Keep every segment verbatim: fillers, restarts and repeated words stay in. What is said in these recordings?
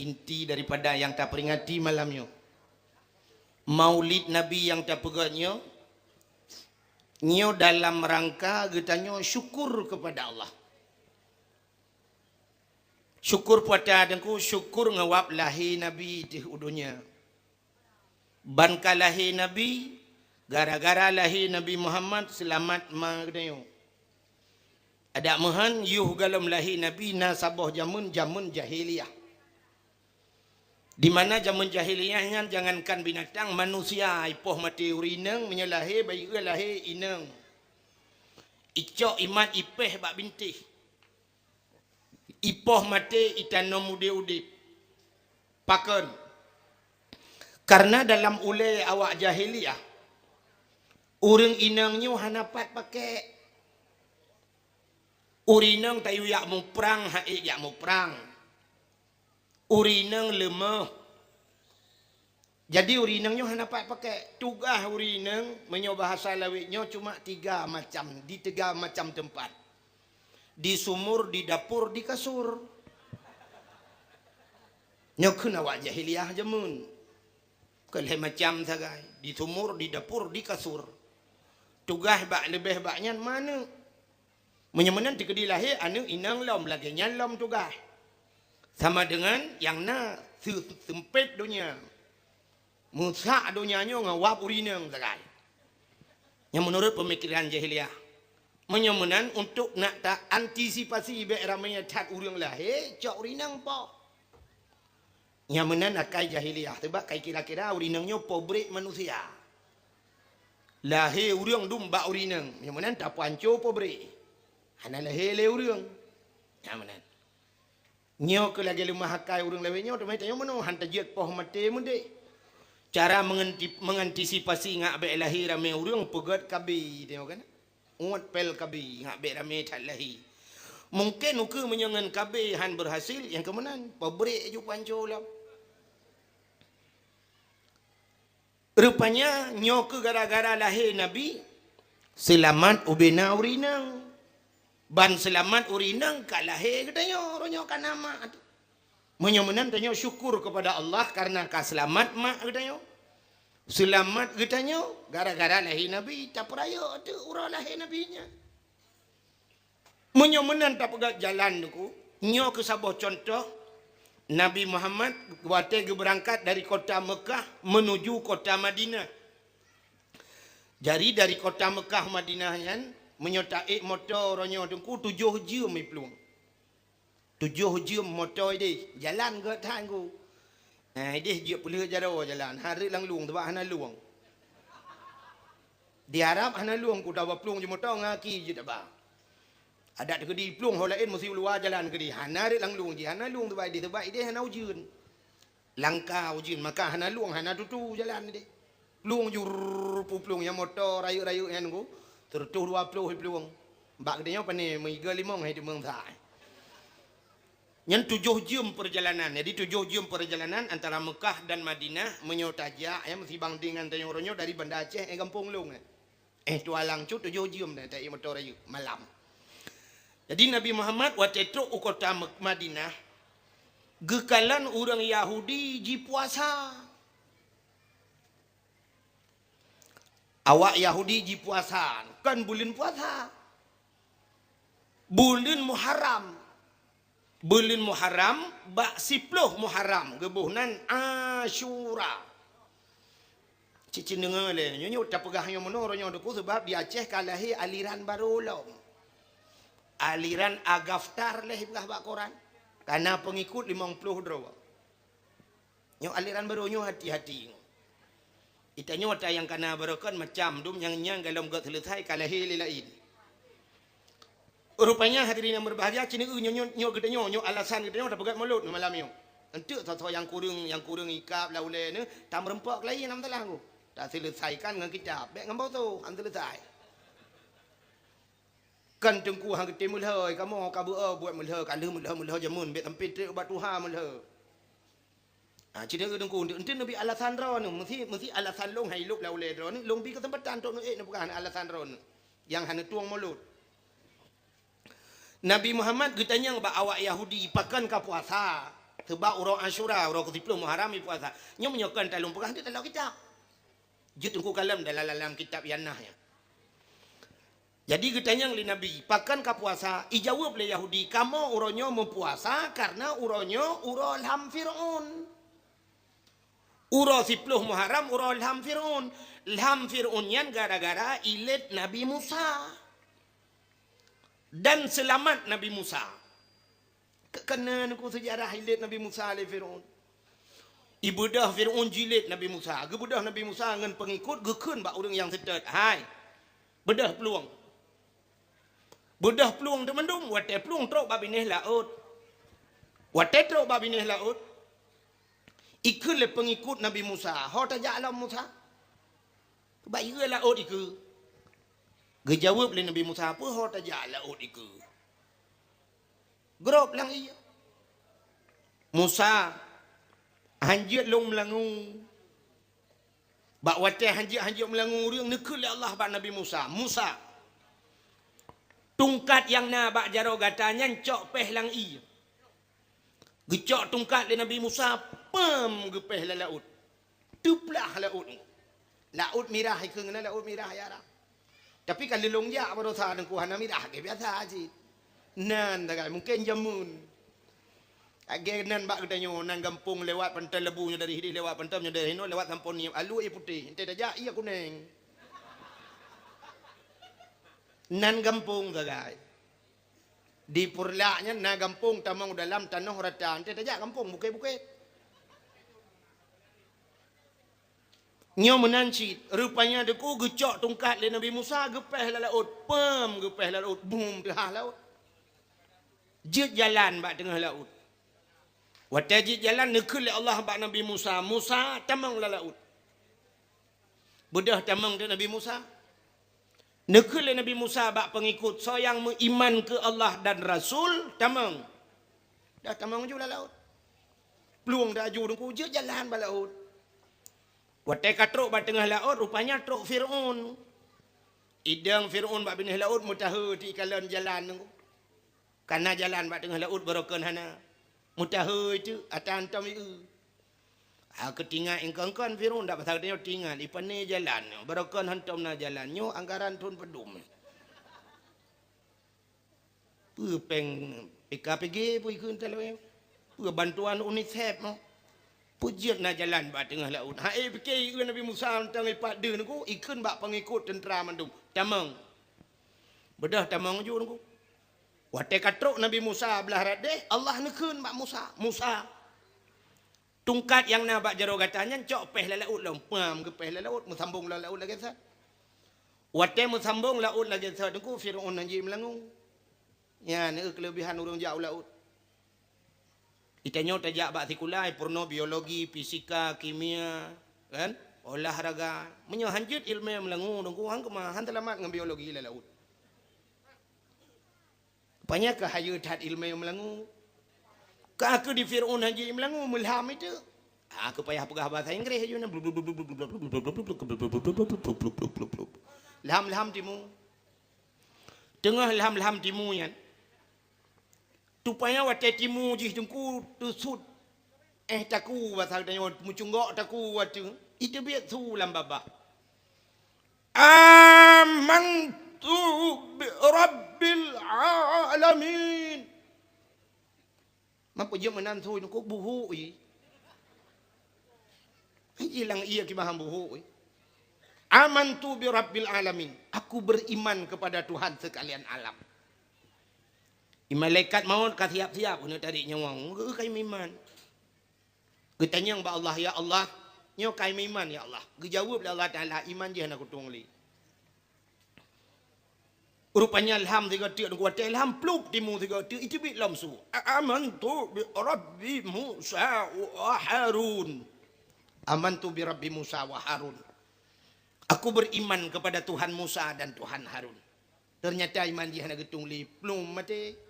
Inti daripada nyang taperingati malam nyoe, Maulid Nabi nyang tapeugét nyoe, nyoe dalam rangka geutanyoe syukur kepada Allah. Syukur peue ata Teungku, syukur ngon sabab lahé Nabi teuh u donya. Ban ka lahé Nabi, gara-gara lahé Nabi Muhammad, seulamat ma geutanyoe. Adak meuhan, yoh gohlom lahé Nabi na saboh jameun, jameun jahiliyah. Di mana jameun jahiliyah nyan, jangankan binatang, manusia ipoh maté ureueng inong, meunyoe lahé, bayeue lahé inong. Icok imat ipéh bak bintéh. Ipoh maté itanom udép-udép. Pakon? Kareuna dalam ulée awak jahiliyah, ureueng inong nyoe hana pat pakék. Ureueng inong tayue jak muprang, han ék jak muprang. Ureueng inong leumoh. Jadi, ureueng inong nyoe hana pat pakék. Tugaih ureueng inong, meunyoe bahasa lawét nyoe, cuma tiga macam, di tiga macam teumpat. Di sumur, di dapur, di kasur. Nyoe kheun awak jahiliyah jameun. Keu lhée macam sagai, di sumur, di dapur, di kasur. Tugaih bak leubeh bak nyan ma aneuk. Meunyoe meunan teukeudi lahé aneuk inong lom, lagée nyan lom tugaih. Sama deungon nyang na seu-, seumpét donya. Meusak donya nyoe ngon sabab ureueng inong sagai. Nyang meunurot peumikiran jahiliyah. Meunyoe meunan, untuk nak ta antisipasi bék ramé that ureueng lahé, cok ureueng inong poh. Nyang meunan akai jahiliyah, sabab kai kira-kira ureueng inong nyoe peubrek manusia. Lahé ureueng dum bak ureueng inong, nyang meunan tapeuhanco peubrek. Hana lahé lé ureueng. Nyang meunan. Nyoe keuh lagée leumah akai ureueng lawét nyoe, teuma tanyoe meunoe han tajeuet poh maté meudeh. Cara mengenti-, mengantisipasi ngat bék lahé ramé ureueng, peugét KB, tanyoe kan? Uet pél KB, ngat bék ramé that lahé. Mungken ukeue meunyoe ngon KB han berhasil, nyang keu meunan, peubrek ju panco lom. Rupanya, nyoe keuh gara-gara lahé Nabi, seulamat ubena ureueng inong. Ban seulamat ureueng inong ka lahé geutanyoe, uroe nyoe ka na mak. Meunyoe meunan, tanyoe syukur keupada Allah kareuna ka seulamat mak geutanyoe. Seulamat geutanyoe gara-gara lahé Nabi, tapeurayeuk teuk uroe lahé Nabi nyan. Meunyoe meunan tapeugah jalan Teungku, nyoe keuh saboh cuntoh Nabi Muhammad watée geubeurangkat dari kota Meukah meunuju kota Madinah. Jadi, dari kota Meukah Madinah nyan, meunyoe taék moto uroe nyoe Teungku, tujoh jeuem iplueng. Tujoh jeuem moto ideh, jalan gét that Teungku. Nah, ideh jeuet peulheueh jaroe jalan, hareuet lam lueng, sabab hana lueng. Di Arab hana lueng, ku taba plueng ju moto, ngaki jeuet taba. Adak teukeudi plueng ho laén meusi u luwa jalan keudi, hana rot lam lueng jih, hana lueng sabab ideh, sabab ideh hana ujeuen. Langka ujeuen, maka hana lueng, hana tutu jalan ideh. Plueng jur, pu plueng nyang moto rayeuk-rayeuk nyan Teungku, seureutôh dua ploh plueng. Bak geutanyoe pane meuiga limong hai teumeung sa. Nyan tujoh jeuem peurjalanan. Jadi, tujoh jeuem peurjalanan antara Meukah dan Madinah, meunyoe tajak, ya, meusibang dengan tanyoe uroe nyoe dari Banda Aceh, eh, gampông lôn, eh. Eh, tualang cut tujoh jeuem dah taék moto rayeuk malam. Jadi, Nabi Muhammad watée trok u kota Mek-, Madinah, geukalon ureuëng Yahudi jipuasa. Awak Yahudi jipuasa, kon buleuen puasa. Buleuen Muharram. Buleuen Muharram, bak siploh Muharram, geuboh nan Asyura. Cit-cit deungoe lé, nyoe, nyoe tapeugah nyoe meunoe, uroe nyoe Teungku, sabab di Aceh ka lahé aliran barô lom. Aliran Agaftar lé ipeugah bak koran. Ka na peungikut limong ploh droe. Nyoe aliran barô nyoe hati-hati. Geutanyoe ata nyang kana barô kon macam dum nyang nyan gohlom gét seuleusai ka lahé lé laén. Rupanya hadirin yang berbahagia, cit nyoe, nyoe, nyoe geutanyoe, nyoe alasan geutanyoe tapeugét mulod malam nyoe. Enteuk soe-soe nyang kureueng, nyang kureueng ikab lam ulée nyoe, tameureumpok keu laén, hana masalah Teungku. Taseuleusaikan ngon kitab, bék ngon boto, han seuleusai. Kan Teungku han geutem meulhö, kamoe ka beu-o buet meulhö, ka lheueh meulhö-meulhö jameun, bék sampoe trép ubak tuha meulhö. Ah, cit nyoe Teungku, enteuk, enteuk neubi alasan droeneuh, meusi, meusi alasan lôn hai lôb lam ulée droeneuh, lôn bi keuseumpatan trok neuék neupeugah alasan droeneuh nyang hana tueng mulod. Nabi Muhammad geutanyong bak awak Yahudi, "Pakon ka puasa?" Teubak uroe Asyura, uroe keusiplôh Muharram ipuasa. Nyoe meunyoe kon talôn peugah, hana teutab lam kitab. Jeuet teungku kalon dalam, dalam kitab Yanah nyan. Jadi geutanyong lé Nabi, "Pakon ka puasa?" Ijaweueb lé Yahudi, "Kamoe uroe nyoe meupuasa kareuna uroe nyoe uroe lham Fir'aun." Uroe siplôh Muharram uroe lham Fir'aun. Lham Fir'aun nyan gara-gara ilét Nabi Musa. Dan seulamat Nabi Musa. Keu-, keuneuk sejarah ilét Nabi Musa lé Fir'aun. Ibeudôh Fir'aun jilét Nabi Musa. Geubeudôh Nabi Musa ngon peungikut geukheun bak ureuëng nyang seutôt, "Hai, beudôh plueng." Beudôh plueng teumandum, watée plueng trok bak binéh laôt. Watée trok bak binéh laôt, ikheun lé peungikut Nabi Musa, "Ho tajak lom Musa?" "Bak ié laôt ikeue." Geujaweueb lé Nabi Musa, "Peue ho tajak laôt ikeue?" Grob lam ié. Musa, hanjeuet lôn meulangue. Bak watée hanjeuet-hanjeuet meulangue ureuëng, neukheun lé Allah bak Nabi Musa, "Musa, tungkat nyang na bak jaroe gata nyan cok péh lam ié." Geucok tungkat lé Nabi Musa, pam geupéh lam laôt. Teuplah laôt. Laôt Mirah ikheun na Laôt Mirah ya Arab. Tapi ka lôn jak baroesa teungku hana mirah lagée biasa cit. Nan sagai mungken jameun. Lagée nan bak geutanyoe, nan gampông lewat Pantai Lebu nyoe dari hideh lewat Pantai nyoe dari hinoe lewat Samponi, alue ié putéh, enteuk tajak ié kuneng. Nan gampông sagai. Di Purlak nyan na gampông tamong dalam tanoh rata, enteuk tajak gampông bukét-bukét. Nyoe meunan cit, rupanya teungku geucok tungkat lé Nabi Musa, geupéh lam laôt, pam geupéh lam laôt, bum teuhah laôt. Jeuet jalan bak teungoh laôt. Watée jeuet jalan, neukheun lé Allah bak Nabi Musa, "Musa, tamong lam laôt." Beudôh tamong teuk Nabi Musa. Neukheun lé Nabi Musa bak peungikut, "Soe nyang meuiman keu Allah dan Rasul, tamong." Dah tamong ju lam laôt. Plueng dah ju teungku jeuet jalan bak laôt. Watée ka trok bak teungoh laôt, rupanya trok Fir'aun. Idong Fir'aun bak binéh laôt meutahe teuh ikalon jalan teungku. Kana jalan bak teungoh laôt barokon hana. Meutahe teuh ata hantom ié. Ha keutingat ingkon-kon Fir'aun dak pasal tanyoe tingat ipané jalan nyoe. Barokon hantom na jalan nyoe anggaran thon padum. Peue péng P K P G peue ikheun talawée? Peue bantuan UNICEF mo? Peue jeuet na jalan bak teungoh laôt? Ha éh pike ié Nabi Musa mantong ipat deuh teungku, ikheun bak peungikut teuntra mandum, "Tamong." Beudôh tamong ju teungku. Watée ka trok Nabi Musa blah rot déh, Allah neukheun bak Musa, "Musa, tungkat nyang na bak jaroe gata nyan cok péh lam laôt lom." Pam geupéh lam laôt, meusambong lam laôt lagée sa. Watée meusambong laôt lagée sa teungku, Fir'aun hanjeuet meulangue. Nyan keuh keuleubihan ureuëng jak u laôt. Geutanyoe tajak bak sikula, peurunoe biologi, fisika, kimia, kan? Olahraga. Meunyoe hanjeuet ileumé meulangue teungku, han keumah, han seulamat ngon biologi lam laôt. Rupanya ka hayeue that ileumé meulangue. Ka keuh di Fir'aun hanjeuet meulangue, meulham itu. Ah, keu payah peugah bahasa Inggréh aju nyan. Lham-lham timu. Teungoh lham-lham timu nyan. Rupanya watée timu jih teungku teusut. Éh taku basa geutanyoe meucunggok taku watée. Iteubiet su lam babah. "Amantu bi rabbil alamin." Meupeujeuet meunan su teungku buhu i. Ilang ié kibahan buhu i. "Amantu bi rabbil alamin." Aku beriman kepada Tuhan sekalian alam. Malaikat maut ka siap-siap keuneuk tarék nyawöng. Geu kai meuiman. Geutanyong bak Allah, "Ya Allah, nyoe kai meuiman, ya Allah." Geujaweueb lé Allah Taala, "Iman jih hana kutueng lé." Rupanya lham sigoe teuk, watée lham plup timu sigoe teuk, iteubiet lom su. "Amantu bi rabbi Musa wa Harun." "Amantu bi rabbi Musa wa Harun." Aku beriman kepada Tuhan Musa dan Tuhan Harun. Ternyata iman jih hana geutueng lé, plup maté.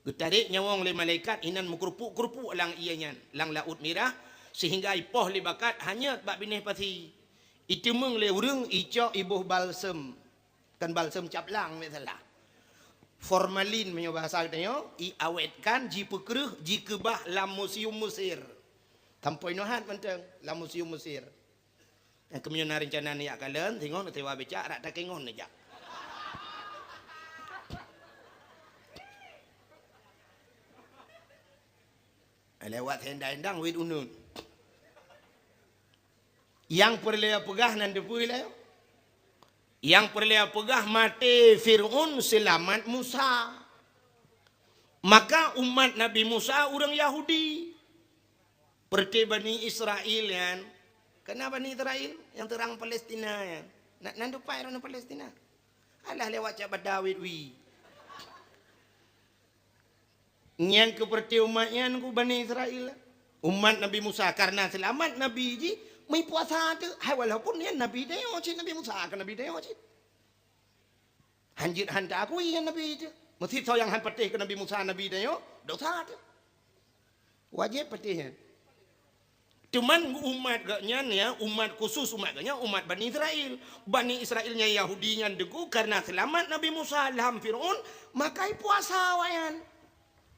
Geutarek nyawöng lé malaikat inan meukeurupuk-keurupuk lam ié nyan, lam Laôt Mirah, sehingga ipoh lé bakat hanyot bak binéh pasi. Iteumeung lé ureuëng icok iboh balsem, kan balsem caplang, meusalah. Formalin meunyoe bahasa geutanyoe, iawetkan, jipeukreueh, jikeubah lam museum Mesir. Sampoe nyoe hat mantong lam museum Mesir. Nyang keumeunyoe na reuncana neujak kalon, singoh neusewa becak, rata keu ngon neujak. Lewat sendang-endang wit uneun. Nyang peureulée peugah nan teupeue lé. Nyang peureulée peugah maté Fir'aun seulamat Musa. Maka umat Nabi Musa ureuëng Yahudi. Peureuté Bani Israel nyan. Kena Bani Israel nyang teurang Palestina nyan. Nan, nan dupai ureuëng Palestina. Alah lewat cak bada wit wi. Nyan keuh peureuté umat nyan keuh Bani Israel. Umat Nabi Musa karena seulamat Nabi jih meupuasa teuh. Hai walaupun nyan Nabi tanyoe cit, Nabi Musa keu Nabi tanyoe cit. Hanjeuet han ta akui nyan Nabi teuh. Meusisoe nyang han patéh keu Nabi Musa Nabi tanyoe, dosa teuh. Wajéb patéh nyan. Cuman umat geuh nyan ya, umat khusus umat geuh nyan, umat Bani Israel. Bani Israel nyan Yahudi nyan deungon karena seulamat Nabi Musa lam Fir'aun, maka ipuasa awaknyan.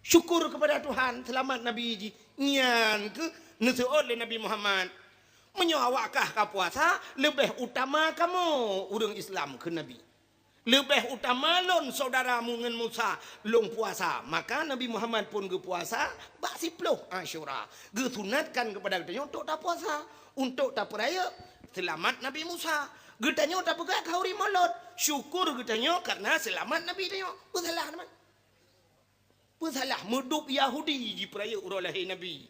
Syukur kepada Tuhan, seulamat Nabi jih. Nyan keuh neuseuôt lé Nabi Muhammad. Meunyoe awak kah ka puasa, leubeh utama kamoe ureuëng Islam keu Nabi. Leubeh utama lôn syedara mu ngon Musa lôn puasa. Maka Nabi Muhammad pun geupuasa bak siploh Asyura. Geusunatkan keupada geutanyoe untuk tapuasa, untuk tapeurayeuk seulamat Nabi Musa. Geutanyoe tapeugah khauri Maulud, syukur geutanyoe karena seulamat Nabi tanyoe. Peusalah teuma. Peusalah, meudub Yahudi jipeurayeuk uroe lahé Nabi.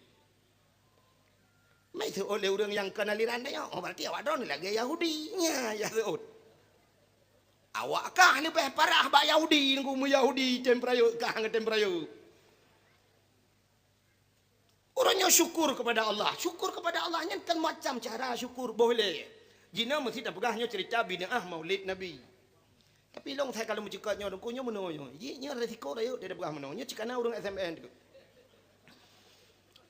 Meuseutôt lé ureuëng nyang kon aliran tanyoe, oh, berarti awak droe lagée Yahudi. Nya, ya seuôt. Awak kah leubeh parah bak Yahudi, nunggu meu Yahudi tem peurayeuk kah ngon tem peurayeuk. Uroe nyoe syukur kepada Allah. Syukur kepada Allah nyan kan macam cara syukur. Boh lé. Jinoe meusti tapeugah nyoe cerita bid'ah Maulid Nabi. Tapi lôn sai ka lôn meucukot nyoe, Teungku, nyoe meunoe nyoe. Ji, nyoe resiko rayeuk dia peugah meunoe. Nyoe cit kana ureuëng S M N tu.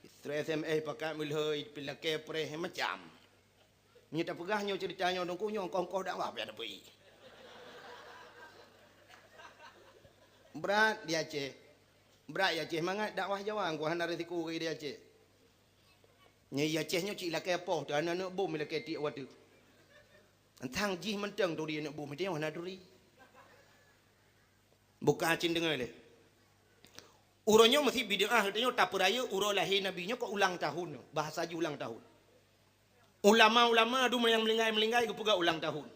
Istri S M S pakat meulhoi, pilakée preh macam. Nyoe tapeugah nyoe cerita nyoe, Teungku, nyoe ongkoh-ongkoh dakwah payah tapeuék. Brat di Aceh. Brat di Aceh mangat dakwah Jawa, engko hana resiko di Aceh. Nyoe di Aceh nyoe cit lakée poh teuh, aneuk-aneuk bom lakée tiek watée. Tang jih mantong turi aneuk bom, teuh hana turi. Buka cit deungoe lé. Uroe nyoe meusti bid'ah geutanyoe tapeurayeuk uroe lahé Nabi nyoe keu ulang tahun nyoe, bahasa jih ulang tahun. Ulama-ulama dum nyang meulinggai-meulinggai geupeugah ulang tahun.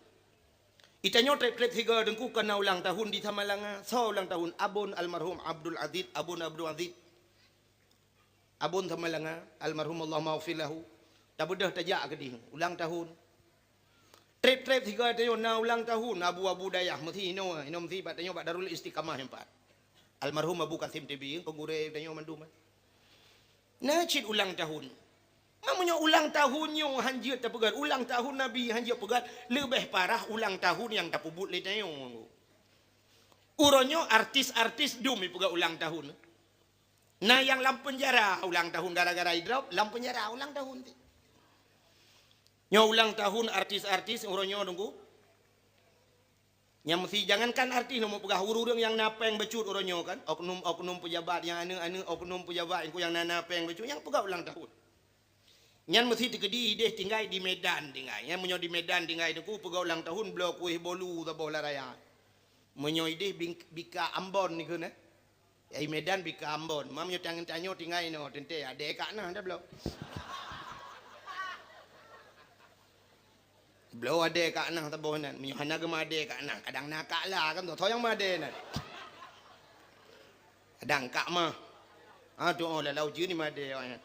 Itanyoe treb-treb sigoe Teungku kana ulang tahun di Samalanga, soe ulang tahun? Abon almarhum Abdul Aziz, Abon Abdul Aziz. Abon Samalanga, almarhum Allahumma ghfir lahu. Tabeudôh tajak keudeh, ulang tahun. Treb-treb sigoe tanyoe na ulang tahun, abu-abu dayah, meusi inoe, inoe meusi bak tanyoe bak Darul Istiqamah nyan pat. Almarhum Abu Kasim T B, keu gurée tanyoe mandum. Na cit ulang tahun. Meunyoe ulang tahun nyoe hanjeuet tapeugah, ulang tahun Nabi hanjeuet peugah, leubeh parah ulang tahun nyang tapeubuet lé tanyoe. Uroe nyoe artis-artis dum ipeugah ulang tahun. Na nyang lam peunjara ulang tahun gara-gara idrop, lam peunjara ulang tahun. Nyoe ulang tahun artis-artis uroe nyoe Teungku. Nyang meusti jangankan artis, lôn peugah ureuëng-ureuëng nyang na péng bacut uroe nyoe kan, oknum-oknum pejabat nyang aneuk-aneuk oknum pejabat nyang na, na péng bacut nyang peugah ulang tahun. Nyan meusti teukeudi ideh tinggai di Medan tinggai. Nyan meunyoe di Medan tinggai Teungku peugah ulang tahun bloe kueh bolu saboh lam raya. Meunyoe ideh bing-, bika Ambon dikeue na. Ai Medan bika Ambon. Mam nyoe tanyoe tinggai inoe teuntée adée kak na dah bloe. Bloe adée kak na saboh nan. Meunyoe hana geumadée kak na, kadang na kak la kan tu. Soe nyang madée nan? Kadang kak mah. Ha tu oh lalau jeue ni madée awak nyan.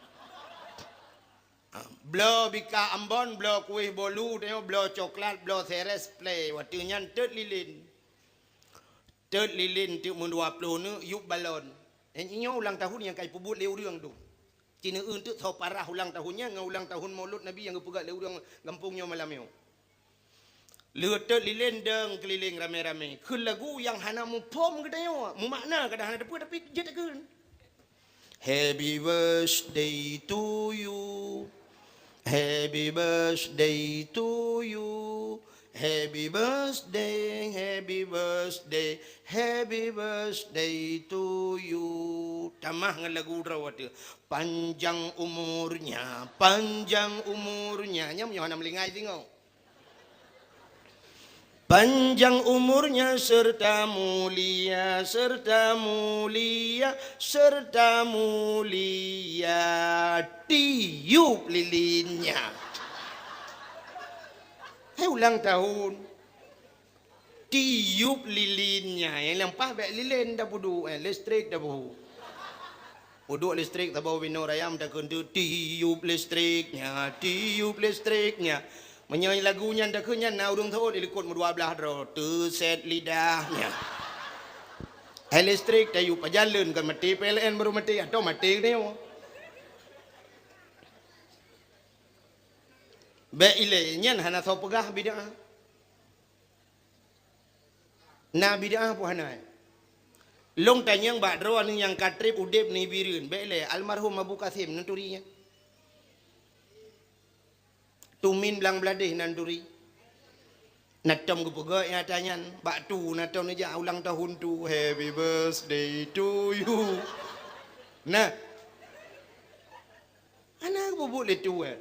Ha, bloe bika Ambon, bloe kueh bolu, tanyoe bloe coklat, bloe seres, play. Watée nyan teut lilin. Teut lilin teuk meudua ploh neuk yup balon. Nyan nyoe ulang tahun nyang ka ipeubuet lé ureuëng tu. Ci neueu teuk soe parah ulang tahun nyan ngon ulang tahun Maulud Nabi nyang geupeugah lé ureuëng gampông nyoe malam nyoe. Leutot lilin dong keulileng ramé-ramé. Kheun lagu nyang hana muphom geutanyoe, mumakna kadang hana teupeu tapi jeuet takheun. Happy birthday to you. Happy birthday to you. Happy birthday, happy birthday, Happy birthday to you. Tamah ngon lagu droe teuh. Panjang umurnya, panjang umurnya. Nyan meunyoe hana meulingai singoh. Panjang umurnya serta mulia, serta mulia, serta mulia. Tiup lilinnya. Hai ulang tahun. Tiup lilinnya, nyang lampah bèk lilin tapeuduek, eh, listrik tapeuhu. Peuduek listrik saboh binoe raya meutakheun teuk, "Tiup listriknya, tiup listriknya." Meunyoe lagu nyan takheun nyan na ureueng seuôt di likot meudua blaih droe, "Teusét lidahnya." Hai listrik tayup, pajan lôn kon maté P L N baru maté, atau maté geutanyoe. Bèk ilée, nyan hana soe peugah bid'ah. Na bid'ah peue hana? Lôn tanyong bak droe aneuk nyang ka trép udép nibak Bireuen, bèk lé almarhum Abu Kasim neuturi nyan. Tumin blang bladeh neuturi. Na tom geupeugah nyang ata nyan, bak tu na tom neujak ulang tahun tu, "Happy birthday to you." Nah. Hana geupeubeuet lé tu, eh.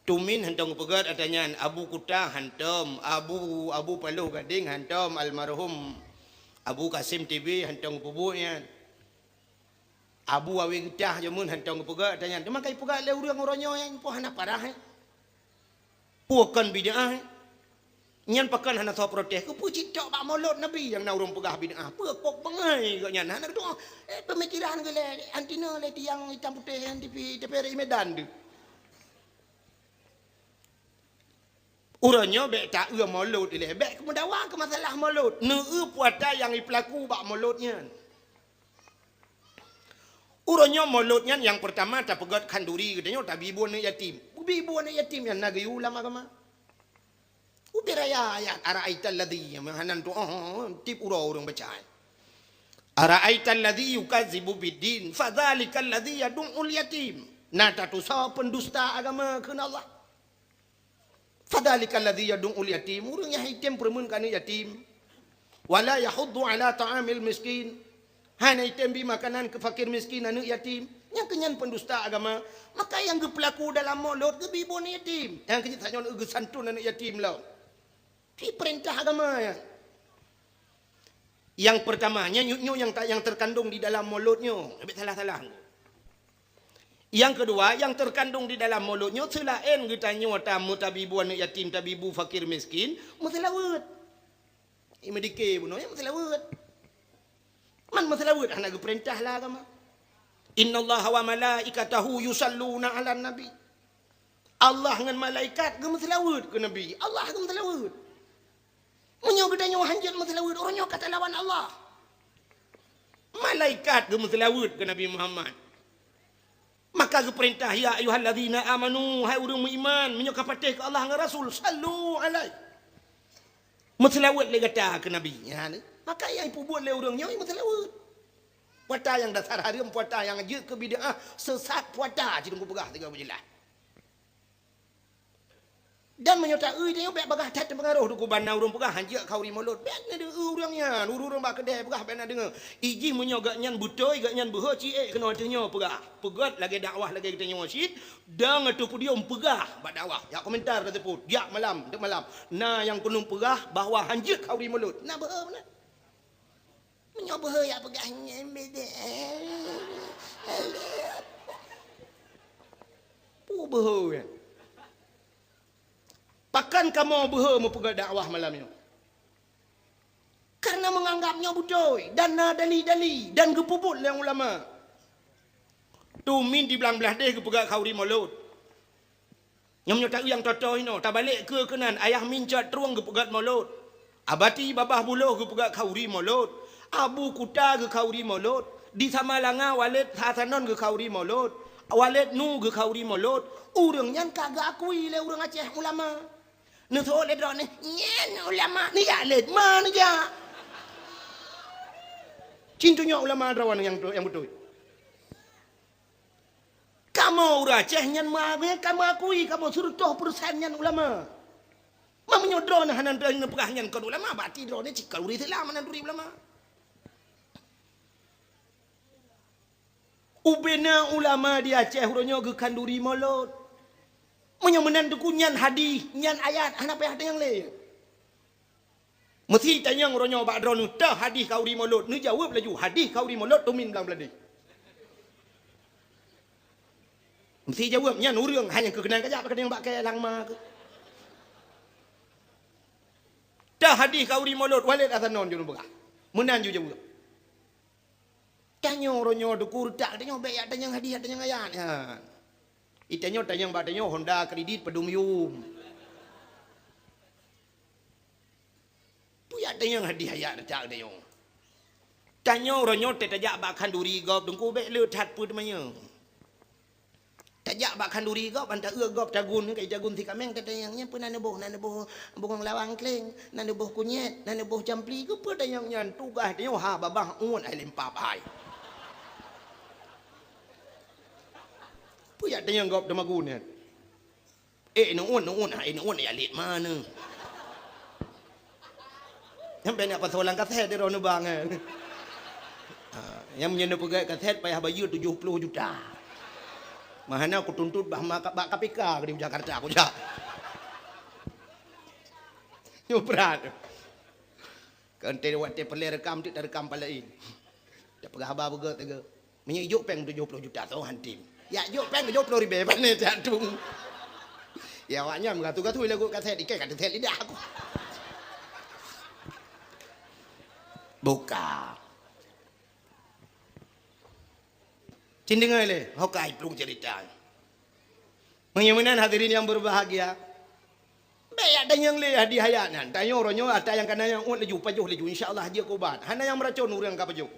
Tumin hantom geupeugah ata nyan, Abu Kuta hantom, Abu, Abu Paloh Gadeng hantom, almarhum Abu Kasim T B hantom geupeubeuet nyan. Abu Awe Geutah jameun hantom geupeugah ata nyan. Teuma ka ipeugah lé ureueng uroe nyoe nyan, peue hana parah, eh? Peue kon bid'ah, eh? Nyan pakon hana soe protes? Keupeue cit tok bak Molot Nabi nyang na ureueng peugah bid'ah? Peue kok beungai geuh nyan? Hana geutu'oh, eh, peumikiran geuh lé, antina lé tiang itam putéh nyan tipi, tapi rot Medan tu. Uroe nyoe bèk taeu Molot ilée, bèk meudawa keu masalah Molot. Neueu peue ata nyang ipeulaku bak Molot nyan. Uroe nyoe Molot nyan nyang peurtama tapeugöt khanduri geutanyoe tabi bu aneuk yatim. Bi bu aneuk yatim nyan na geuyue lam agama. Ubé raya ayat, "Ara'aital ladzi," nyang hana tu'oh, tiep uroe ureueng baca. "Ara'aital ladzi yukazzibu biddin, fadzalikal ladzi yadu'ul yatim." Na tatusoe pendusta agama kheun Allah. "Fadzalikal ladzi yadu'ul yatim," ureueng nyang item peureumeun keu aneuk yatim. "Wala yahuddu ala ta'amil miskin," hana item bi makanan keu fakir miskin, aneuk yatim. Nyang keu nyan pendusta agama. Maka nyang geupeulaku dalam Molot geubi bu aneuk yatim. Nyang keu nyan tanyoe geusantun aneuk yatim lom. Di peurintah agama nyan. Nyang peurtama, nyan nyoe nyang ta-, nyang teukandong di dalam Molot nyoe. Bèk salah-salah. Nyang keudua, nyang teukandong di dalam Molot nyoe seulaén geutanyoe tameutabi bu aneuk yatim, tabi bu fakir miskin, meuseulaweuet. Imedike bunoe nyang meuseulaweuet. Man meuseulaweuet hana geupeurintah lé agama. "Innallaha wa malaikatahu yusalluna 'alan nabi." Allah ngon malaikat geumeuseulaweuet keu Nabi. Allah geumeuseulaweuet. Meunyoe geutanyoe hanjeuet meuseulaweuet, uroe nyoe ka talawan Allah. Malaikat geumeuseulaweuet keu Nabi Muhammad. Maka geupeurintah, "Ya ayyuhalladzina amanu," hai ureueng meuiman, meunyoe ka patéh keu Allah ngon Rasul, "sallu alaihi." Meuseulaweuet lé gata keu Nabi. Nyan, maka nyang ipeubuet lé ureueng nyoe meuseulaweuet. Puata nyang dasar hareuem, puata nyang jeuet keu bid'ah, seusat puata, ci Teungku peugah sigoe beujeulaih. Dan meunyoe taeu tanyoe bèk bagaih that teupeungaroh Teungku ban na ureueng peugah hanjeuet khanduri Molot. Bèk na deungoe ureueng nyan, ureueng-ureueng bak keudè peugah bèk na deungoe. Ijih meunyoe gobnyan beutôi, gobnyan beuhe ci ék keunoe ateueh nyoe peugah. Peugöt lagèe dakwah lagèe geutanyoe cit, dong ateueh podium peugah bak dakwah. Jak komentar taseupôt, jak malam, teuk malam. Na nyang keuneuk peugah bahwa hanjeuet khanduri Molot. Na beuhe meunan. Meunyoe beuhe jak peugah nyan beda. Peue beuhe nyan? Pakon kamoe beuhe meupeugah dakwah malam nyoe? Kareuna meunganggap nyoe beutôi dan na dali-dali dan geupeubuet lé ulama. Tumin di blang blaih deh geupeugah khanduri Molot. Nyoe meunyoe taeu nyang toe-toe inoe, tabalek keue keunan, Ayah Min Cot Trueng geupeugöt Molot. Abati Babah Buloh geupeugöt khanduri Molot. Abu Kuta geukhanduri Molot. Di Samalanga Waled Hasanon geukhanduri Molot. Waled Nu geukhanduri Molot. Ureueng nyan ka geuakui lé ureueng Aceh ulama. Neuseuôt lé droeneuh, "Nyan ulama, neujak lé, ma neujak." Cit tunyok ulama droeneuh nyang, nyang beutôi. Kamoe ureueng Aceh nyan meuakui, kamoe akui, kamoe siratoh persen nyan ulama. Meunyoe droeneuh hana neupeugah nyan kon ulama, berarti droeneuh cit kon ureuëng Islam, hana turi ulama. Ubena ulama di Aceh uroe nyoe geukhanduri mulod. Meunyoe meunan Teungku, nyan hadih, nyan ayat, hana payah tanyong lé. Meusi tanyong uroe nyoe bak droeneuh, teuh hadih khanduri mulod, neujaweueb laju, hadih khanduri mulod tumin blang bladeh. Meusi jaweueb, nyan ureuëng hana keukeunong kajak bak keudeung bak kée langma keuh. Teuh hadih khanduri mulod, Walid Hasanon jeuet neupeugah. Meunan jeuet jaweueb. Tanyoe uroe nyoe Teungku, reutak tanyoe bék jak tanyong hadih, jak tanyong ayat nyan. Itanyoe tanyong bak tanyoe Honda kredit padum yum. Peue jak tanyong hadih ayat reutak tanyoe. Tanyoe uroe nyoe teuh tajak bak khanduri gob Teungku, bék le that peue teumanyong. Tajak bak khanduri gob, ban taeu gob tagun, kai tagun si kaméng tatanyong, nyan peue na neuboh, na neuboh bungong lawang kleng, na neuboh kunyét, na neuboh campli, keupeue tanyong nyan, tugaih tanyoe ha babah uet hai lempap hai. Peue jak tanyong gob teumagun nyan. Eh, neuuet, neuuet, ha, eh, neuuet, ya lét mana? Sampai nak pasoe lam kasét di droeneuh bang, eh. Ha, nyang meunyoe neupeugét kasét payah bayeue tujoh ploh juta. Meuhana kutuntut bah ma-, bak K P K di Jakarta kujak. Nyoe brat. Kan teuh watée peureulée rekam, teuk tarekam palaén. Tapeugah haba beugét teuga. Meunyoe ijok péng tujoh ploh juta, soe han tem. Ya jok péng tujoh ploh ribée, pane jak tung. Ya, awak nyan meugatu-gatu lagu kasét, ikai ka teuset lidah aku. Buka. Cin deungoe lé, hokai plueng cerita. Meunyoe meunan hadirin yang berbahagia, bék jak tanyong lé hadih ayat nyan. Tanyoe uroe nyoe ata nyang kana nyang uet laju, pajoh laju, insya Allah jeuet keu ubat. Hana nyang meuracon ureuëng ka pajoh.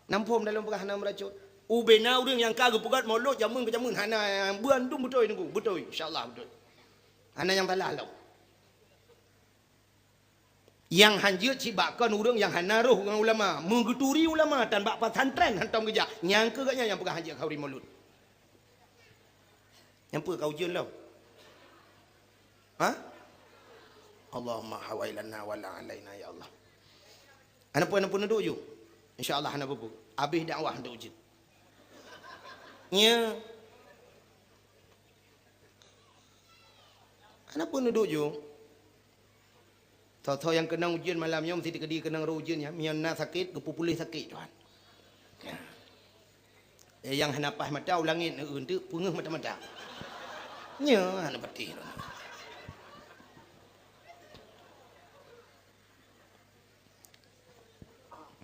Nam phom dalam peugah hana meuracon. Ubena ureuëng nyang ka geupeugét mulod jameun keu jameun hana, bandum beutôi Teungku, beutôi, insya Allah beutôi. Hana nyang salah lom. Nyang han jeuet cit bak kon ureuëng nyang hana roh ngon ulama, meugeuturi ulama tan bak pesantren hantom geujak, nyang keu gobnyan nyang peugah han jeuet khanduri mulod. Nyang peue ka ujeuen lom? Ha? Allahumma hawailana wala alaina ya Allah. Hana peue, hana peue, neuduek ju. Insya Allah hana peue-peue. Abéh dakwah neuduek ju. Nya. Hana peue, neuduek ju. Soe-soe nyang keunong ujeuen malam nyoe meusti teukeudi keunong roh ujeuen nyan. Meunyoe na sakét, geupeupuléh sakét Tuhan. Eh, nyang hana paih mata u langét, eh, eunteuk peungeuh mata-mata. Nyoe hana patéh.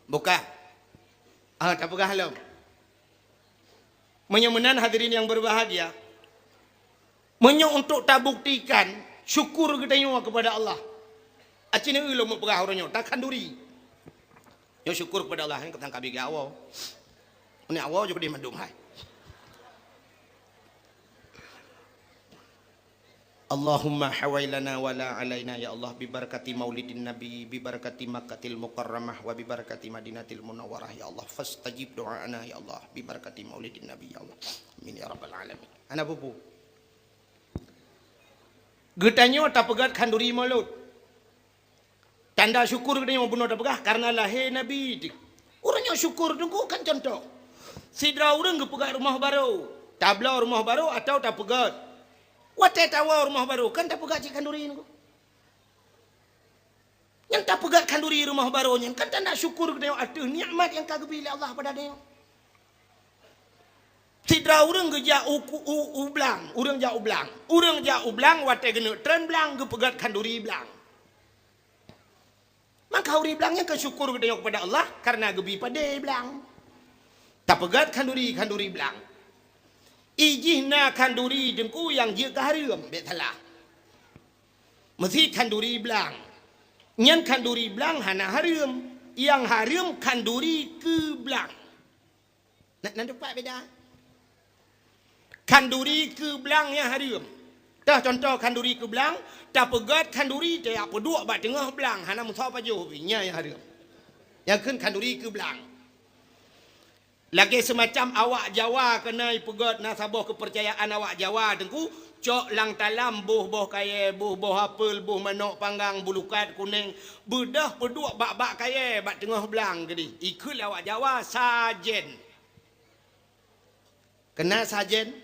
Buka. Ah, tapeugah lom. Meunyoe meunan hadirin yang berbahagia, meunyoe untuk tabuktikan syukur geutanyoe kepada Allah, aci neu lom peugah uroe nyoe, takhanduri. Nyoe syukur kepada Allah, nyoe keutang kabi geuwoe. Ni awoe ju keudeh mandum hai. Allahumma hawailana wala alaina ya Allah, bibarakati maulidin nabi, bibarakati Makkatil Mukarramah, wa bibarakati Madinatil Munawwarah ya Allah, fastajib do'ana ya Allah, bibarakati maulidin nabi ya Allah. Amin ya rabbal alamin. Hana peue-peue. Geutanyoe tapeugét khanduri mulod. Tanda syukur geutanyoe bunoe tapeugah karena lahé Nabi. Ureuëng nyoe syukur Teungku kan contoh. Sidroe ureuëng geupeugét rumoh barô, tabloe rumoh barô atawa tapeugét. Watée tawoe rumoh barô kan tapeugét cit khanduri Teungku. Nyang tapeugét khanduri rumoh barô nyan kan tanda syukur geutanyoe ateueh nikmat nyang ka geubri lé Allah bak tanyoe. Sidroe ureuëng geujak u, u, u blang, ureuëng jak u blang. Ureuëng jak u blang watée geuneuk treun blang geupeugét khanduri blang. Maka khanduri blang nyan keu syukur geutanyoe kepada Allah karena geubri padé blang. Tapeugét khanduri, khanduri blang. Ijih na khanduri Teungku nyang jeuet keu hareuem, bék salah. Meusi khanduri blang. Nyan khanduri blang hana hareuem. Nyang hareuem khanduri keu blang. Na, na teumpat beda. Khanduri keu blang nyang hareuem. Teuh contoh khanduri keu blang, tapeugét khanduri tajak peuduek bak teungoh blang, hana meusoe pajoh pih, nyan nyang hareuem. Nyang kheun khanduri keu blang. Lagée seumacam awak Jawa keunoe peugét na saboh keupeurcayaan awak Jawa, Teungku, cok lam talam boh-boh kayée, boh-boh apel, boh manok panggang, bulukat kuneng, beudôh peuduek bak-bak kayée bak teungoh blang keudeh. Ikheun lé awak Jawa sajen. Keunan sajen,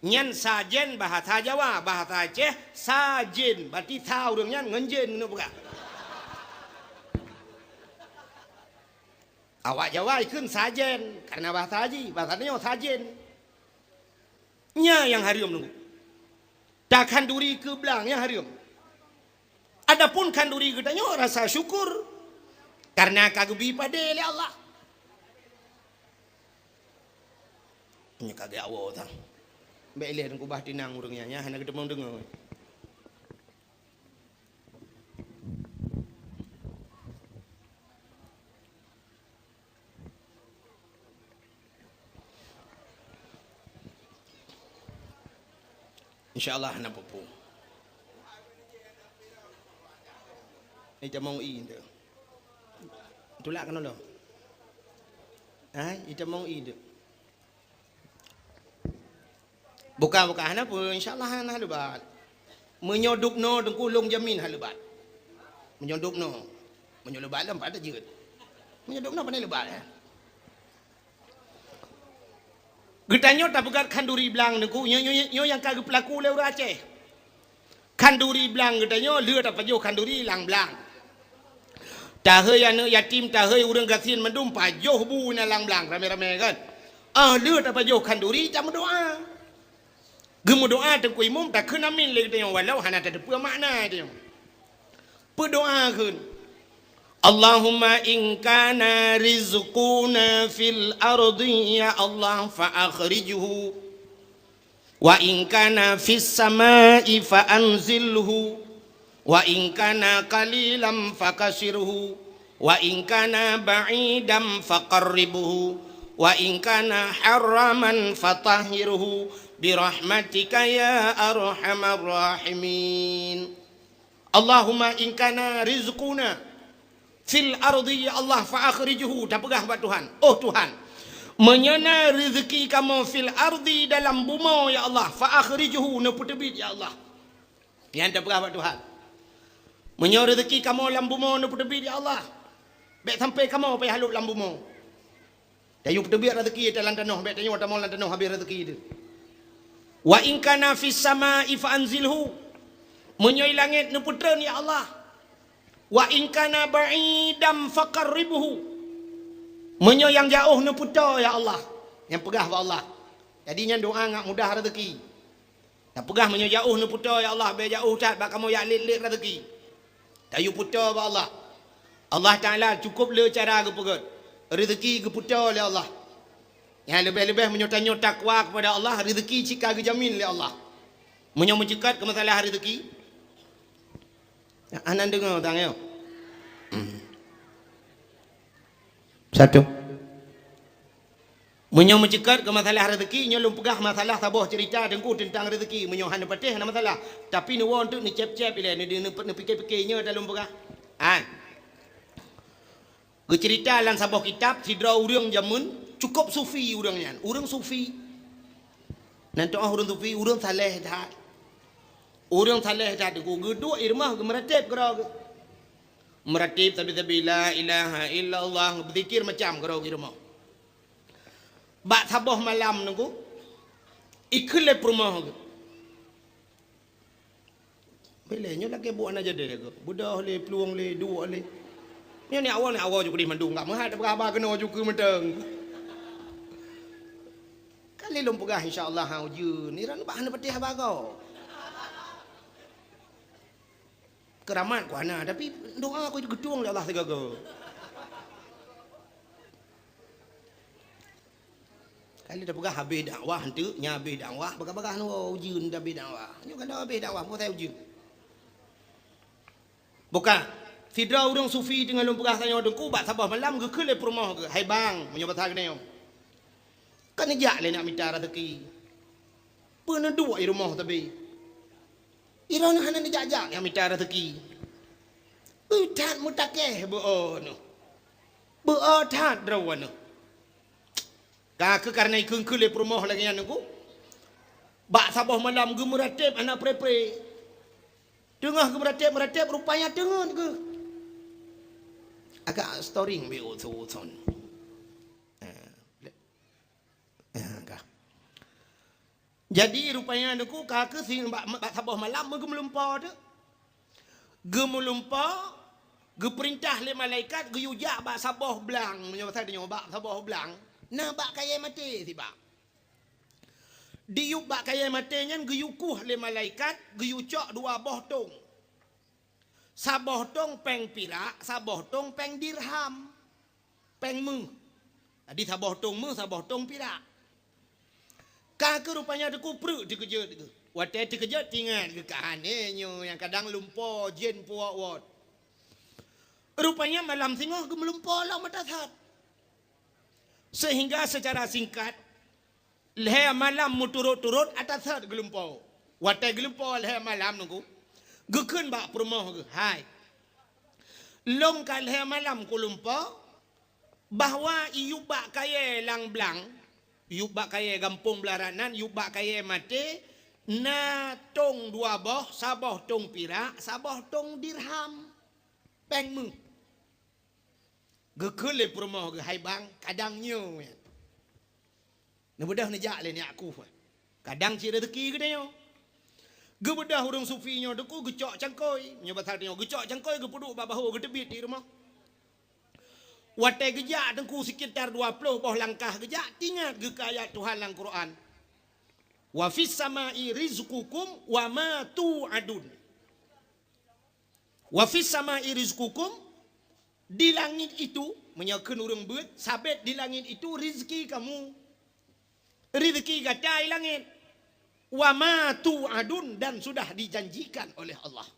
nyan sajen bahasa Jawa, bahasa Aceh sajen, berarti sa ureuëng nyan ngon jen keuneuk peugah. Awak Jawa ikheun sajen, karena bahasa jih, bahasa nyoe sajen. Nyan nyang hareuem, Teungku. Takhanduri keu blang nyang hareuem. Adapun khanduri geutanyoe rasa syukur karena ka geubi padé lé Allah. Nyoe ka geuawoe tang. Bék ilée Teungku bah tinang ureuëng nyan, nyan hana geuteumong deungoe. Insya Allah hana peue-peue. Itamong i tu. Tulak keunoe lom. Hai, itamong i tu. Buka-buka hana peue, insya Allah hana lebat. Meunyoe dubnoe Teungku lôn jamin hana lebat. Meunyoe dubnoe, meunyoe lebat lom pat jeuet. Meunyoe dubnoe pandai lebat, eh. Geutanyoe tapeugét khanduri blang Teungku, nyoe, nyoe, nyoe nyang ka geupeulaku lé ureuëng Aceh. Khanduri blang geutanyoe lheueh tapajoh khanduri lam blang. Tahei aneuëk yatim, tahei ureuëng gasien mandum pajoh bu na lam blang ramé-ramé kan. Ah lheueh tapajoh khanduri tameudoá. Geumeudoá Teungku Imum takheun amin lé geutanyoe walau hana tateupeue makna tanyoe. Peudoá kheun, Allahumma in kana rizquna fil ardi ya Allah fa akhrijhu. Wa in kana fis samai fa anzilhu, wa in kana qalilan fakasirhu, wa in kana ba'idan faqarribhu, wa in kana haraman fatahhirhu, bi rahmatika ya arhamar rahimin. Allahumma in kana rizquna fil ardi ya Allah fa akhrijhu, tapeugah bak Tuhan, "Oh Tuhan, meunyoe na reuzeuki kamoe fil ardi dalam bumoe ya Allah, fa akhrijhu, neupeuteubiet ya Allah." Nyan tapeugah bak Tuhan. Meunyoe reuzeuki kamoe lam bumoe neupeuteubiet ya Allah, bék sampai kamoe payah lhôk lam bumoe. Tayue peuteubiet reuzeuki lam tanoh, bék tanyoe tamong lam tanoh habéh reuzeuki teuh. Wa in kana fis samai fa anzilhu. Meunyoe langét neupeutreun ya Allah. Wa in kana ba'idan faqarribhu. Meunyoe nyang jaoh neupeutoe ya Allah. Nyang peugah bak Allah. Jadi nyan doá ngat mudah reuzeuki. Tapeugah meunyoe jaoh neupeutoe ya Allah, bék jaoh that bak kamoe jak lét-lét reuzeuki. Tayue peutoe bak Allah. Allah Taala cukôp le cara geupeugét. Reuzeuki geupeutoe lé Allah. Nyang leubeh-leubeh meunyoe tanyoe takwa keupada Allah, reuzeuki cit ka geujamin lé Allah. Meunyoe meuceukat keu masalah reuzeuki, hana deungoe tang nyoe. Satu. Meunyoe meuceukat keu masalah reuzeuki, nyoe lôn peugah masalah saboh ceurita Teungku teuntang reuzeuki. Meunyoe hana patéh, hana masalah. Tapi neuwoe eunteuk neucép-cép ilée, neu-, neu-, neupike-pike nyoe dah lôn peugah. Hai. Geuceurita lam saboh kitab, sidroe ureuëng jameun cukôp sufi ureuëng nyan. Ureuëng sufi. Nan teu'oh ureuëng sufi, ureuëng saleh that. Ureuëng saleh that Teungku, geuduek i rumoh geumeuratéb keudroe geuh. Meuratéb sabe-sabe, la ilaha illallah, beuzikir macam keudroe geuh i rumoh. Bak saboh malam Teungku, ikheun lé peurumoh geuh. Bilé nyoe lagée buet hana jadi geuh. Beudôh lé, plueng lé, duek lé. Nyoe ni awak ni awak ju keudeh mandum, enggak meuhat peugah haba keunoe ju keu mantong. Kali lôn peugah insya Allah ha ujeuen. Ni ran bah hana patéh haba goe. Keuramat ku hana, tapi doa ku geutueng lé Allah sigoe-goe. Kali tapeugah habéh dakwah eunteuk, nyan habéh dakwah, bagah-bagah nyoe ujeuen dah habéh dakwah. Nyoe ka habéh dakwah, peue ujeuen. Buka, sidroe ureuëng sufi teungoh lôn peugah tanyoe Teungku bak saboh malam geukheun lé peurumoh geuh, "Hai bang," meunyoe basa geutanyoe, "ka neujak lé nak mita reuzeuki. Peue neuduek i rumoh sabe? Droeneuh hana neujak-jak nyang mita reuzeuki." Ui that meutakeh beu-o neuh. Beu-o that droeneuh. Ka keuh kareuna ikheun-kheun lé peurumoh lagée nyan Teungku. Bak saboh malam geumeuratéb hana pré-pré. Teungoh geumeuratéb-meuratéb rupanya teungeut geuh. Agak storing bi uthon. Eh, eh, ka. Jadi rupanya Teungku ka keuh si bak, bak saboh malam geumeulumpo teuk. Geumeulumpo, geupeurintah lé malaikat geuyue jak bak saboh blang, meunyoe bahasa tanyoe bak saboh blang, na bak kayée maté sibak. Diyueb bak kayée maté nyan geuyue kueh lé malaikat, geuyue cok dua boh tong. Saboh tong péng pirak, saboh tong péng dirham. Péng méuh. Jadi saboh tong méuh, saboh tong pirak. Ka keuh rupanya Teungku preuk teukeujot geuh. Watée teukeujot teuingat geuh ka aneuk nyoe nyang kadang lumpo jén puwok-wot. Rupanya malam singoh geumeulumpo lom ata that. Sehingga secara singkat, lhée malam meuturot-turot ata that geulumpo. Watée geulumpo lhée malam Teungku, geukheun bak peurumoh geuh, "Hai, lôn ka lhée malam kulumpo, bahwa iyueb bak kayée lam blang, iyueb bak kayée gampông Blarat nan, iyueb bak kayée maté, na tong dua boh, saboh tong pirak, saboh tong dirham, péng méuh." Geukheun lé peurumoh geuh, "Hai bang, kadang nyoe." Neubeudôh neujak lé nyak kuh. Kadang cit rezeki geutanyoe. Geubeudôh ureuëng sufi nyoe Teungku geucok cangkôi. Nyoe bahasa tanyoe geucok cangkôi geupeuduek bak bahô geuteubiet di rumoh. Watée geujak Teungku sekitar dua ploh boh langkah geujak, teuingat geuh keu ayat Tuhan lam Quran. "Wa fis samai rizqukum wa ma tu'adun." "Wa fis samai rizqukum," di langit itu, meunyoe kheun ureuëng beuet, sabet di langit itu rezeki kamu. Rezeki gata di langit. "Wa ma tu'adun," dan sudah dijanjikan oleh Allah.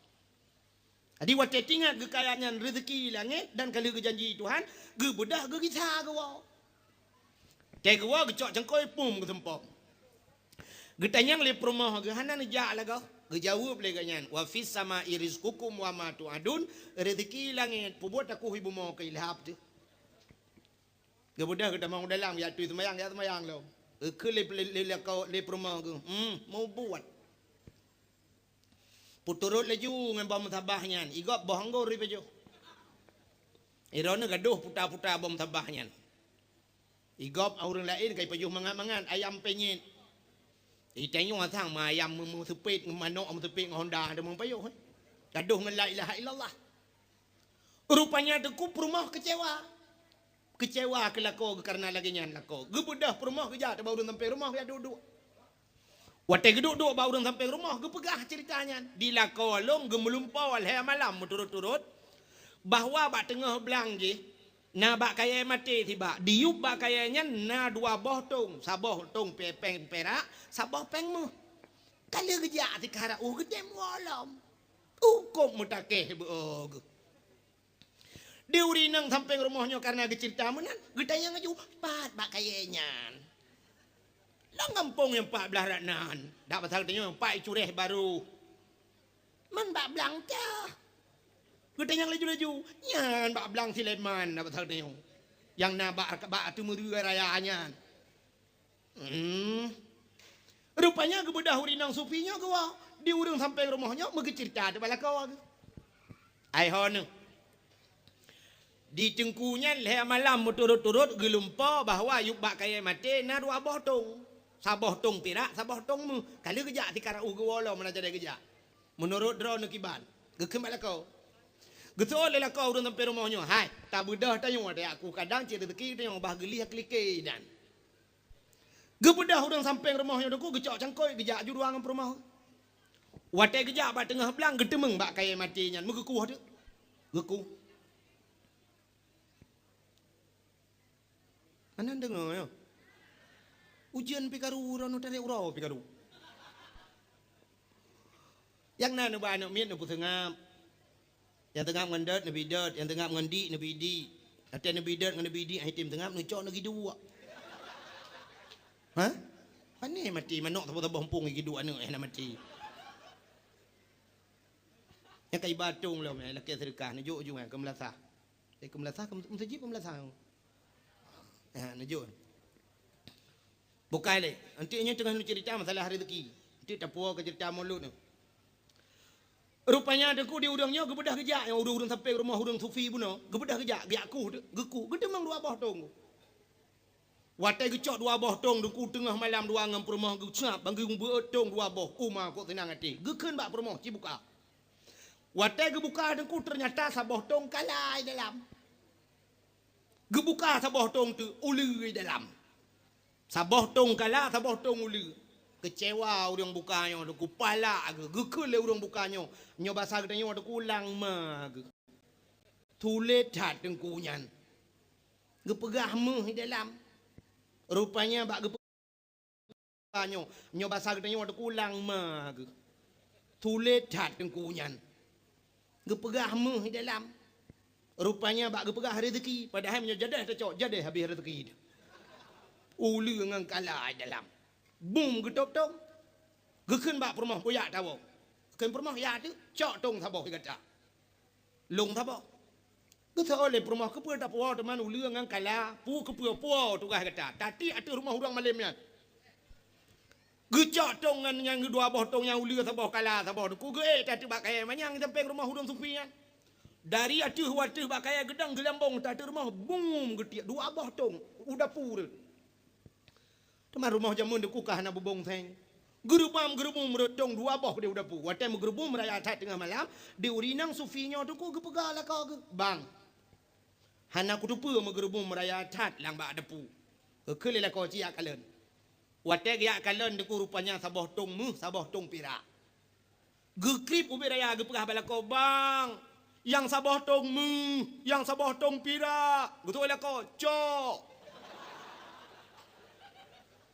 Jadi watée teuingat geuh keu ayat nyan rezeki di langit dan ka lheueh geujanji Tuhan, geubeudôh geugisa geuwoe. Tée geuwoe geucok cangkôi pum geuseumpom. Geutanyong lé peurumoh geuh, "Hana neujak lagoe?" Geujaweueb lé geuh nyan, "Wa fis samai rizqukum wa ma tu'adun," rezeki langét, peubuet takuh ié bumoe keu ilhab teuh. Geubeudôh geutamong u dalam, geujak tui seumayang, geujak seumayang lom. Geukheun lé, lé, lé, lé peurumoh geuh, "Hmm, mubuet." Peuturot laju ngon boh meusabah nyan, igob boh anggor ipajoh. Droeneuh gadoh puta-puta boh meusabah nyan. Igob ureuëng laén ka ipajoh mangat-mangat, ayam penyet. Itanyoe sang ma ayam meu-, meuseupet, manok meuseupet ngon honda, ada meupajoh, eh. Gadoh ngon la ilaha illallah. Rupanya Teungku peurumoh keucewa. Keucewa keu lakoe geuh kareuna lagée nyan lakoe. Geubeudôh peurumoh geujak teubak ureuëng sampéng rumoh geujak duek-duek. Watée geuduek-duek bak ureuëng sampéng rumoh, geupeugah ceurita nyan. Di lakoe lôn geumeulumpo lhée malam meuturot-turot, bahwa bak teungoh blang jih na bak kayée maté sibak. Diyueb bak kayée nyan na dua boh tong, saboh tong pe-, péng perak, saboh péng méuh. Ka lheueh geujak sikara uh geudem woe lom. Ukôb meutakeh beu geuh. Di ureuëng inong sampéng rumoh nyoe kareuna geuceurita meunan, geutanyong laju, "Pat bak kayée nyan?" "Lam gampông nyang pat blah rat nan." Dak pasal tanyoe pat icuréh barô. "Man bak blang teuh?" Geutanyong laju-laju, "Nyan bak blang Sileman." Dak pasal tanyoe nyang na bak, bak ateueh meureue raya nyan. Hmm. Rupanya geubeudôh ureuëng inong sufi nyoe geuwoe. Di ureuëng sampéng rumoh nyoe meugeuceurita teubak lakoe geuh. Ai ho neuh. Di Teungku nyan lhée malam meuturot-turot geulumpo bahwa yub bak kayée maté na dua boh tong. Saboh tong pirak, saboh tong méuh. Ka lheueh geujak sikara uh geuwoe lom meunan jadi geujak. Meunurot droeneuh kiban, geukheun bak lakoe. Geuseuôt lé lakoe ureuëng sampéng rumoh nyoe, "Hai, tabeudôh tanyoe, tajak kuh kadang cit rezeki tanyoe bah geulih keu like nyan." Geubeudôh ureuëng sampéng rumoh nyoe Teungku geucok cangkôi geujak aju dua ngon peurumoh. Watée geujak bak teungoh blang geuteumeung bak kayée maté nyan meugeukuh teuk. Geukuh. Hana deungoe nyoe. Ujeuen pih karu, droeneuh tarek uroe pih karu. Nyang na neuba aneuëk miet neupeuseungab. Nyang teungab ngon dot neubi dot, nyang teungab ngon dik neubi dik. Watée neubi dot ngon neubi dik, ai tem teungab neucok neugiduek. Ha? Pane maté manok saboh-saboh muphom giduek aneuëk eh na maté. Nyang ka iba tong lom eh lakée seudeukah neujok ju eh keu meulasah. Eh keu meulasah keu meuseujid keu meulasah. Ha, neujok. Bukai lé. Anti nyoe teungoh neucerita masalah rezeki. Anti tapuo keu cerita mulod nyoe. Rupanya teungku di ureuëng nyoe geubeudôh geujak, nyang ureuëng-ureuëng sampéng rumoh ureuëng sufi bunoe, geubeudôh geujak, geujak kueh, geukueh, geuteumong dua boh tong. Watée geucok dua boh tong teungku teungoh malam dua ngon peurumoh geucab, bang geubeuet tong dua boh, uma kok seunang até. Geukheun bak peurumoh, "Ci buka." Watée geubuka teungku, teunyata saboh tong kala di dalam. Geubuka saboh tong teuk, uleue di dalam. Saboh tong kala, saboh tong uleue. Keucewa ureuëng buka nyoe teungku, palak geuh, geukheun lé ureuëng buka nyoe. Nyoe basa geutanyoe teungku, lang ma geuh. Tuléh that teungku nyan. Geupeugah meuh di dalam. Rupanya bak geupeugah nyoe, nyoe basa geutanyoe teungku, lang ma geuh. Tuléh that teungku nyan. Geupeugah meuh di dalam. Rupanya bak geupeugah rezeki, padahai meunyoe jadeh tacok, jadeh habéh rezeki. Uleue ngon kala di dalam. Bum geutôb tong. Geukheun bak peurumoh, "Bujak tawoe." Kheun peurumoh, "Ya teuk, cok tong saboh di gata." Lông saboh. Geuseuôt lé peurumoh, "Keupeue tapuo teuma uleue ngon kala? Peue keupeue puo tugaih gata? Tatiek ateueh rumoh ureuëng malém nyan." Geucok tong nyan, nyan dua boh tong nyan, uleue saboh, kala saboh, teungku geuék that teuk bak kayée manyang sampéng rumoh ureuëng sufi nyan. Dari ateueh u ateueh bak kayée geudong geulambong that ateueh rumoh, bum geutiek dua boh tong u dapu rot. Teuma rumoh jameun teungku ka hana bubông seng. Geureubam-geureubum rot tong dua boh di u dapu. Watée meugeurubum raya that teungoh malam, di ureuëng inong sufi nyoe teungku geupeugah lakoe geuh, "Bang, hana kuteupeue meugeurubum raya that lam bak dapu." Geukheun lé lakoe, "Ci jak kalon." Watée geujak kalon teungku, rupanya saboh tong meuh, saboh tong pirak. Geukrieb ubit raya geupeugah bak lakoe, "Bang, nyang saboh tong meuh, nyang saboh tong pirak." Geutôk lakoe, "Cok."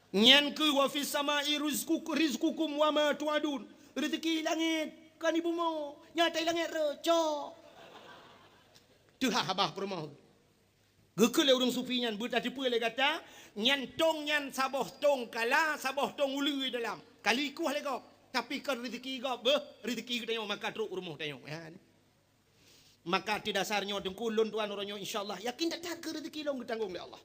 Nyan keuh, "Wa fis samai rizqukum, rizqukum wa ma tu'adun." Rezeki langét, kon di bumoe. Nyata langét rot, cok. Teuhah babah peurumoh. Geukheun lé ureuëng sufi nyan, "Beutateupeue lé gata, nyan tong nyan saboh tong kala, saboh tong uleue dalam. Ka lheueh ikueh lé gob, tapi kon rezeki gob, beuh, rezeki geutanyoe maka trok u rumoh tanyoe." Nyan. Maka ateueh dasar nyoe teungku, lôn tuan uroe nyoe, insya Allah, yakin that-that keu rezeki lôn geutanggong lé Allah.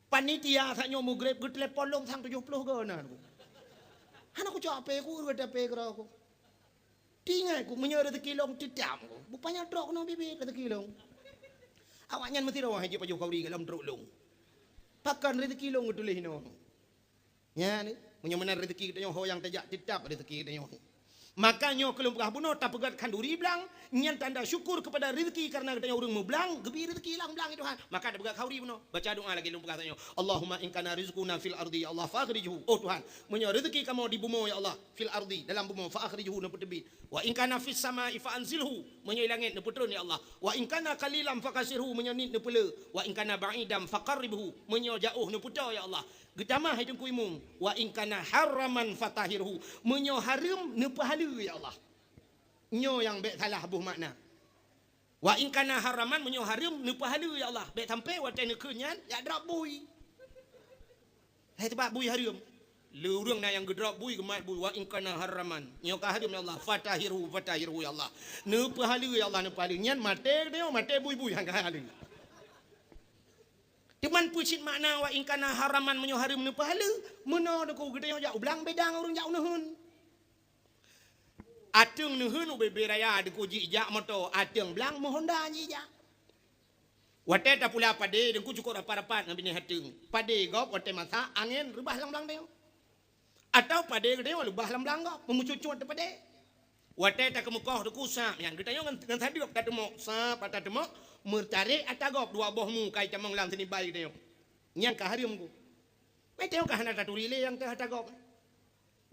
Panitia saat nyoe mugreb geutelepon lôn sang tujoh ploh goe na. Hana kucok ape ku, ureuëng ape keudroe ku. Teuingat ku, meunyoe rezeki lôn teutab ku, bupanya trok keunoe biet-biet rezeki lôn. Awaknyan meusidroe hai jeuet pajoh khauri golom trok lôn. Pakon rezeki lôn geutuléh inoe. Nyan, meunyoe meunan rezeki geutanyoe ho nyang tajak, teutab rezeki geutanyoe. Maka nyoe keu lôn peugah bunoe, tapeugét khanduri blang, nyan tanda syukur keupada rezeki, kareuna geutanyoe ureuëng meublang, geubri rezeki lam blang, ya Tuhan. Maka tapeugét khanduri bunoe, baca doa lagée lôn peugah tanyoe, "Allahumma in kana rizquna fil ardi, ya Allah, fa akhrijhu." Oh Tuhan, meunyoe rezeki kamoe di bumoe, ya Allah, fil ardi, dalam bumoe, fa akhrijhu, neupeuteubiet. "Wa in kana fis samai fa anzilhu," meunyoe langét, neupeutron, ya Allah. "Wa in kana qalilan fa kassirhu," meunyoe niet, neupeulé. "Wa in kana ba'idan fa qarribhu," meunyoe jaoh, neupeutoe, ya Allah. Geutamah hai Teungku Imum, "Wa in kana haraman fa tahhirhu," meunyoe hareuem, neupeuhaleue, ya Allah. Nyoe nyang bék salah boh makna. "Wa in kana haraman," meunyoe hareuem, neupeuhaleue, ya Allah. Bék sampai watée neukheun nyan, jak drop bui. Hai teuba bui hareuem. Le ureuëng na nyang geudrop bui, geumat bui, "Wa in kana haraman." Nyoe ka hareuem, ya Allah. "Fa tahhirhu, fa tahhirhu, ya Allah." Neupeuhaleue, ya Allah, neupeuhaleue. Nyan maté geutanyoe, maté bui-bui, han ka haleue. Teuma peue cit makna "Wa in kana haraman," meunyoe hareuem, neupeuhaleue? Meunoe teungku, geutanyoe jak u blang beda ngon ureuëng jak u neuheun. Ateueng neuheun ubé-bé raya teungku jijak moto, ateueng blang meuhonda jijak. Watée tapula padé teungku cukôp rapat-rapat ngon binéh ateueng. Padé gob watée masak angén reubah lam blang teungoh. Atawa padé geutanyoe leubah lam blang gob, meumeucut-cut padé. Watée takeumeukoh teungku sab nyan, geutanyoe ngon, ngon sadeueb tateumok, sab tateumok, meutarek ata gob dua boh mu kai tamong lam seunibai geutanyoe. Nyan ka hareuem ku. Geutanyoe ka hana taturi lé nyang teuh ata gob.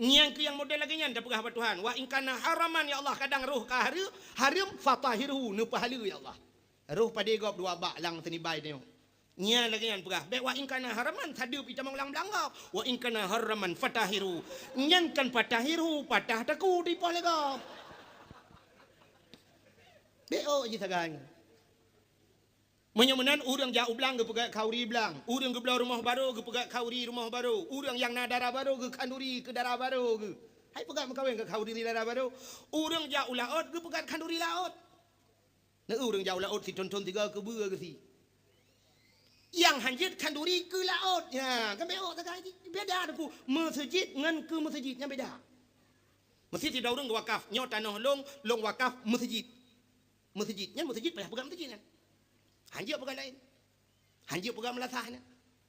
Nyang keu nyang model lagée nyan tapeugah bak Tuhan, "Wa in kana haraman, ya Allah," kadang roh ka hareu-, hareuem, "fatahhirhu," neupeuhaleue, ya Allah. Roh padé gob dua bak lam seunibai tanyoe. Nyan lagée nyan peugah, bék "Wa in kana haraman," sadeueb itamong lam blang gob. "Wa in kana haraman fatahhirhu." Nyan kan fatahhirhu, patah taku dipoh lé gob. Bék ôk jih sagai. Meunyoe meunan, ureuëng jak u blang geupeugét khanduri blang, ureuëng geubloe rumoh barô geupeugét khanduri rumoh barô, ureuëng nyang na dara barô geukhanduri keu dara barô geuh. Hai peugét meukawen keu khanduri dara barô, ureuëng jak u laôt geupeugét khanduri laôt. Neu ureuëng jak u laôt sithon-thon tiga keubeue geusi. Nyang hanjeuet khanduri keu laôt. Ya, kan beda sagai jih. Beda Teungku. Meuseujid ngon keu meuseujid nyan beda. Meuseujid sidroe ureuëng geuwakaf, nyoe tanoh lôn, lôn wakaf meuseujid. Meuseujid. Nyan meuseujid payah peugah meuseujid nyan. Hanjeuet peugah laén. Hanjeuet peugah meulasah nyan.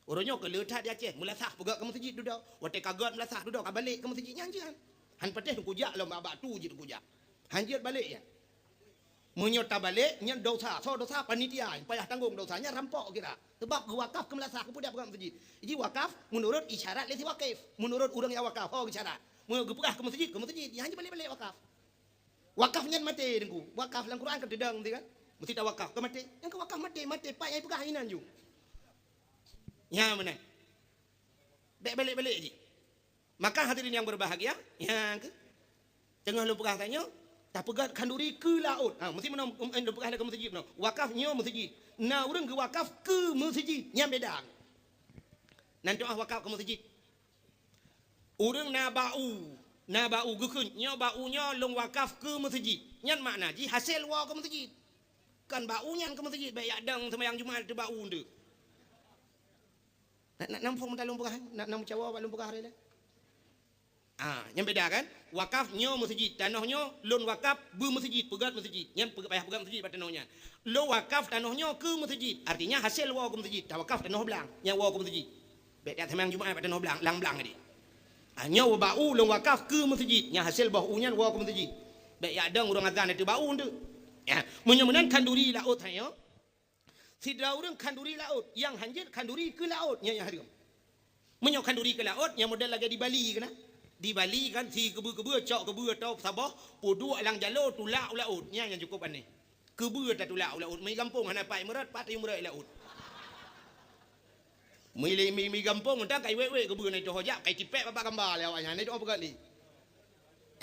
Uroe nyoe keu le that di Aceh, meulasah peugah keu meuseujid dudoe. Watée ka gét meulasah dudoe ka balek keu meuseujid nyan hanjeuet. Han patéh kujak lom bak batu jih kujak. Hanjeuet balek nyan. Meunyoe tabalek, nyan dosa. Soe dosa? Panitia. Payah tanggong dosa. Nyan rampok kira. Sebab geuwakaf keu meulasah, keu peugah meuseujid. Jadi wakaf meunurot isyarat lé si wakif. Meunurot ureuëng nyang wakaf, ho isyarat. Meunyoe geupeugah keu meuseujid, keu meuseujid. Nyan hana balek-balek wakaf. Wakaf nyan maté Teungku. Wakaf lam Quran ka teudong meusti kan? Meusti tawakaf. Ka maté. Nyang ka wakaf maté, maté. Pat nyang peugah inan ju. Nyan meunan. Bék balek-balek jih. Maka hadirin yang berbahagia, nyang ke teungoh lôn peugah tanyoe, tapeugét khanduri keu laôt. Ha, meusti meunoe, em, lôn peugah lé keu meuseujid meunoe. Wakaf nyoe meuseujid. Na ureuëng geuwakaf keu meuseujid, nyan beda. Nan doá wakaf keu meuseujid. Ureuëng na bak u, na bak u geukheun, nyoe bak u nyoe lôn wakaf keu meuseujid. Nyan makna jih hasé woe keu meuseujid. Kan bak u nyan keu meuseujid, bék jak dong seumayang Jumat teuh bak u nteuk. Nak, nak nampung meutalong peugah, nak, nak meucawa bak lôn peugah hari lé. Ah, nyan beda kan? Wakaf nyoe meuseujid, tanoh nyoe lôn wakaf beu meuseujid, peugét meuseujid. Nyan peugét payah peugét meuseujid bak tanoh nyan. Lôn wakaf tanoh nyoe keu meuseujid, artinya hasé woe keu meuseujid, tawakaf tanoh blang, nyan woe keu meuseujid. Bék jak seumayang Jumat bak tanoh blang, lam blang tadi. Ah, nyoe bak u lôn wakaf keu meuseujid, nyan hasé boh u nyan woe keu meuseujid. Bék jak dong ureuëng azan teuh bak u nteuk. Ya, meunyoe meunan khanduri laôt hai nyoe. Sidroe ureuëng khanduri laôt, nyang hanjeuet khanduri keu laôt, nyan nyang hareuem. Meunyoe khanduri keu laôt, nyan model lagée di Bali keunan. Di Bali kan si keubeu-keubeu cok keubeu atau saboh, peuduek lam jaloe tulak u laôt, nyan nyang cukup aneh. Keubeu tatulak u laôt, meugampông hana pat meurot, pat tayue meurot laôt. Meuilée mi, mi gampông, entah kai wék-wék keubeu na itu ho jak, kai tipék babah gamba lé awaknyan, na itu ho peugah lé.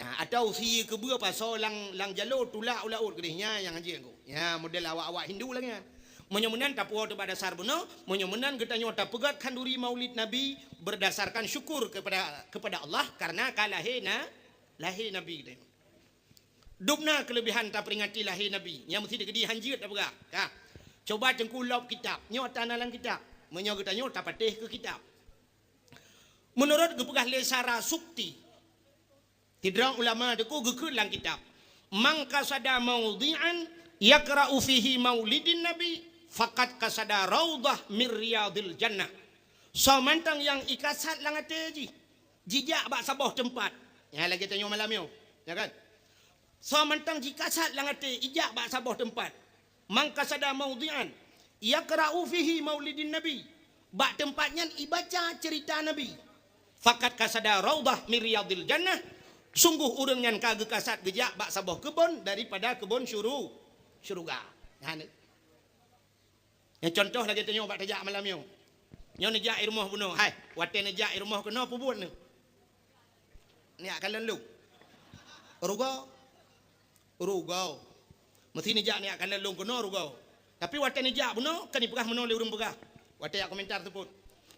Ha, atau sie keubeu pasoe lam, lam jaloe tulak u laôt keudeh nyan nyang hanjeuet Teungku. Ya, model awak-awak Hindu lagée nyan. Meunyoe meunan tapuwoe teuh bak dasar bunoe, meunyoe meunan geutanyoe tapeugét khanduri Maulid Nabi berdasarkan syukur kepada, kepada Allah karena ka lahé na, lahé Nabi geutanyoe. Dum na keuleubehan taperingati lahé Nabi, nyang meusti teukeudi hanjeuet tapeugah. Ka. Coba Teungku lop kitab, nyoe ata na lam kitab. Meunyoe geutanyoe tapatéh keu kitab. Meunurot geupeugah lé Sarasukti, sidroe ulama Teungku geukheun lam kitab, "Man qasada maudhi'an yaqra'u fihi maulidin nabi, faqad qasada raudhah min riyadil jannah." Soe mantong nyang ikasad lam até jih, jijak bak saboh teumpat. Nyan lagée tanyoe malam nyoe, ya kan? Soe mantong jikasad lam até, ijak bak saboh teumpat. Man qasada maudhi'an yaqra'u fihi maulidin nabi. Bak teumpat nyan ibaca ceurita Nabi. Faqad qasada raudhah min riyadil jannah. Sungguh ureuëng nyan ka geukasad geujak bak saboh keubon daripada keubon syuru-, syuruga. Nyan. Nyang contoh lagée tanyoe bak tajak malam nyoe. Nyoe neujak i rumoh bunoe, hai, watée neujak i rumoh keunoe peubuet neuh. Neujak kalon lôn. Rugoe. Rugoe. Meusti neujak neujak kalon lôn keunoe rugoe. Tapi watée neujak bunoe, kan ipeugah meunoe lé ureuëng peugah. Watée jak komentar teupot.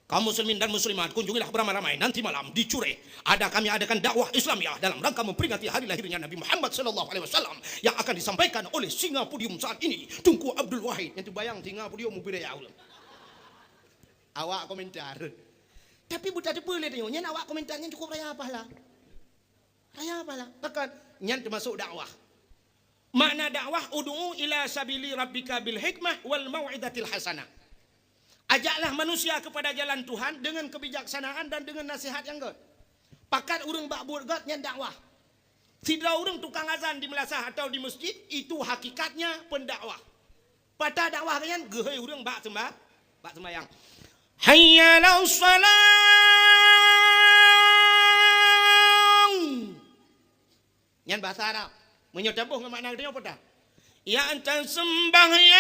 Kaum muslimin dan muslimat, kunjungilah beramai-ramai nanti malam di Cureh. Ada kami adakan dakwah Islamiyah dalam rangka memperingati hari lahirnya Nabi Muhammad sallallahu alaihi wasallam yang akan disampaikan oleh singa podium saat ini, Teungku Abdul Wahid. Nyang teubayang singa podium mubire ya Allah. Awak komentar. Tapi buta teupeu lé tanyoe, nyan awak komentar nyan cukup raya pahala. Raya pahala. Bahkan nyan termasuk dakwah. Makna dakwah, "Ud'u ila sabili rabbika bil hikmah wal mau'izatil hasanah." Ajaklah manusia kepada jalan Tuhan dengan kebijaksanaan dan dengan nasihat yang gét. Pakat ureuëng bak buet gét nyan dakwah. Sidroe ureuëng tukang azan di meulasah atau di masjid, itu hakikatnya pendakwah. Pata dakwah nyan geuhôi ureuëng bak seumba-, bak sembahyang. Hayya 'alas shalah. Nyan bahasa Arab. Meunyoe taboh ngon makna geutanyoe peue tah? Ya ata sembahyang.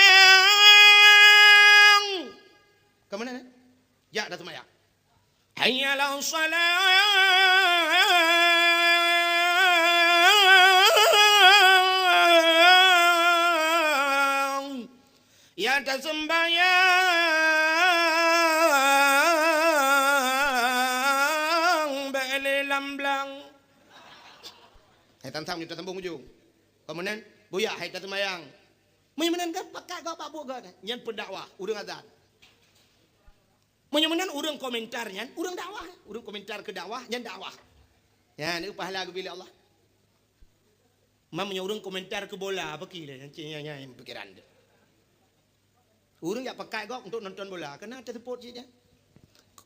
Ka meunan, eh? Jak dah sembahyang. Hayya 'alas shalah. Ya ata sembahyang, bék lé lam blang. Hai tam-tam nyoe tasambong ujong. Ka meunan, buyak hai taseumayang. Meunyoe meunan kan pakat gob bak buet gob nyan, nyan pendakwah, ureuëng azan. Meunyoe meunan ureuëng komentar nyan, ureuëng dakwah, ureuëng komentar keu dakwah nyan dakwah. Nyan, nyan pahala geubri lé Allah. Meunyoe ureuëng komentar keu bola, apa ki lé? Nyan, nyan, nyan pikiran dia. Ureuëng jak pakai gok untuk nonton bola, kena tersebut je dia.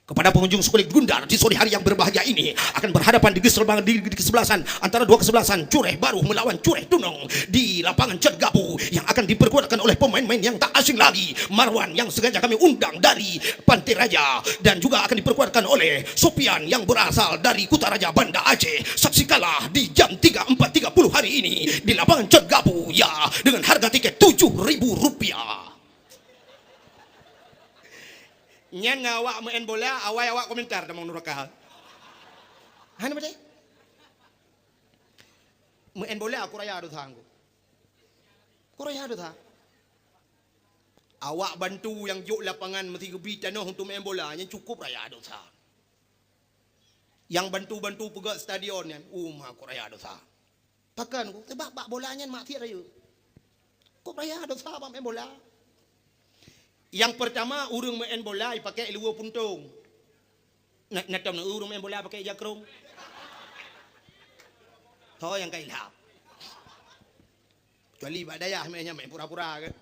Kepada pengunjung sekolah Gundar, di sore hari yang berbahagia ini akan berhadapan di kesebelah-, di, di kesebelasan antara dua kesebelasan, Cureh Baruh melawan Cureh Tunong di lapangan Cat Gabu yang akan diperkuatkan oleh pemain-pemain yang tak asing lagi, Marwan yang sengaja kami undang dari Pantai Raja dan juga akan diperkuatkan oleh Sopian yang berasal dari Kutaraja, Banda Aceh. Saksikanlah di jam tiga empat tiga puluh hari ini di lapangan Cat Gabu, ya, dengan harga tiket tujuh ribu rupiah. Nyan ngon awak meu'en bola, awai awak komentar tamong nuraka. Hana beutôi? Meu'en bola kuraya dosa ngku. Kuraya dosa. Awak bantu nyang jok lapangan meusti geubri tanoh untuk meu'en bola, nyan cukup raya dosa. Nyang bantu-bantu peugöt stadion nyan, uma kuraya dosa. Pakon ku, sebab bak bola nyan maksiat rayeuk. Kok raya dosa bak main bola? Yang pertama, ureuëng main bola ipakée luwa puntong. Na, na tom ureuëng main bola pakée jakrong? Ho nyang ka ilham. Kecuali bak dayah main nyan main pura-pura kan.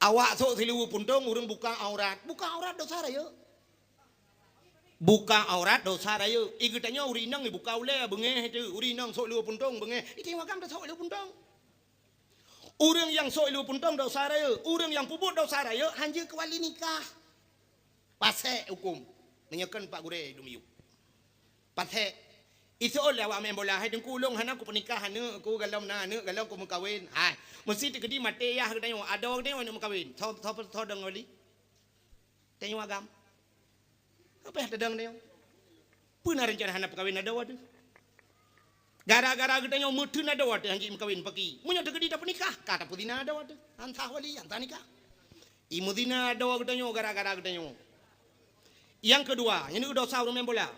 Awak sok siluwa puntong, ureuëng buka aurat. Buka aurat dosa rayeuk. Buka aurat dosa rayeuk. I geutanyoe ureuëng inong ibuka ulée beungéh itu, ureuëng inong sok luwa puntong beungéh. I tanyoe agam tasok luwa puntong. Ureuëng nyang sok luwa puntong dosa rayeuk, ureuëng nyang peubuet dosa rayeuk hanjeuet keu wali nikah. Pasék huköm. Meunyoe kon Pak Gurée dumiyueb. Pasék. Iseuôt lé awak main bola, "Hai Teungku, ulôn hana kupeunikah aneuëk ku, galom na aneuëk, galom kumeukawen." Hai, meusti teukeudi maté yah geutanyoe, adoe geutanyoe aneuëk meukawen. Soe, soe, soe dong wali? Tanyoe agam. Apa nyang tadong tanyoe? Peue na reuncana hana peukawen adoe teuh? Gara-gara geutanyoe meuteun adoe teuh hanjeuet meukawen paki. Meunyoe teukeudi tapeunikah, ka tapeuzina adoe teuh. Han sah wali, han sah nikah. I meuzina adoe geutanyoe gara-gara geutanyoe. Nyang keudua, nyan dosa ureuëng main bola.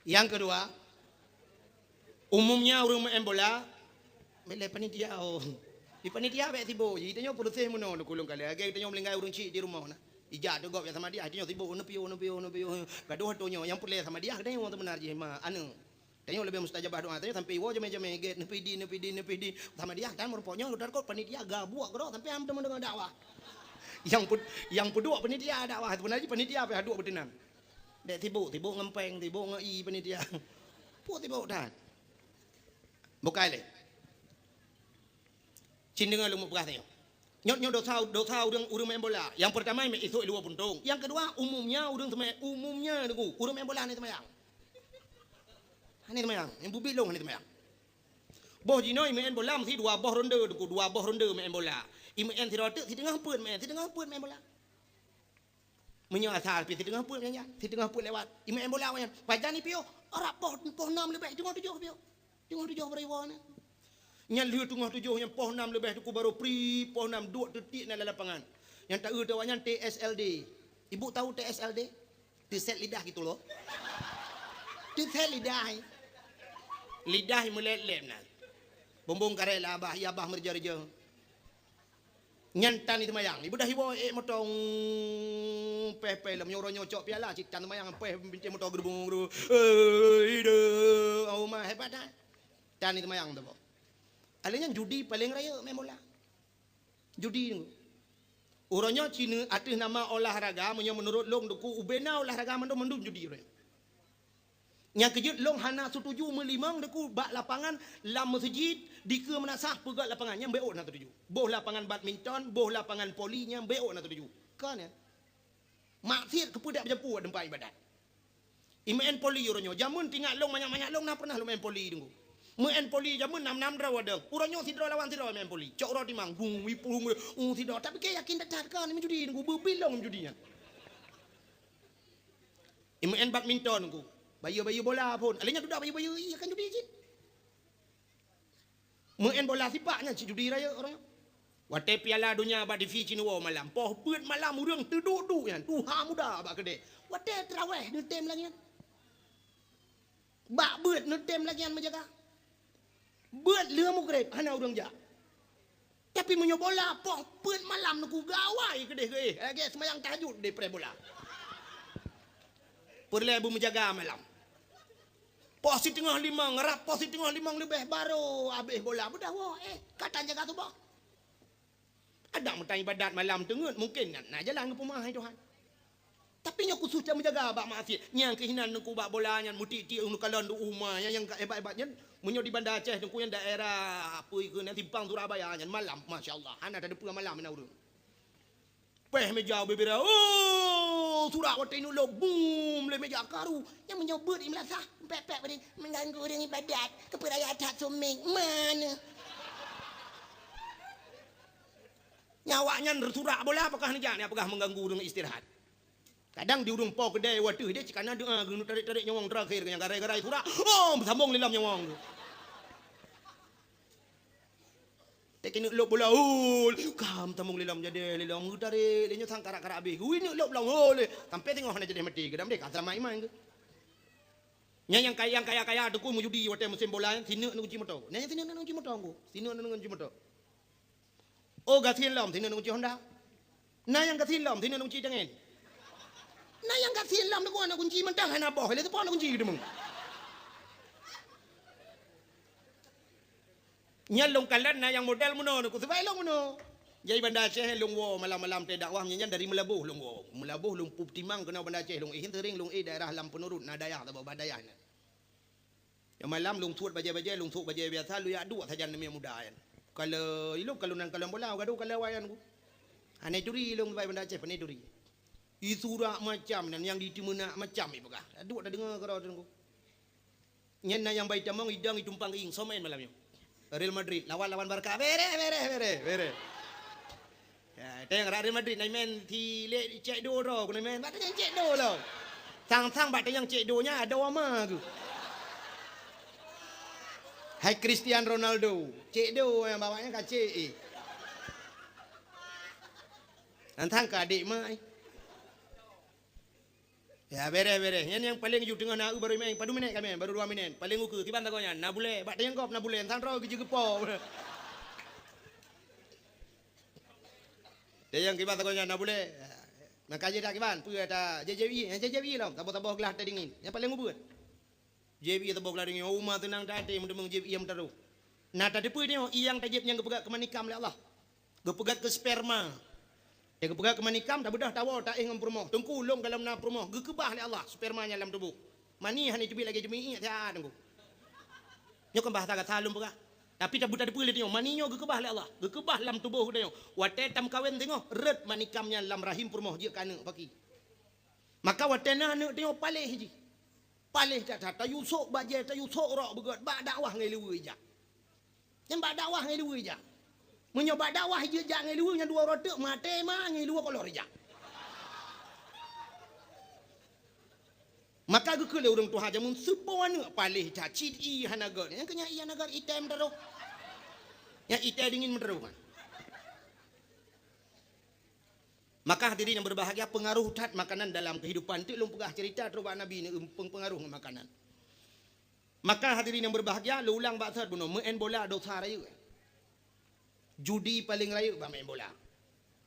Nyang keudua, umumnya ureuëng main bola, milée panitia, oh. Di panitia bék sibuk, jadi tanyoe peureséh meunoe leukulung kali. Lagée tanyoe meulinggai ureuëng cit di rumoh na. Ija teugok biasa madiah, tanyoe sibuk, neupiôh, neupiôh, neupiôh. Gadoh tanyoe, nyang peureulée sama diah, tanyoe seubeuna jih ma, aneuëk. Tanyoe leubeh mustajabah doa, tanyoe sampai iwoe jamé-jamé gét, neupidi, neupidi, neupidi. Sama diah, tan meureumpok nyoe, udah kot panitia gabuak keudroe, sampai ham teuma deungoe dakwah. Nyang ped-, nyang peuduek panitia dakwah, seubeuna jih panitia pih duek beuteunan. Dek sibuk, sibuk ngon péng, sibuk ngon i panitia. Peue sibuk that? Bukai lé. Cin deungoe lôn peugah tanyoe. Nyoe, nyoe dosa, dosa ureuëng, ureuëng main bola. Nyang pertama, isok luwa puntong. Nyang keudua, umumnya ureuëng seumay-, umumnya Teungku, ureuëng main bola hana seumayang. Hana seumayang, nyang bubit lôn hana seumayang. Boh jinoe main bola meusti dua boh ronde Teungku, dua boh ronde main bola. I main sidroe teuk, siteungoh peuet main, siteungoh peuet main bola. Meunyoe asai pih siteungoh peuet nyan, siteungoh peuet lewat. I main bola awaknyan, pajan ipiôh, rab poh, poh nam leubeh, teungoh tujoh piôh. Teungoh tujoh baroe iwoe na. Nyan lheueh teungoh tujoh nyan poh nam leubeh Teungku baroe pri, poh nam duek teutiek na lam lapangan. Nyang taeu teuh awaknyan T S L D. Ibu tahu T S L D? Teuset lidah gitu loh. Teuset lidah. Lidah meulét-lét na. Bumbong karét lah abah, ya abah meureuja-reuja. Nyan tan seumayang. Ibu dah iwoe ék moto, peh-peh lom nyoe uroe nyoe cok piala cit tan seumayang, peh binceng moto geurubung-geurubung. Eh, ide, oh ma, hebat dah. Tan seumayang tu. Alèh nyan judi paleng rayeuk main bola. Judi tu. Uroe nyoe cina ateueh nama olahraga, meunyoe meunurot lôn Teungku, ubena olahraga mandum-mandum judi uroe nyoe. Nyang keujeuet lôn hana setuju meulimong Teungku bak lapangan lam meuseujid dikeue meunasah peugöt lapangan, nyan bék ôt hana setuju. Boh lapangan badminton, boh lapangan voli, nyan bék ôt hana setuju. Kon nyan. Maksiat keupeue dak beujampu teumpat ibadat. I main voli uroe nyoe, jameun teuingat lôn manyak-manyak lôn na pernah lôn main voli Teungku. Main voli jameun nam-nam droe wadong. Uroe nyoe sidroe lawan sidroe main voli. Cok uroe timang, gung, ipung, uh, sidroe. Tapi keu yakin that-that kan meujudi Teungku, beubilong meujudi nyan. I main badminton Teungku. Bayeue-bayeue bola phon. Alèh nyan dudoe bayeue-bayeue, iya kan judi cit. Main bola sipak nyan cit judi rayeuk uroe nyoe. Watèe Piala Donya bak T V cit neuwoe malam, poh peuet malam ureueng teuduek-duek nyan, tuha muda bak keudè. Watèe teurawèh neutem lagèe nyan. Bak beuet neutem lagèe nyan meujaga. Beuet lheueh mugreb hana ureuëng jak. Tapi meunyoe bola poh peuet malam neukugawai keudeh geuéh, lagée seumayang tahajud deh preh bola. Peureulée beumeujaga malam. Poh siteungoh limong, rab poh siteungoh limong leubeh barô abéh bola. Beudah woe, eh, ka tan jaga tuboh. Adak meutan ibadat malam teungeut, mungken na, na jalan geupeumeu'ah hai Tuhan. Tapi nyoe khusos cit meujaga bak maksiet. Nyang keuh inan teungku bak bola nyan, meutik-tik ureuëng kalon di uma nyan, nyang ka hebat-hebat nyan. Meunyoe di Banda Aceh teungku nyan daerah apa ikeu nyan, simpang Surabaya nyan, malam, masya Allah, hana tadeupeue malam na ureuëng. Péh meja bubira, oh, surak watée ineuk lôb, bum, lé meja karu. Nyang meunyoe beuet i meulasah, pek-pek beude, mengganggu ureuëng ibadat, keupeuraya that suméng, mana? Nyawak nyan surak bola, apakah neujak ni, apakah mengganggu ureuëng istirahat? Kadang di ureuëng po keudée wateueh dia cit kana doa geuneuk tarek-tarek nyawong terakhir nyang garai-garai surak, oh, beusambong lé lom nyawong tu. Tek keuneuk lôb bola, hol, kam tamong lé lom jadi lé lom geutarek lé nyoe sang karak-karak abéh. Geuneuk lôb lom, hol, sampai teungoh hana jadi mati, geudam deh ka seulamat iman geuh. Nyan nyang kaya, nyang kaya-kaya teungku meujudi watée musim bola, sineuk neuk kunci moto. Nyan sineuk neuk kunci moto teungku. Sineuk neuk kunci moto. Oh, gasien lom, sineuk neuk kunci Honda. Na nyang gasien lom, sineuk neuk kunci tangen. Na nyang gasien lom, neuk kunci mantong hana boh, lé teupon neuk kunci teuma. Nyan lôn kalon na nyang model meunoe, neuk seubab lôn meunoe. Jadi Banda Aceh lôn woe malam-malam teuh dakwah, nyan dari Meulaboh lôn woe. Meulaboh lôn peutimang keunoe Banda Aceh lôn, eh, sering lôn eh daerah Lam Peunurut, na dayah saboh bah dayah nyan. Nyang malam lôn suet bajée-bajée, lôn suet bajée biasa, lôn jak duek sajan namiet muda nyan. Kalau ilôn, kalau nan kalon bola, gadoh kalau awak nyan ku. Hana turi lôn bai Banda Aceh, pane turi. Isurak macam nan nyang diteumeunak macam ipeugah. Duek tadeungoe keudroe teungku. Nyan na nyang bai tamong idong itumpang ieng, soe maén malam nyoe? Real Madrid lawan, lawan Barca. Bereh, bereh, bereh, bereh. Ya, teuh rak Real Madrid na imen si lé cek do droe, ku na imen. Bak tanyong cek do lom. Sang-sang bak tanyong cek do nya ada wama tu. Hai Cristiano Ronaldo, cek do nyang bawaknya ka cek, eh. Nantang ka adik mak, eh. Ya, bereh, bereh. Nyan nyang paleng ju teungoh na eu baru imen, padum minét ka imen, baru dua minét. Paleng ukeue, kiban sagoe nyan, na bulée, bak tanyong gob na bulée, nantang droe geujeugeupô. Tanyong kiban sagoe nyan, na bulée. Maka jih dak kiban, peue ata J J I, J J I lom, saboh-saboh glah teuh dingin. Nyang paleng ubeut. Jieb ie saboh glah dingin, uma teunang that até meuteumeung jieb ie meutarôh. Na tateupeue nyoe, ie nyang tajieb nyan geupeugah keu manikam lé Allah. Geupeugah keu sperma. Ya geupeugah keu manikam, tabeudôh tawoe taéh ngon peurumoh. Teungku, lôn gohlom na peurumoh, geukeubah lé Allah sperma nyan lam tuboh. Mani hana teubiet lagée jeumiék siat teungku. Nyoe kon bahasa gata lôn peugah. Tapi tabu tateupeue lé tanyoe, mani nyoe geukeubah lé Allah, geukeubah lam tuboh tanyoe. Watée tameukawen teungoh, rhot manikam nyan lam rahim peurumoh jeuet keu aneuëk paki. Maka watée na aneuëk tanyoe paléh jih. Paléh that-that, tayue sôk bajée, tayue sôk rok beugét, bak dakwah ngon luweue jak. Nyan bak dakwah ngon luweue jak. Meunyoe bak dakwah jeuet jak ngon luweue nyan dua uroe teuk maté ma ngon luweue kolor jak. Maka geukheun lé ureuëng tuha jameun, seuboh aneuëk paléh that, cit ie hana gét. Nyang keu nyan ie hana gét, item teurôh. Nyang item dingin meuteurôh kan. Maka hadirin yang berbahagia, pengaruh that makanan dalam kehidupan. Teuk lôn peugah cerita trok bak Nabi ni, em, peng-, pengaruh ngon makanan. Maka hadirin yang berbahagia, lôn ulang bak that bunoe, meu'en bola dosa rayeuk. Judi paleng rayeuk bak meu'en bola.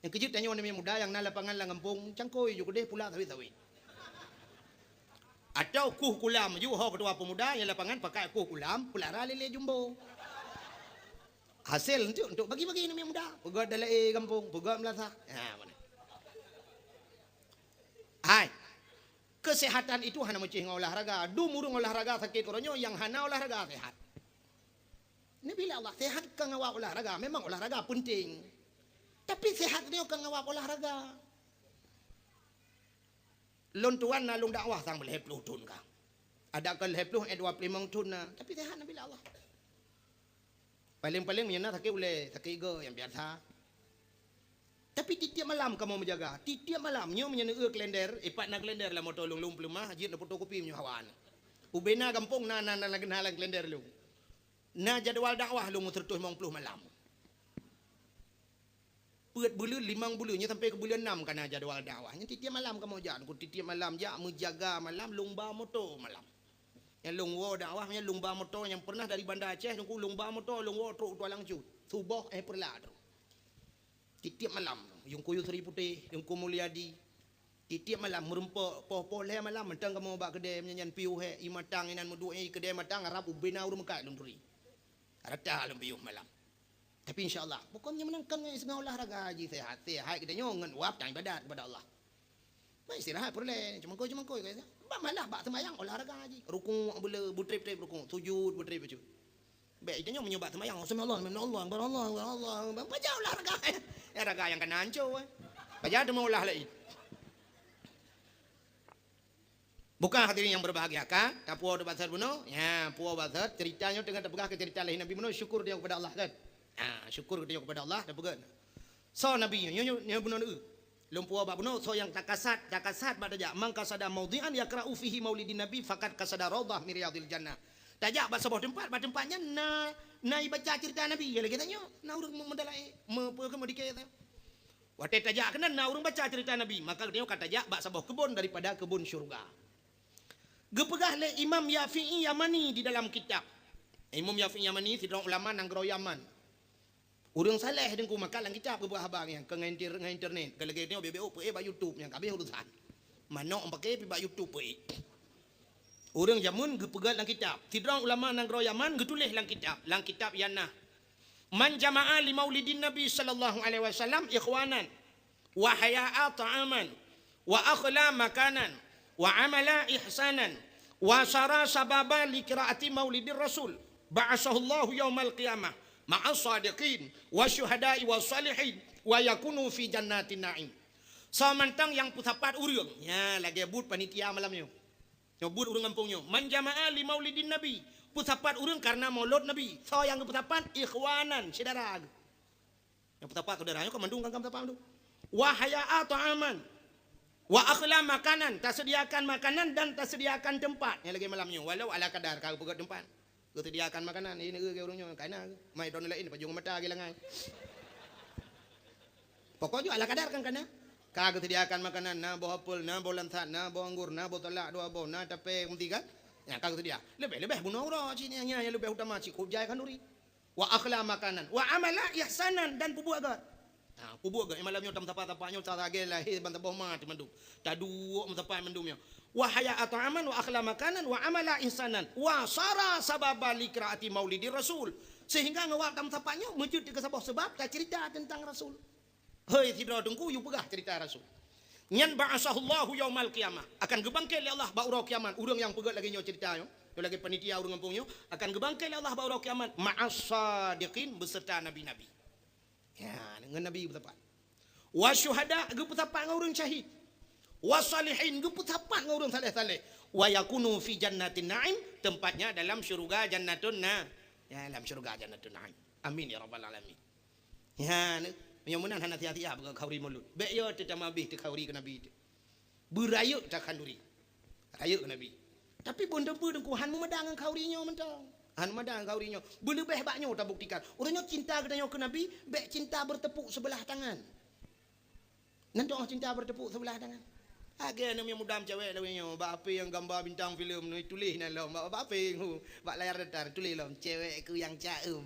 Nyang keujeuet tanyoe aneuk muda nyang na lapangan lam gampông, cangkôi ju keudeh pula sawét-sawét. Atau kueh kulam ju ho keutua pemuda nyang lapangan pakai kueh kulam, peulara lé-lé jumbo. Hasé untuk, untuk bagi-bagi aneuk muda. Peugöt dalam gampông, peugöt meulasah. Ha, mana? Hai. Kesehatan itu hana meucih ngon olahraga. Dum ureuëng olahraga sakét uroe nyoe, nyang hana olahraga sehat. Nabi lé Allah, sehat ka ngawab olahraga. Memang olahraga penting. Tapi sehat nyoe ka ngawab olahraga. Lôn tuan na lôn dakwah sang lhèe ploh thon ka. Ada ka lhèe ploh, eh, dua ploh limong thon na. Tapi sehat Nabi lé Allah. Paléng-paléng meunyoe na sakét ulèe, sakét igoe nyang biasa. Tapi tiep-tiep malam kamoe meujaga. Tiep-tiep malam, nyoe meunyoe neueu kalender, ipat na kalender lam moto lôn, lôn peuleumah, jeuet neufotokopi meunyoe hawa na. Ubé na gampông na, na, na, na, na lam kalender lôn. Na jadwal dakwah lôn meuseureutôh limong ploh malam. Peuet buleuen, limong buleuen, nyoe sampai keu buleuen nam ka na jadwal dakwah. Nyan tiep-tiep malam kamoe jak, tiep-tiep malam jak meujaga malam, lôn ba moto malam. Nyang lôn woe dakwah, nyang lôn ba moto nyang pernah dari Banda Aceh, Teungku, lôn ba moto, lôn woe trok u Tualang Cut. Suboh, eh, peureulak trok. Tiep-tiep malam, Teungku Yusri Putéh, Teungku Mulyadi. Tiep-tiep malam, meureumpok poh-poh lhèe malam, mantong kamoe bak keudè meunyan-nyan piôh hèk, ié matang inan meuduek, eh, keudè matang, rab ubena ureueng meukat lôn turi. Rata lôn piôh malam. Tapi insya Allah, pokoknya meunan kan ngon iseumeung olahraga jih, sehat-sehat geutanyoe ngon wab dan ibadat kepada Allah. Mai istirahat peureulèe, cumangkôi-cumangkôi, ka, ba malah bak seumayang olahraga jih. Rukuk beule, beutrép-trép rukuk, sujud beutrép bacut. Bèk geutanyoe meunyoe bak seumayang, "Subhanallah, subhanallah, subhanallah, subhanallah." Pajan olahraga. Eh, raga nyang kana ancô, eh. Pajan teuma olah laén. Bukan hadirin yang berbahagia, ka? Tapuwoe bak sat bunoe? Ya, puwoe bak sat. Cerita nyoe teungoh tapeugah keu cerita lahé Nabi bunoe, syukur tanyoe kepada Allah, kan? Ha, syukur tanyoe kepada Allah, tapeugah. Soe Nabi nyoe, nyoe, nyoe bunoe neu. Lôn puwoe bak bunoe, soe nyang takasad, takasad bak tajak. "Man qasada maudhi'an yaqra'u fihi maulidin Nabi, faqad qasada raudhah min riyadhil jannah." Tajak bak saboh teumpat, bak teumpat nyan na, na ibaca cerita Nabi. Ya lagèe tanyoe, na ureueng meudalai, me-, peue keu meudikèe. Watèe tajak keunan na ureueng baca cerita Nabi, maka geutanyoe ka tajak bak saboh keubon daripada keubon syeuruga. Geupeugah lé Imam Yafi'i Yamani di dalam kitab. Imam Yafi'i Yamani sidroe ulama nanggroe Yaman. Ureueng saleh Teungku, maka lam kitab geupeugah haba nyan, keu ngon inter-, ngon internet. Keu lagèe nyoe bèk-bèk peuék bak YouTube nyan, ka habéh urusan. Manok pakè pi bak YouTube peuék. Ureueng jameun geupeugah lam kitab. Sidroe ulama nanggroe Yaman geutuléh lam kitab, lam kitab Yanah. "Man jama'a li maulidin Nabi sallallahu alaihi wasallam ikhwanan, wa haya'a ta'aman, wa akhla makanan, wa amala ihsanan, wa sara sababa li qiraati maulidir Rasul, ba'asahullahu yaumal qiyamah ma'as sadiqin, wa syuhada'i wa salihin, wa yakunu fi jannatin na'im." Soe mantong nyang peusapat ureueng, nya lagèe buet panitia malam nyoe. Nyoe buet ureueng gampông nyoe. "Man jama'a li maulidin Nabi." Peusapat ureueng karena maulud Nabi. Soe nyang geupeusapat? Ikhwanan, syedara geuh. Nyang peusapat syedara nyoe ka mandum kan peusapat mandum. "Wa haya'a ta'aman. Wa akhla makanan." Taseudiakan makanan dan taseudiakan teumpat. Nyang lagèe malam nyoe. Walau ala kadar ka geupeugöt teumpat. Geuseudiakan makanan, ini ureueng nyoe kana. Mai droeneuh laén pajoh mata geulangai. Pokok jih ala kadar kan kana. Ka geuseudiakan makanan, na boh apel, na boh lansat, na boh anggur, na boh salak dua boh, na tapè meuti kan. Nyan ka geuseudia. Leubeh-leubeh bunoe uroe cit nyan, nyan leubeh utama cit kujai khanduri. Wa akhla makanan, wa amala ihsanan, dan peubuet gét. Ha, peubuet gét. Malam nyoe tam sapa-sapa nyoe, salah lagèe lahé ban saboh ma teumandum. Taduek meusapat mandum nyoe. Wa haya'a ta'aman, wa akhla makanan, wa amala ihsanan, wa sara sababa li qiraati maulidir Rasul. Sehingga ngon wab tam sapat nyoe meujeuet keu saboh seubab tacerita teuntang Rasul. Hei sidroe teungku, yue peugah cerita Rasul. Nyan ba'asahullahu yaumal qiyamah, akan geubangkét lé Allah bak uroe kiamat. Ureueng nyang peugét lagèe nyoe cerita nyoe, nyoe lagèe panitia ureueng gampông nyoe, akan geubangkét lé Allah bak uroe kiamat ma'as sadiqin, beserta nabi-nabi. Ya, ngon nabi geupeusapat. Wa syuhada, geupeusapat ngon ureueng syahid. Wa salihin, geupeusapat ngon ureueng saleh-saleh. Wa yakunu fi jannatin na'im, tempatnya dalam syurga Jannatun Na-, ya, dalam syurga Jannatun Na'im. Amin ya rabbal alamin. Ya, ni, meunyoe meunan hana siah-siah bak khanduri mulod. Bèk yo teutamah abéh teu khanduri keu Nabi teuh. Beurayeuk takhanduri. Rayeuk keu Nabi. Tapi bun teumpeue teungku han meumada ngon khanduri nyoe mantong. Han meumada ngon khanduri nyoe. Beuleubeh bak nyoe tabuktikan. Ureueng nyoe cinta geutanyoe keu Nabi, bèk cinta bertepuk sebelah tangan. Nan doh cinta bertepuk sebelah tangan. Lagèe aneuk muda cewek lawét nyoe, bak H P nyang gamba bintang filem nyoe tuléh nan lom, bak, bak H P, bak layar datar tuléh lom, "Cewekku yang caem."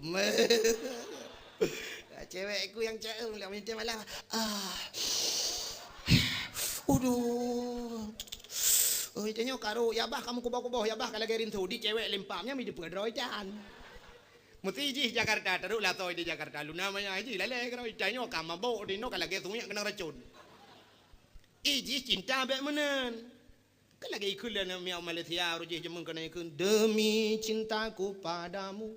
"Cewekku yang caem," lom nyan malah, ah. Uduh. Oh, tanyoe ka rhot, ya bah kamoe kuboh-kuboh, ya bah ka lagèe rinso, di cewek lempam nyan mi dipeudroe tan. Meusti jih Jakarta, taruhlah toh di Jakarta, luna maya jih lalè keudroe, tanyoe ka mabök di noe ka lagèe sumiek keunong racun. Ih, jih cinta bèk meunan. Kan lagèe ikheun lé aneuk miet Malaysia, roh jih jameun keunan ikheun, "Demi cintaku padamu,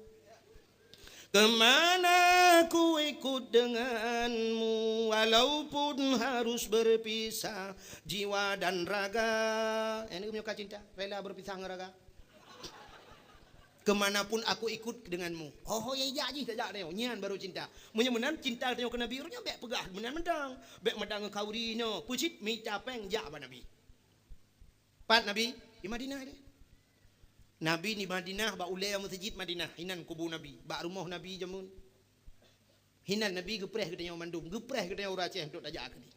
ke mana ku ikut denganmu, walaupun harus berpisah jiwa dan raga." Nyan keuh meunyoe ka cinta, rela berpisah ngon raga. "Kemanapun aku ikut denganmu." Oh, ya jak jih tajak nyoe. Nyan baru cinta. Meunyoe meunan cinta tanyoe keu Nabi, ureueng nyoe bèk peugah meunan mantong. Bèk mada ngon khanduri nyoe. Peue cit mita pèng jak bak Nabi. Pat Nabi? Di Madinah deh. Nabi di Madinah bak ulèe meuseujid Madinah. Inan kubu Nabi. Bak rumoh Nabi jameun. Inan Nabi geupreh geutanyoe mandum. Geupreh geutanyoe ureueng Aceh untuk tajak keudéh.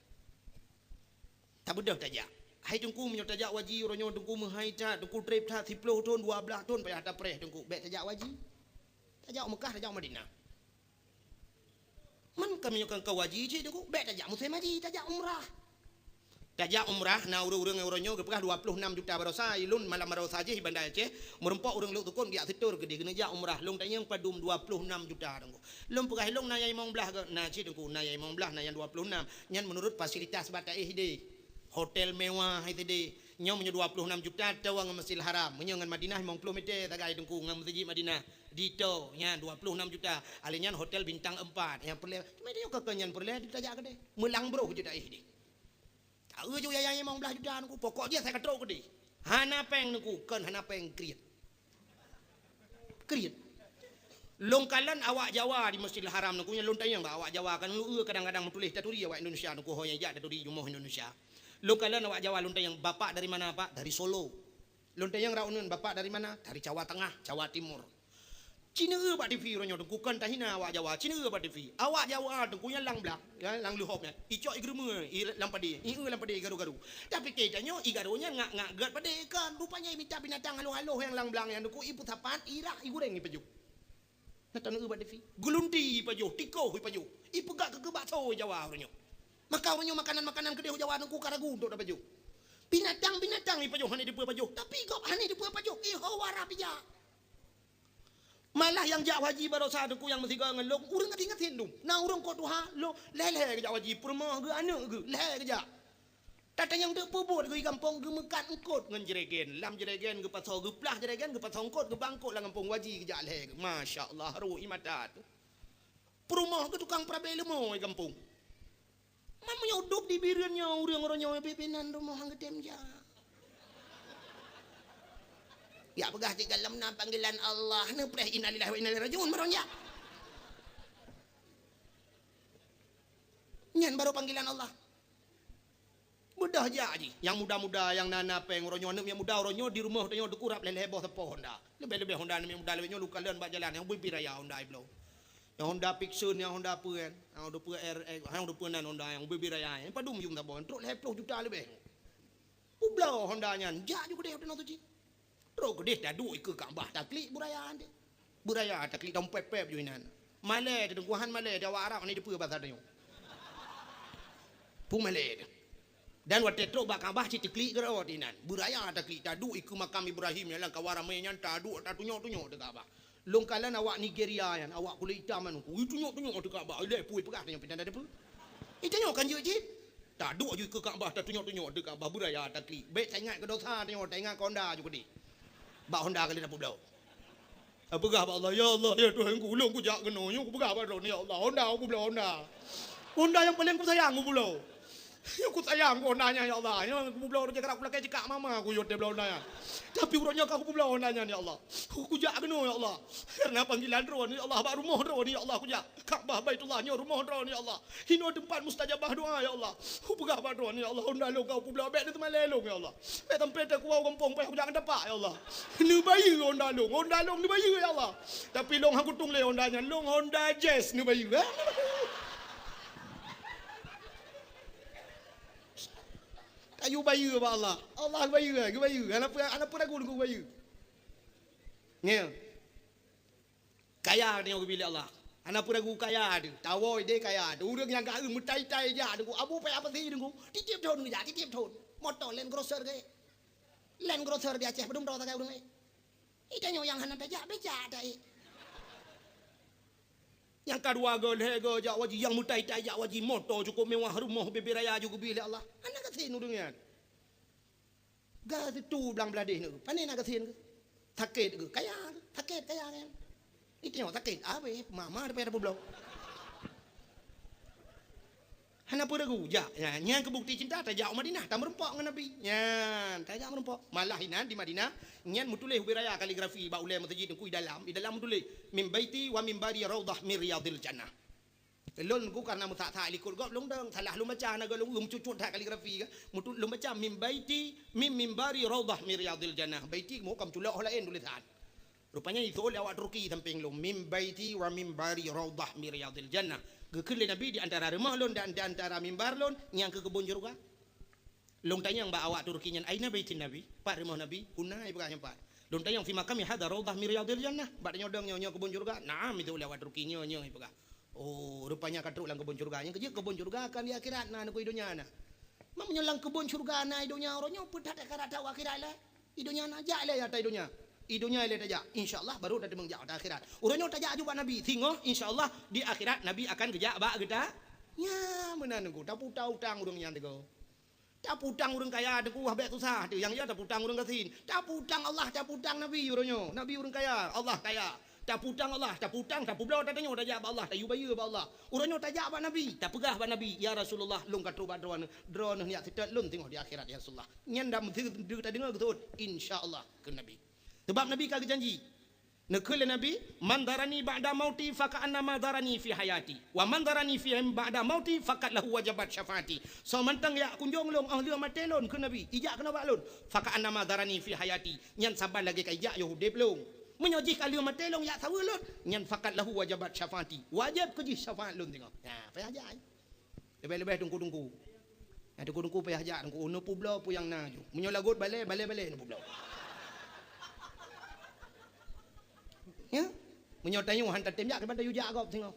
Tabeudôh tajak. Hai Teungku, meunyoe tajak haji uroe nyoe Teungku meuhai that, Teungku trép that, siploh thon, dua blaih thon payah tapreh Teungku. Bék tajak haji. Tajak u Meukah, tajak u Madinah. Man ka meunyoe ka haji cit Teungku, bék tajak musém haji, tajak umrah. Tajak umrah, na ureuëng-ureuëng uroe nyoe geupeugah dua ploh nam juta baroesa, ilôn malam baroesa jih i Banda Aceh, meurumpok ureuëng lhok tukon geujak seutôt keudeh keuneuk jak umrah, lôn tanyong padum dua ploh nam juta Teungku. Lôn peugah ilôn na nyang limong blaih, na cit Teungku, na nyang limong blaih, na nyang dua ploh nam. Nyan meunurot fasilitas bak taéh deh. Hotel mewah hai sideh. Nyoe meunyoe dua ploh nam juta, toh ngon Masjidil Haram. Meunyoe ngon Madinah limong ploh meter sagai Teungku ngon Meuseujid Madinah. Ditoh, nyan dua ploh nam juta. Alèh nyan hotel bintang empat. Nyang peureulèe, cuma nyoe ka nyan peureulèe tajak keudeh. Meulang broh jeuet taéh deh. Taeu ju nyang limong blaih juta Teungku. Pokok jih asai ka trok keudeh. Hana péng Teungku, kon hana péng, kriet. Kriet. Lôn kalon awak Jawa di Masjidil Haram Teungku, nyan lôn tanyong bak awak Jawa, kan lôn eu kadang-kadang meutuléh taturi awak Indonesia Teungku, ho nyang jak taturi rumoh Indonesia. Lôn kalon awak Jawa, lôn tanyong, "Bapak dari mana, Pak?" "Dari Solo." Lôn tanyong raunun, "Bapak dari mana?" "Dari Jawa Tengah, Jawa Timur." Ci neueu bak T V uroe nyoe Teungku, kon tahina awak Jawa, ci neueu bak T V. Awak Jawa Teungku nyan lang blaih. Ya, lam leuhop nyan. Icok i geureumeue, i lam padé, i eu lam padé i garu-garu. Tapi keu tanyoe, i garu nyan ngak-ngak gét padé kan. Rupanya i mita binatang haloh-haloh nyang lam blang nyan Teungku, i peusapat, i rah, i gureng, i pajoh. Na taneuk bak T V. Geulunti i pajoh, tikoh i pajoh. I peugah keu, keu bakso Jawa uroe nyoe. Maka uroe nyoe makanan-makanan keudeh Jawa Teungku ka ragu untuk tapajoh. Binatang-binatang i pajoh hana dipeue pajoh, tapi gob hana dipeue pajoh. I ho wara pija. Malah nyang jak haji baroesa Teungku nyang meusigoe ngon lôn, ureuëng ka ingat hindum. Na ureuëng kot tuha, lôn lhèe-lhèe geujak haji, peurumoh geuh, aneuk geuh, lhèe geujak. Tatanyong teuk peubuet geuh i gampông, geumeukat eungkot ngon jregen. Lam jregen geupasoe, geuplah jregen, geupasoe eungkot, geuba eungkot lam gampông, haji geujak lhèe geuh. Masya Allah, rhot i mata teuh. Peurumoh geuh tukang peurabé leumo i gampông. Man meunyoe udôb di Bireuen nyoe ureuëng uroe nyoe, pimpinan rumoh han geutem jak. Jak peugah cit gohlom na panggilan Allah, neupreh innalillahi wa inna ilaihi raji'un, barô jak. Nyan barô panggilan Allah. Beudôh jak jih, nyang muda-muda, nyang na-na péng uroe nyoe, aneuk nyang muda uroe nyoe di rumoh tanyoe teukurab lhèe-lhèe boh sapo Honda. Leubeh-leubeh Honda aneuk nyang muda lawét nyoe lukalon bak jalan, nyang ubé-bé raya Honda i bloe. Nyang Honda Vixion, nyang Honda peue kan? Nyang Honda peue R X, nyang Honda peue nan Honda, nyang ubé-bé raya. Nyang padum yum saboh, trok lhèe ploh juta leubeh. Peubloe Honda nyan, jak ju keudeh u Tanoh Suci. Trok keudeh taduek ikeue Ka'bah taklik beuraya teuh. Beuraya taklik dong pép-pép ju inan. Malèe teuh Teungku, han malèe teuh awak Arab hana dipeue basa tanyoe. Peue malèe teuh. Dan watèe trok bak Ka'bah cit teuklik keudroe inan. Beuraya taklik taduek ikeue makam Ibrahim nyang lam kawan ramé nyan taduek tatunyok-tunyok teuh Ka'bah. Lôn kalon awak Nigeria nyan, awak kulét itam nyan, ui tunyok-tunyok teuh Ka'bah, ilèe peue peugah tanyoe pinah tadeue peue. Ih tanyoe kan jeuet cit. Taduek ju ikeue Ka'bah, tatunyok-tunyok teuh Ka'bah, beuraya taklik. Bèk taingat keu dosa tanyoe, taingat keu Honda ju keudeh. Bak Honda ka lheueh tapeubloe. Tapeugah bak Allah, "Ya Allah, ya Tuhanku, ulôn kujak keunoe, nyoe kupeugah bak Droeneuh, ya Allah, Honda kupeubloe Honda. Honda nyang paleng kusayang kupeubloe." Nyoe kusayang keu Honda nyan, ya Allah. Nyoe kupeubloe rot jak rab kulakèe cikak mama kuyue teuh bloe Honda nyan. Tapi uroe nyoe ka kupeubloe Honda nyan, ya Allah. Kujak keunoe, ya Allah. Karena panggilan Droeneuh, ya Allah, bak rumoh Droeneuh, ya Allah, kujak. Ka'bah Baitullah nyoe rumoh Droeneuh, ya Allah. Hinoe teumpat mustajabah doa, ya Allah. Kupeugah bak Droeneuh, ya Allah, Honda lôn ka kupeubloe, bèk neuteumalèe lôn, ya Allah. Bèk sampai teukuwoe gampông payah kujak ngon tapak, ya Allah. Neubayeue Honda lôn, Honda lôn neubayeue, ya Allah. Tapi lôn han kutueng lé Honda nyan, lôn Honda Jazz neubayeue. Ka yue bayeue bak Allah. Allah geubayeue, geubayeue. Hana peue, hana peue ragu Teungku geubayeue. Nyoe. Kaya tanyoe geubri lé Allah. Hana peue ragu kaya teuh. Tawoe idéh kaya teuh. Ureuëng nyang ka eu meutai-tai jak Teungku. Abu payah pasi Teungku. Tiep-tiep thon geujak, tiep-tiep thon. Moto Land Cruiser geuék. Land Cruiser di Aceh padum droe sagai ureuëng ék. Ih tanyoe nyang hana tajak, bèk jak taék. Nyang ka dua go, lhèe go jak haji, nyang meutai-tai jak haji, moto cukôp mewah, rumoh ubé-bé raya ju geubri lé Allah. Hana gasien ureuëng nyan. Gasien tu blang bladeh nyoe, pane na gasien geuh? Sakét geuh, kaya geuh, sakét kaya nyan. Ih tanyoe sakét, abéh, mama daripada peubloe. Hana peue ragu, jak. Nyan, nyan keu bukti cinta, tajak u Madinah, tameurumpok ngon Nabi. Nyan, tajak meurumpok. Malah inan di Madinah, nyan meutuléh ubé raya kaligrafi bak ulèe meuseujid Teungku i dalam, i dalam meutuléh, "Min baiti wa mimbari raudhah min riyadhil jannah." Lôn Teungku karena meusak-sak likot gob lôn dong, salah lôn baca, hana gob lôn eu meucut-cut that kaligrafi ka. Meutu-, lôn baca, "Min baiti, min mimbari raudhah min riyadhil jannah." Baiti meuhukam culok ho laén tulésan. Rupanya iseuôt lé awak Turki sampéng lôn, "Min baiti wa mimbari raudhah min riyadhil jannah." Geukheun lé Nabi, "Di antara rumoh lôn dan di antara mimbar lôn, nyan keuh keubon syeuruga." Lôn tanyong bak awak Turki nyan, "Aina baitin Nabi?" Pat rumoh Nabi? Huna, ipeugah nyan pat. Lôn tanyong, "Fi maqami hadza raudhah min riyadhil jannah." Bak tanyoe dong nyoe, nyoe keubon syurga. "Na'am," itu lé awak Turki nyoe, nyoe ipeugah. Oh, rupanya ka trok lam keubon syurga. Nyang keujeuet keubon syurga kan di akhirat na, nukui donya na. Meunyoe lam keubon syurga na i donya, uroe nyoe peue that ka rata u akhirat lé? I donya na, jak lé ata i donya. I donya lé tajak. Insya Allah baru tateumeung jak ata akhirat. Uroe nyoe tajak aju bak Nabi. Singoh insya Allah di akhirat Nabi akan geujak bak geuta. Nya meunan nunggu. Taputa utang ureuëng nyan teuk. Taputang ureuëng kaya teungku, habéh susah teuh. Nyang ya taputang ureuëng gasien. Taputang Allah, taputang Nabi uroe nyoe. Nabi ureuëng kaya, Allah kaya. Taputang Allah, taputang, tapubloe tatanyoe tajak bak Allah, tayue bayeue bak Allah. Uroe nyoe tajak bak Nabi, tapeugah bak Nabi, "Ya Rasulullah, lôn ka trok bak droeneuh, droeneuh neujak seutôt lôn singoh di akhirat ya Rasulullah." Nyan dah meuteudeu tadeungoe geuthôt, insya Allah keu Nabi. Sebab Nabi ka geujanji, Neukheun lé Nabi, "Man zarani ba'da mauti faka'annama zarani fi hayati, wa man zarani fi ba'da mauti faqad lahu wajabat syafaati." Soe mantong jak kunjong lôn óh lheueh maté lôn, kheun Nabi, ijak keunoe bak lôn, "faka'annama zarani fi hayati," nyan saban lagée ka ijak yoh udeb lôn. Meunyoe jih ka lheueh maté lôn jak saweue lôn, nyan, "faqad lahu wajabat syafaati," wajéb keu jih syafaat lôn singoh. Nah, payah jak. Leubeh-leubeh teungku-teungku. Nyang teungku-teungku payah jak teungku, neupubloe peue nyang na ju. Meunyoe lagot balée, balée-balée neupubloe. Ya? Meunyoe tanyoe han tatem jak, kiban tayue jak gob singoh.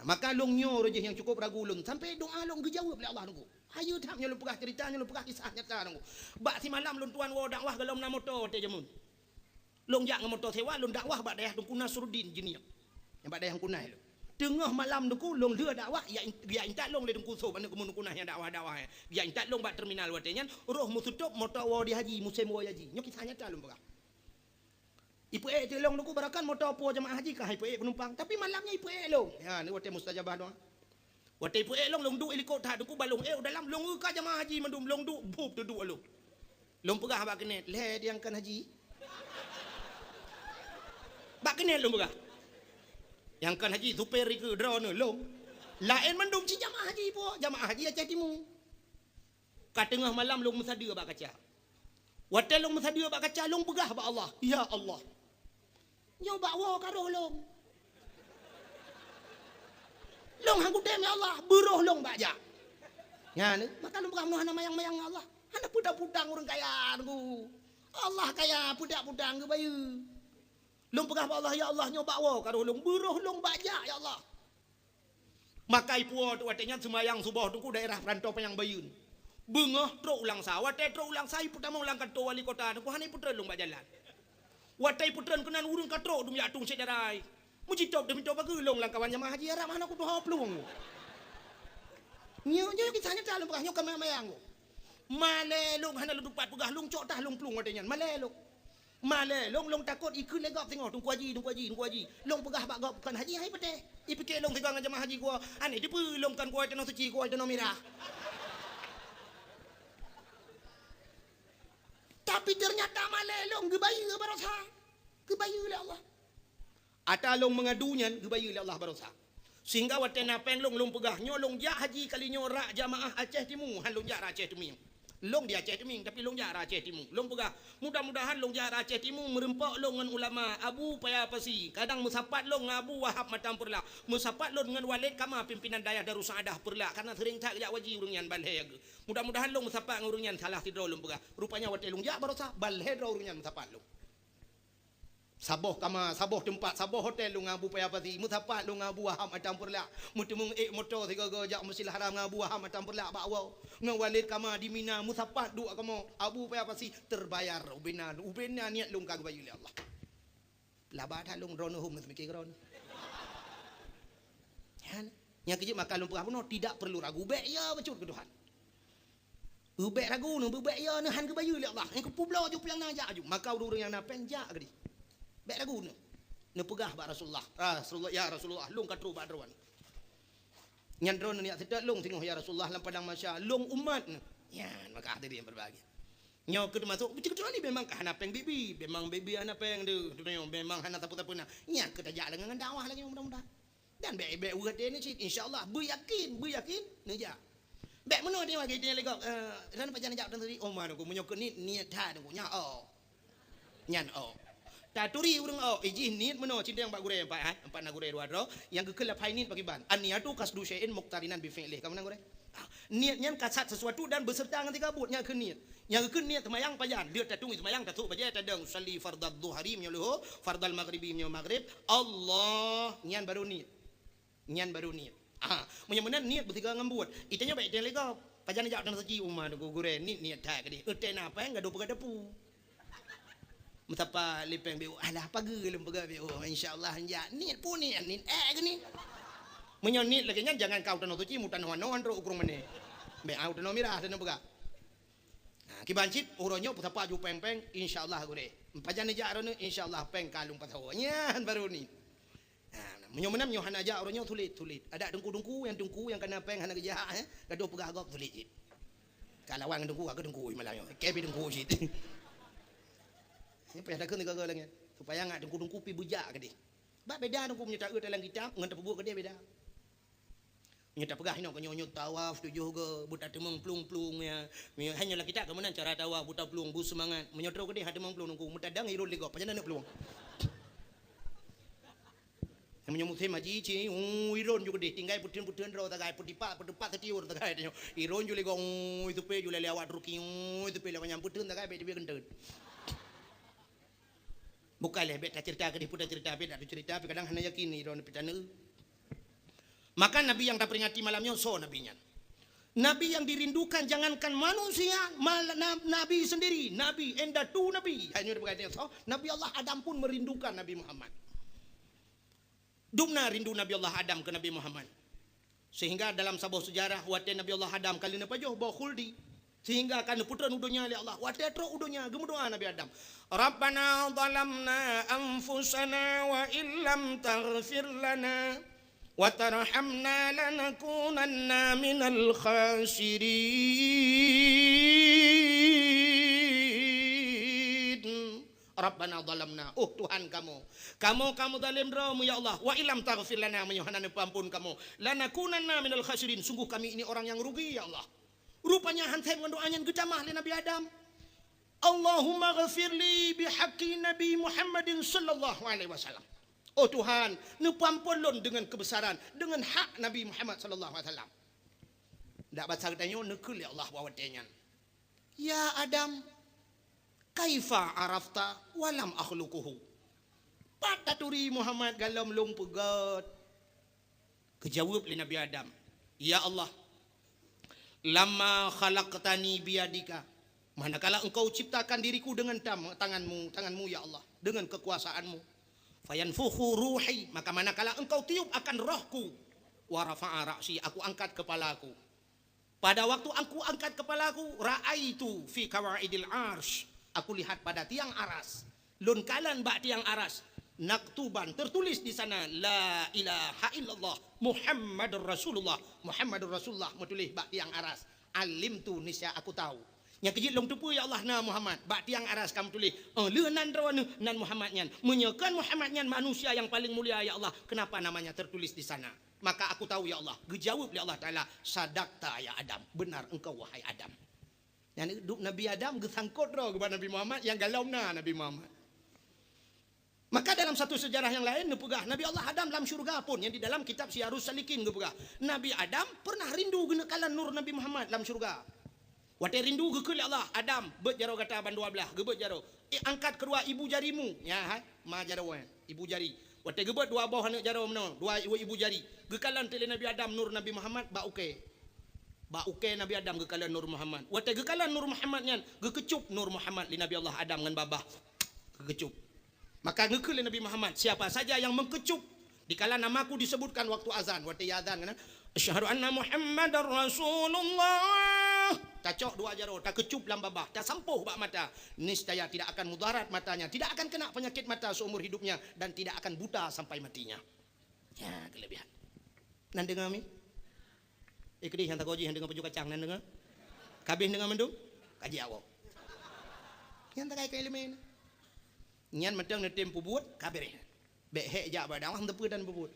Maka lôn nyoe roh jih nyang cukup ragu lôn. Sampai doa lôn geujaweueb lé Allah teungku. Hayeue that nyoe lôn peugah ceurita, nyoe lôn peugah kisah nyata teungku. Bak simalam lôn tuan woe dakwah golom na moto watée jameun. Lôn jak ngon moto sewa, lôn dakwah bak dayah Teungku Nasruddin Jeunieb. Nyang bak dayah Meukunai lôn. Teungoh malam teungku, lôn lheueh dakwah, jak in-, jak intat lôn lé Teungku Sob, aneuk Teungku Nasruddin nyang dakwah-dakwah, eh. Jak intat lôn bak terminal watée nyan, roh meuseutôt moto woe di haji, musém woe haji. Nyoe kisah nyata lôn peugah. Ipeuék cit lôn teungku, barangkahan moto puwoe jamaah haji ka ipeuék peunumpang. Tapi malam nyan ipeuék lôn. Ya, ni watée mustajabah doa. Watée ipeuék lôn, lôn duek i likot that teungku, ban lôn ék u dalam, lôn eu ka jamaah haji mandum, lôn duek, bup teuduek lôn. Lôn peugah bak keuneuk, "Lhée nyang kon haji." Bak keuneuk lôn peugah. "Nyang kon haji supir ikeue droeneuh lôn." Laén mandum cit jamaah haji puwoe, jamaah haji Aceh Timu. Ka teungoh malam lôn meusadeue bak kaca. Watée lôn meusadeue bak kaca, lôn peugah bak Allah, "Ya Allah, nyoe bak woe ka roh lôn. Lôn han kutem, ya Allah, beuroh lôn bak jak." Nyan, maka lôn peugah, "Meunoe hana mayang-mayang ngon Allah. Hana peue taputang ureuëng kaya teungku. Allah kaya, peue taputang geubayeue." Lôn peugah bak Allah, "Ya Allah, nyoe bak woe ka roh lôn, beuroh lôn bak jak, ya Allah." Maka ipuwoe teuk watée nyan seumayang suboh teungku daerah Peurantô Panyang Bayeuen. Beungoh trok u Langsa. Watée trok u Langsa, ipeutamong lam kantô wali kota teungku, hana ipeutreun lôn bak jalan. Watée ipeutreun keunan ureuëng ka trok dum jak tueng syedara. Meujitôb deuh mito pageue lôn lam kawan jamaah haji Arab hana kutuho plueng. Nyoe, nyoe kisah nyata lôn peugah, nyoe ka mayang-mayang. Malée lôn hana lôn tupat peugah, lôn cok tah lôn plueng watée nyan. Malée lôn. Malée lôn, lôn takot ikheun lé gob singoh, "Teungku Haji, Teungku Haji, Teungku Haji." Lôn peugah bak gob, "Kon haji hai patéh." Ipike lôn sigoe ngon jamaah haji gua, "Aneh dipeue lôn kon kuwoe tanoh suci, kuwoe tanoh mirah." Tapi ternyata malée lôn geubayeue barosa. Geubayeue lé Allah. Ata lôn meungadu nyan geubayeue lé Allah barosa. Sehingga watée na péng lôn, lôn peugah, "Nyoe lôn jak haji kali nyoe rak jamaah Aceh Timu, han lôn jak rak Aceh Teumieng." Lôn di Aceh Teumieng, tapi lôn jak rak Aceh Timu. Lôn peugah, "Mudah-mudahan lôn jak rak Aceh Timu meureumpok lôn ngon ulama Abu Paya Pasi. Kadang meusapat lôn ngon Abu Wahab Matang Peureulak. Meusapat lôn ngon Waled Kama, pimpinan dayah Darussaadah Peureulak, karena seuring that jak haji ureuëng nyan ban lhée." Mudah-mudahan lôn meusapat ngon ureuëng nyan salah sidroe lôn peugah. Rupanya watée lôn jak barosa, ban lhée droe ureuëng nyan meusapat lôn. Saboh kama, saboh teumpat, saboh hotel lôn ngon Abu Paya Pasi, meusapat lôn ngon Abu Wahab Matang Peureulak. Meuteumeung ék moto sigoe-goe jak Masjidil Haram ngon Abu Wahab Matang Peureulak bak woe. Ngon Waled Kama di Mina, meusapat duek kamoe Abu Paya Pasi, terbayar ubena, ubena niet lôn ka geubayeue lé Allah. Laba that lôn droeneuh hom neuseumiké droeneuh. Nyan, nyang keujeuet maka lôn peugah bunoe, tidak perlu ragu, bék ya bacut keu Tuhan. Bék ragu neuh, bék ya neuh, han geubayeue lé Allah. Nyang keupeubloe ju pulang na jak aju. Maka ureuëng nyang na péng jak keudeh. Bék ragu neuh. Neupeugah bak Rasulullah, "Rasulullah, ya Rasulullah, lôn ka trok bak droeneuh." Nyan droeneuh neujak seutôt lôn singoh ya Rasulullah lam padang mahsyar, lôn umat neuh. Nyan maka hadirin berbahagia. Nyoe keuh teumasok, beutôi-beutôi ni memang ka hana péng bibi, memang bibi hana péng deuh, dunia memang hana sapeue-sapeue na. Nyan keuh tajak lagée ngon dakwah lagée nyoe mudah-mudahan. Dan bék, bék uroe teuh ni cit, insya Allah, beuyakin, beuyakin, neujak. Bék meunoe dia lagi dia lego, eh, ran pajan jak dan tadi, oh mana ku meunyoe keuh ni niat that ku nya, oh. Nyan oh. Taturi ureuëng awak, ijih niet meunoe, cindeng bak gurée empat, ha? Empat na gurée dua droe, nyang geukheun lafai niet pakriban. An-niyatu qasdu syai'in muqtarinan bi fi'lih. Kamu na gurée? Ah, niet nyan kasat sesuatu dan beserta ngon tingkah buet, nyan keuh niet. Nyang geukheun niet seumayang pajan, lheueh tatueng seumayang, tasôk bajée tadong, usalli fardadz dhuhri meunyoe leuhô, fardal maghribi meunyoe maghrib, Allah, nyan barô niet. Nyan barô niet. Ah, meunyoe meunan niet beutiga ngon buet. Itanyoe bék iténg lé gob. Pajan jak u tanoh suci uma teungku gurée, niet, niet that keudéh. Eutée na péng gadoh peugah dapu. Meusapa lé péng B O, alah pageue lôn peugah B O, insya Allah jak niet pun niet, niet ék geuh niet. Meunyoe niet lagée nyan jangan ka u tanoh suci, mu tanoh anoe trok u Krueng Mané. Bék, ah, u tanoh mirah tanoh peugah. Ha, kiban cit uroe nyoe peusapa ju péng-péng, insya Allah gurée. Pajan jak droeneuh, insya Allah péng ka lôn pasoe. Nyan barô niet. Ha, meunyoe meunan, meunyoe hana jak uroe nyoe, sulit, sulit. Adak teungku-teungku, nyang teungku nyang kana péng hana geujak, eh, gadoh peugah gob sulit cit. Ka lawan ngon teungku, ka teungku malam nyoe. Ka pi teungku cit. Nyoe payah takheun sigoe-goe lagée nyan. Supaya ngat teungku-teungku pi beujak keudéh. Bak beda teungku meunyoe taeu dalam kitab ngon tapeubuet keudéh beda. Meunyoe tapeugah inoe, nyoe, nyoe tawaf tujoh goe, beutateumeung plueng-plueng ya. Meunyoe hana lam kitab keu meunan cara tawaf, beutaplueng, beuseumangat. Meunyoe trok keudéh, hana teumeung plueng teungku, meutadang irôn lé gob, pajan neuk plueng. Meunyoe musém haji, ci, uu, irôn ju keudéh, tinggai peuteun-peuteun droe sagai, peudipat, peudipat seutiur sagai tanyoe. Irôn ju lé gob, uu, iteupe ju lé awak Turki, uu, iteupe lé nyan peuteun sagai, bék teubiet keunteut. Bukan lé, bék taceurita keudéh, peue taceurita, bék taceurita, tapi kadang hana yakin irôn pih taneuk. Maka Nabi nyang taperingati malam nyoe, soe Nabi nyan? Nabi nyang dirindukan jangankan manusia, mal-, na-, Nabi sendiri, Nabi, indatu Nabi. Hanya dikatakan soe? Nabi Allah Adam pun merindukan Nabi Muhammad. Dumna rindu Nabi Allah Adam keu Nabi Muhammad. Sehingga dalam saboh seujarah, watée Nabi Allah Adam ka lheueh neupajoh boh khuldi, sehingga ka neupeutrön u donya lé Allah. Watée trok u donya, geumeudoá Nabi Adam, "Rabbana zalamna anfusana wa illam taghfir lana wa tarhamna lanakunanna minal khasirin." Rabbana zalamna, oh Tuhan kamoe, kamoe ka meuzalém droe mu ya Allah, wa illam taghfir lana, meunyoe hana neupeuamphon kamoe, lanakunanna minal khasirin, sungguh kami ini orang yang rugi ya Allah. Rupanya han sép ngon doá nyan geutamah lé Nabi Adam. Allahumma ghfirli bihaqqi Nabi Muhammadin sallallahu alaihi wasallam. Oh Tuhan, neupeuamphon lôn deungon keubesaran, deungon hak Nabi Muhammad sallallahu alaihi wasallam. Dak basa geutanyoe neukheun lé Allah bak watée nyan. "Ya Adam, kaifa arafta wa lam akhluquhu?" Pat taturi Muhammad galom lôn peugét? Geujaweueb lé Nabi Adam, "Ya Allah, lamma khalaqtani biyadika, manakala Engkau ciptakan diriku dengan tam-, tangan-Mu, tangan-Mu ya Allah, dengan kekuasaan-Mu. Fayanfukhu ruhi, maka manakala Engkau tiup akan rohku, wa rafa'a ra'si, aku angkat kepalaku." Pada waktu aku angkat kepalaku, ra'aitu fi qawaidil arsy. Aku lihat pada tiang aras. Lôn kalon bak tiang aras. Naktuban, tertulis di sana, "La ilaha illallah Muhammadur Rasulullah." Muhammadur Rasulullah meutuléh bak tiang aras. Alimtu, niscaya aku tahu. Nyang keujeuet lôn teupeue, ya Allah, na Muhammad. Bak tiang aras ka meutuléh, "Oh, lheueh nan droeneuh, nan Muhammad nyan. Meunyoe kon Muhammad nyan manusia yang paling mulia, ya Allah, kenapa namanya tertulis di sana?" Maka aku tahu, ya Allah, geujaweueb lé Allah Taala, "Sadaqta ya Adam, benar engkau wahai Adam." Nyan duek Nabi Adam geusangkot droe keu Nabi Muhammad nyang galom na Nabi Muhammad. Maka dalam satu sejarah yang lain neupeugah Nabi Allah Adam lam syurga pun, nyang di dalam kitab Siyarus Salikin geupeugah, Nabi Adam pernah rindu geuneuk kalon nur Nabi Muhammad lam syurga. Watée rindu geukheun lé Allah, "Adam, beuet jaroe gata bandua blaih," geubeuet jaroe. "Eh, angkat keudua ibu jarimu." Ya, hai, ma jaroe, ibu jari. Watée geubeuet dua boh aneuk jaroe meunoe, dua ibu, ibu jari. Geukalon teuk lé Nabi Adam nur Nabi Muhammad bak ukée. Bak ukée Nabi Adam geukalon nur Muhammad. Watée geukalon nur Muhammad nyan, geukeucup nur Muhammad lé Nabi Allah Adam ngon babah. Geukeucup. Maka geukheun lé Nabi Muhammad, "Siapa saja yang mengkecup dikala namaku disebutkan waktu azan," watée azan kan, "Asyhadu anna Muhammadar Rasulullah." Tacok dua jaroe, takeucup lam babah, tasampôh bak mata. Niscaya tidak akan mudarat matanya, tidak akan kena penyakit mata seumur hidupnya dan tidak akan buta sampai matinya. Ya, kelebihan. Nan deungoe mi? Eh, keudeh nyang tagoe jih nyang deungoe paju kacang nan deungoe. Kabeh deungoe mandum? Kaji awak. Nyang tagai keu ileumèe nyan. Nyan mantong neutem peubuet, ka beureh. Bèk hék jak bak dakwah, teupeue dan peubuet.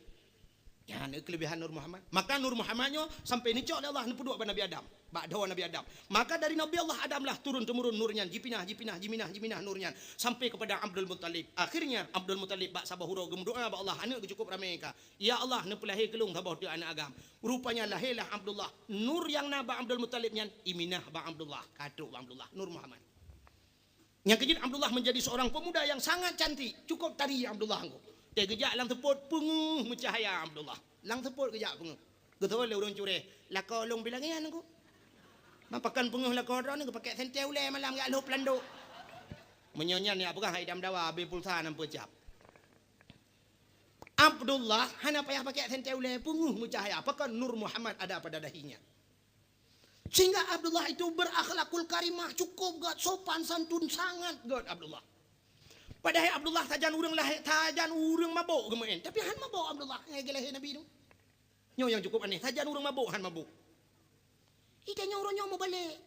Nyan keulebihan Nur Muhammad. Maka Nur Muhammad nyoe sampai neucok lé Allah, neupeuduek bak Nabi Adam, bak dhoe Nabi Adam. Maka dari Nabi Allah Adam lah turun-temurun nur nyan, jipinah, jipinah, jiminah, jiminah nur nyan sampai kepada Abdul Muttalib. Akhirnya Abdul Muttalib bak saboh uroe geumeudoa bak Allah, aneuk geuh cukup ramé ka. "Ya Allah, neupeulahé keu lôn saboh teuk aneuk agam." Rupanya lahé lah Abdullah. Nur nyang na bak Abdul Muttalib nyan iminah bak Abdullah, ka trok bak Abdullah, Nur Muhammad. Nyang keujeuet Abdullah menjadi seorang pemuda yang sangat cantik, cukup tari Abdullah engko. Teugeujak lam seupôt peungeuh meucahya Abdullah. Lam seupôt geujak peungeuh. Geuteupeue lé ureuëng cureh, "Lakoe lôn pih lagée nyan engko." Mapakan peungeuh lakoe droeneuh geupakék sentée ulée malam jak lhôb landok. Meunyoe nyan nyang peugah idam dawa abée pulsa nam peucab. Abdullah hana payah pakék sentée ulée, peungeuh meucahya, pakon Nur Muhammad ada pada dahinya. Sehingga Abdullah itu berakhlakul karimah, cukup gét, sopan santun sangat gét Abdullah. Padahai Abdullah sajan ureuëng lahé, sajan ureuëng mabök geumeuén, tapi han mabök Abdullah nyang geulahé Nabi nyoe. Nyoe nyang cukup aneh, sajan ureuëng mabök han mabök. Ita nyoe uroe nyoe mubalek.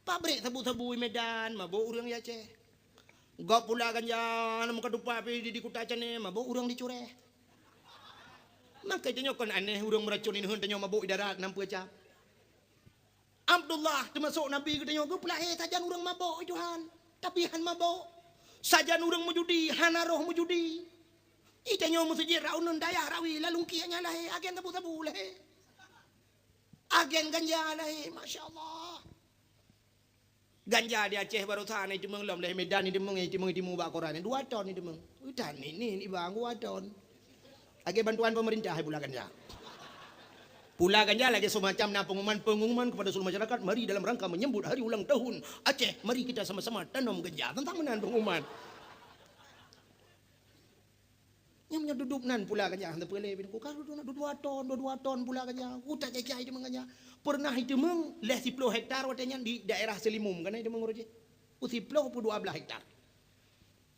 Pabrék sabu-sabu i Medan, mabök ureuëng i Aceh. Gob pula ganja, na meuka tupat pih di, di Kuta Cané, mabök ureuëng di Cureh. Maka tanyoe kon aneh ureuëng meuracon ineuheun tanyoe mabök i darat nam peucab. Abdullah teumasok Nabi geutanyoe geupeulahé sajan ureuëng mabök i Tuhan, tapi han mabök. Sajan ureuëng meujudi, hana roh meujudi. Itanyoe meuseujid rot uneun dayah rawi, lalung kiek nyan lahé, agen sabu-sabu lahé. Agen ganja lahé, masya Allah. Ganja di Aceh baroesa na iteumeung lom, lé Medan iteumeung, iteumeung, iteumeung bak koran, dua ton iteumeung. Utan ni, ni, ni bang, dua ton. Lagée bantuan pemerintah hai pula ganja. Pula ganja lagée semacam na pengumuman-pengumuman kepada seluruh masyarakat, mari dalam rangka menyambut hari ulang tahun Aceh, mari kita sama-sama tanam ganja. Teuntang meunan pengumuman. Nyang meunyoe dudup nan pula ganja, hana peulé bin ku ka dudup nan dua ton, dua, dua ton pula ganja. Utak jai-jai iteumeung ganja. Pernah iteumeung leh siploh hektar watée nyan di daerah Selimum, kana iteumeung uroe jih. Ku siploh pu dua blaih hektar.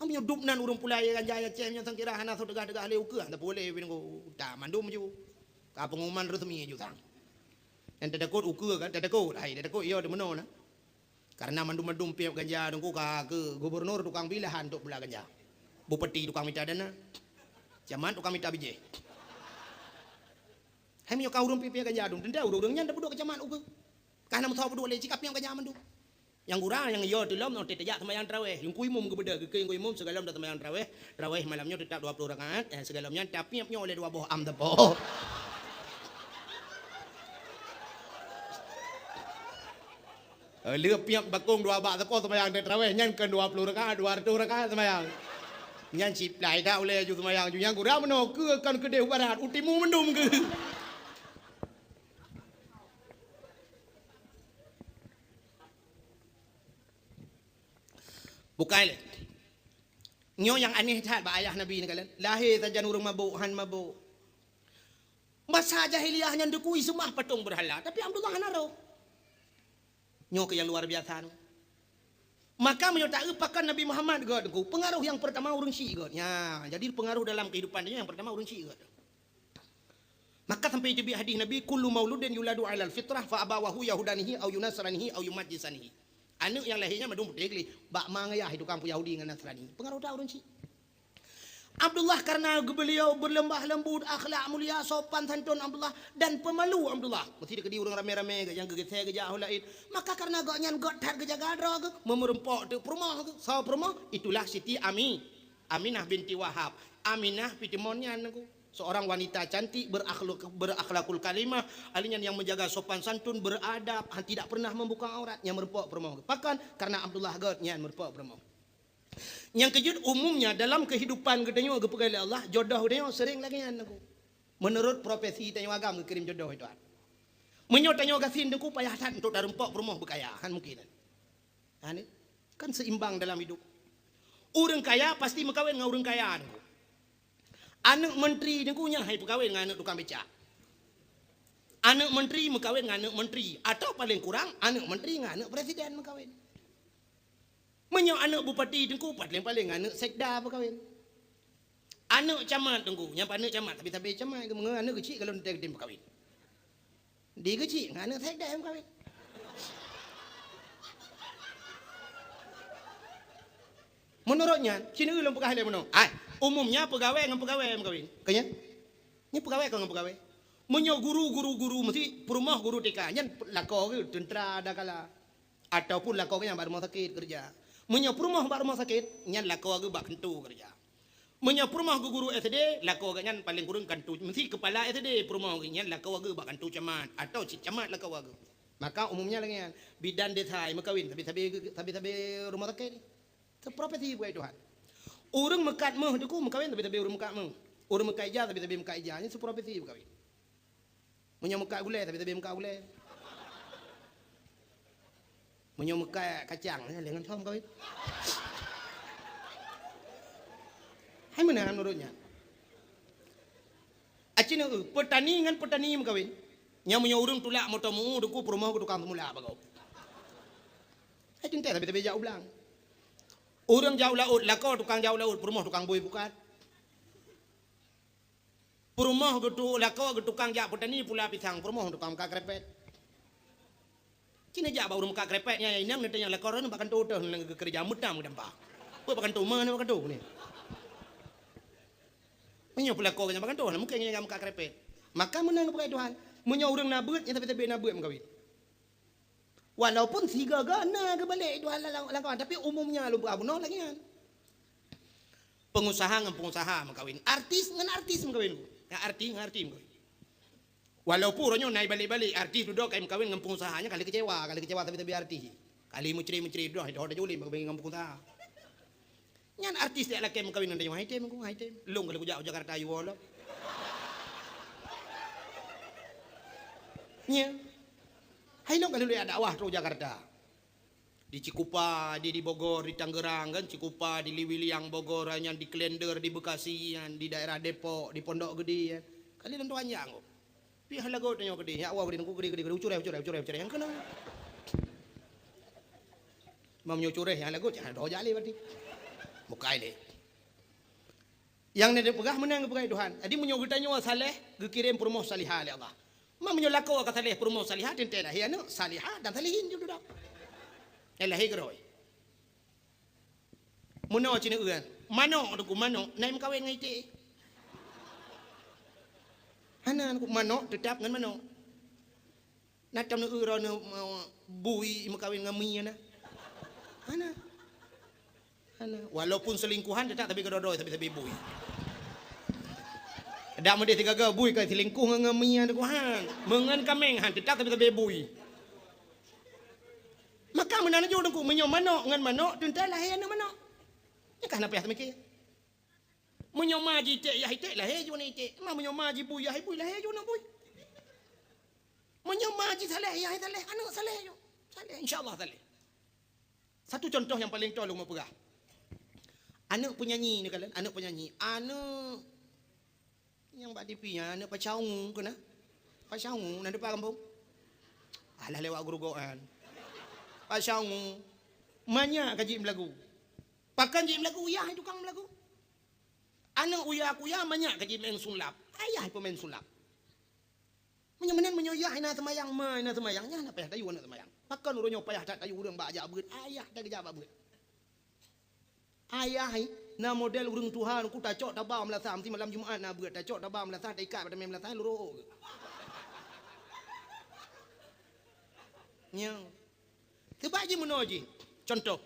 Am nyoe dup nan ureuëng pulai ganja nyang cém nyoe sangkira hana soe teugah-teugah lé ukeue, hana peulé bin ku utak mandum ju. Ka pengumuman resmi ju sang. Nyang teudeukot ukeue kan, teudeukot, hai teudeukot iyo di meunoe na. Karena mandum-mandum piep ganja teungku ka keu gubernur tukang bi lahan untuk pula ganja. Bupati tukang mita dana. Camat tukang mita bijéh. Hai meunyoe ka ureuëng piep-piep ganja dum, teuntée ureuëng-ureuëng nyan tapeuduek keu camat ukeue. Ka na meusaboh peuduek lé cit ka piep ganja mandum. Nyang gura nyang yo teulom nyoe tajak seumayang tarawéh. Teungku imum geubeudôh, geukheun teungku imum sigohlom taseumayang tarawéh. Tarawéh malam nyoe teutap dua ploh rakaat, eh, sigohlom nyan tapiep nyoe lé dua boh am teupok. Eh, lheueh piep bakong dua bak sapo seumayang tarawéh, nyan kon dua ploh rakaat, dua ratus rakaat seumayang. Nyan siplai that ulée ju seumayang ju nyang gura meunoe keu kon keudeh u barat, u timu mandum keu. Bukai lé. Nyoe nyang aneh that bak ayah Nabi ni kalon. Lahé sajan ureuëng mabök, han mabök. Masa jahiliyah nyan teungku iseumah patong beurhala, tapi Abdullah hana roh. Nyoe keuh nyang luar biasa nyoe. Maka meunyoe taeu pakon Nabi Muhammad gét teungku, peungaroh nyang peurtama ureuëng syiek gét. Nya, jadi peungaroh dalam keuhidupan nyoe nyang peurtama ureuëng syiek gét. Maka sampai teubiet hadis Nabi, "Kullu mauludin yuladu 'alal fitrah fa abawahu yahudanihi au yunasranihi au yumajjisanihi." Aneuk nyang lahé nyan mandum putéh gleh, bak ma ngon yah tukang puyahudi ngon Nasrani. Peungaroh that ureuëng syiek. Abdullah karena beliau berlemah lembut, akhlak mulia, sopan santun Abdullah, dan pemalu Abdullah. Meusti dikeudi ureuëng ramé-ramé nyang geugeusé geujak u laén. Maka karena gobnyan gét that geujaga droe geuh, meumeurumpok teuk peurumoh geuh. Soe peurumoh? Itulah Siti Ami, Aminah binti Wahab. Aminah pih teuh mon nyan teungku. Seorang wanita cantik, berakhlak, berakhlakul karimah, ahli nyan nyang menjaga sopan santun, beradab, han tidak pernah membuka aurat, nyang meureumpok peurumoh. Pakon? Karena Abdullah gét nyan meureumpok peurumoh. Nyang keujeuet umumnya dalam kehidupan geutanyoe geupeugah lé Allah, jodoh geutanyoe sering lagée nyan teungku. Menurut profesi tanyoe agam geukirém jodoh itu. Meunyoe tanyoe gasien teungku payah that untuk tareumpok peurumoh beukaya, han mungkin. Ha ni, kan seimbang dalam hidup. Ureuëng kaya pasti meukawen ngon ureuëng kaya teungku. Aneuk menteri teungku nyan hai peukawen ngon aneuk tukang becak. Aneuk menteri meukawen ngon aneuk menteri, atau paling kurang aneuk menteri ngon aneuk presiden meukawen. Meunyoe aneuk bupati teungku paling-paling ngon aneuk sekda meukawen. Aneuk camat teungku, nyang aneuk camat tapi sabe camat ngon aneuk keuchik kalau teuntée geutem meukawen. Di keuchik ngon aneuk sekda meukawen. Menurut nyan, cina lôn peugah lé meunoe. Ai, umumnya peugawée ngon peugawée meukawen. Keu nyan? Nyoe peugawée kon ngon peugawée. Meunyoe guru, guru, guru, meusti peurumoh guru T K, nyan lakoe geuh teuntra dakala. Ataupun lakoe geuh nyan bak rumoh sakét keureuja. Meunyoe peurumoh bak rumoh sakét, nyan lakoe geuh bak kantô keureuja. Meunyoe peurumoh geuh guru S D, lakoe geuh nyan paleng kureueng kantô, meusti keupala S D peurumoh geuh nyan lakoe geuh bak kantô camat, atau cit camat lakoe geuh. Maka umumnya lagée nyan, bidan desa meukawen sabe-sabe, sabe-sabe rumoh sakét. Teuprofesi bukai Tuhan. Ureuëng meukat méuh teungku meukawen sabe-sabe ureuëng meukat méuh. Ureuëng meukat ija sabe-sabe meukat ija. Nyan teuprofesi meukawen. Meunyoe meukat gulée sabe-sabe meukat gulée. Meunyoe meukat kacang, nyan lé ngon thom kawin. Hai meunan ureuëng nyan. Aci neu, peutani ngon peutani meukawen. Nyan meunyoe ureuëng tulak moto meu teungku peurumoh keu tukang seumula bagoe. Hai teuntée sabe-sabe jak u blang. Ureuëng jak u laôt, lakoe tukang jak u laôt, peurumoh tukang bui pukat. Peurumoh geutu-, lakoe geutukang jak peutani pula pisang, peurumoh tukang meukat krepet. Cina jak bak ureuëng meukat krepet nyan, inong neutanyong lakoe droeneuh bak kantô teuh nang geukeureuja meutam geudampa. Peue bak kantô ma na bak kantô ni. Meunyoe peulakoe geuhnyan bak kantô, na mungken nyan meukat krepet. Maka meunan geupeugah Tuhan, meunyoe ureuëng na beuet, nyan sabe-sabe na beuet meukawen. Walaupun sigoe-goe na geubalek Tuhan lam, lam kawan, tapi umumnya lôn peugah bunoe lagée nyan. Pengusaha ngon pengusaha meukawen, artis ngon artis meukawen. Nyang artis ngon artis meukawen. Walaupun uroe nyoe na ibalek-balek artis dudoe ka imeukawen ngon pengusaha, nyan ka lheueh keucewa, ka lheueh keucewa sabe-sabe artis. Ka lheueh meucre-meucre dudoe, dudoe tajak ulée meukawen ngon pengusaha. Nyan artis jak lakée meukawen ngon tanyoe, hai tem ku, hai tem. Lôn ka lheueh kujak u Jakarta yue lom. Nya. Hai lôn ka lheueh jak dakwah trok Jakarta. Di Cikupa, di, di Bogor, di Tangerang kan, Cikupa, di Liwiliang Bogor, nyan di Klender, di Bekasi, nyan di daerah Depok, di Pondok Gede kan. Ka lheueh lôn tuan jak ngok. Pih lagot tanyoe keudeh, ya Allah, keudeh, keudeh, keudeh, keudeh, ucureh, ucureh, ucureh, ucureh, nyang keunoe. Meunyoe cureh nyang lagot, jangan doh jak lé berarti. Bukai lé. Nyang neupeugah meunan geupeugah Tuhan. Jadi meunyoe geutanyoe saleh, geukirém peurumoh salihah lé Allah. Ma meunyoe lakoe ka saleh peurumoh salihah, teuntée lahé aneuëk salihah dan salihin jih dudoe. Eh, lahé keudroe. Meunoe cit neueu, manok teungku, manok na imeukawen ngon iték. Hana teungku, manok teutap ngon manok. Na tom neueu droeneuh, eh, bui imeukawen ngon mie na. Hana. Hana. Walaupun selingkuhan teutap tapi keudroe-droe sabe-sabe bui. Dak meudeh sigaga bui ka selingkuh ngon, ngon mie teungku han. Meungon kaméng han teutap sabe-sabe bui. Maka meunan laju teungku, meunyoe manok ngon manok teuntée lahé aneuëk manok. Nyan ka hana payah teumiké. Meunyoe ma ji iték, yah iték, lahé ju aneuëk iték. Ma meunyoe ma ji bui, yah bui, lahé ju aneuëk bui. Meunyoe ma ji saleh, yah saleh, aneuëk saleh ju. Saleh, insya Allah saleh. Satu contoh nyang paleng toe lôn meu peugah. Aneuëk peunyanyi neukalon, aneuëk peunyanyi. Aneuëk nyang bak T V nyan, aneuëk Pasha Ungu keunan. Pasha Ungu, na dipat gampông? Alah lewat gurugok nyan. Pasha Ungu. Manyak ka jeuet meulagu. Pakon jeuet meulagu? Yah tukang meulagu. Aneuëk uya kuya manyak ka jimeu'en sulap. Ayah peumain sulap. Meunyoe meunan, meunyoe yah hana seumayang, ma hana seumayang, nyan hana payah tayue aneuëk seumayang. Pakon uroe nyoe payah that tayue ureuëng bak jak beuet, ayah that geujak bak beuet. Ayah hai, na model ureuëng tuha ku tacok taba meulasah, meusi malam Jumat na beuet, tacok taba meulasah, taikat bak tameng meulasah, lurok. Nyoe. Sebab jih meunoe jih, contoh.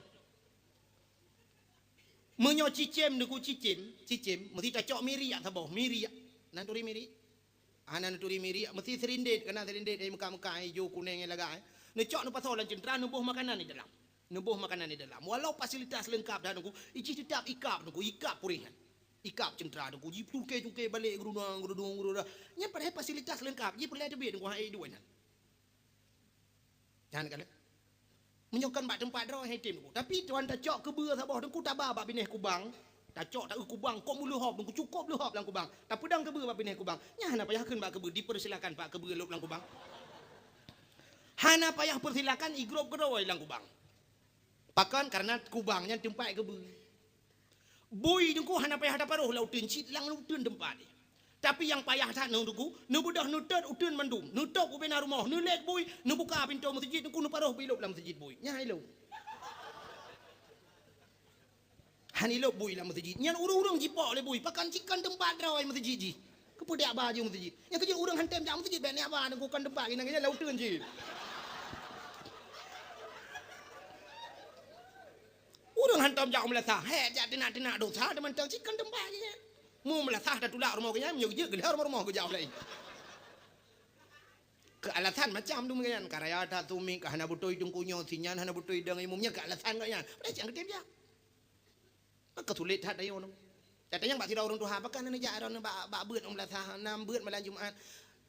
Meunyoe cicém neuku cicém, cicém, meusti tacok miriak saboh, miriak. Na turi miriak? Hana neuturi miriak, meusti sirindét, kana sirindét, eh, meuka-meuka, eh, ijo, kuneng, eh, lagak, eh. Neucok neupasoe lam ceuntra, neuboh makanan di dalam. Neuboh makanan di dalam. Walau fasilitas leungkap that neuku, ijih teutap ikab neuku, ikab puréh nyan. Ikab ceuntra neuku, jicuké-cuké balek, geurudong, geurudong, geurudong. Nyan padahai fasilitas leungkap, jih peureulée teubiet neuku, hai duek nyan. Nyan kalon. Meunyoe kon bak teumpat droe hai tem teungku. Tapi tuan tacok keubeue saboh teungku taba bak binéh kubang. Tacok taeu kubang kok meuleuhob teungku, cukôp leuhob lam kubang. Tapeudong keubeue bak binéh kubang. Nyan hana payah kheun bak keubeue, dipersilakan bak keubeue lôb lam kubang. Hana payah persilakan igrôp keudroe lam kubang. Pakon? Karena kubang nyan teumpat keubeue. Bui teungku hana payah taparoh lam uteuen, cit lam uteuen teumpat jih. Tapi nyang payah that nyoe teungku, neubeudôh neutot uteuen mandum, neutôp bubena rumoh, neulét bui, neubuka pintoe meuseujid teungku, neuparoh bui lôb lam meuseujid bui. Nyan ilôb. Han ilôb bui lam meuseujid. Nyan ureuëng-ureuëng jipok lé bui, pakon cit kon teumpat droe meuseujid jih. Keupeue jak ba jih meuseujid? Nyang keujeuet ureuëng hantom jak meuseujid, bék neujak ba, ngon kon teumpat inong nyan lauteuen cit. Ureuëng hantom jak meulasah, hék jak teunak-teunak dosa teumantong cit kon teumpat jih nyan. Mu meulasah tatulak rumoh geuh nyan, meunyoe geujeuet geulheueh rumoh-rumoh geujak laén. Keu alasan macam tu meunan, ka raya that sumieng, ka hana beutôi teungku nyoe, si nyan hana beutôi dong imum nyan, keu alasan geuh nyan. Padahai cit han geutem jak. Maka sulet that tanyoe nyoe. That nyang bak sidroe ureuëng tuha, pakon hana jak droeneuh bak, bak beuet u meulasah, na beuet malam Jumat.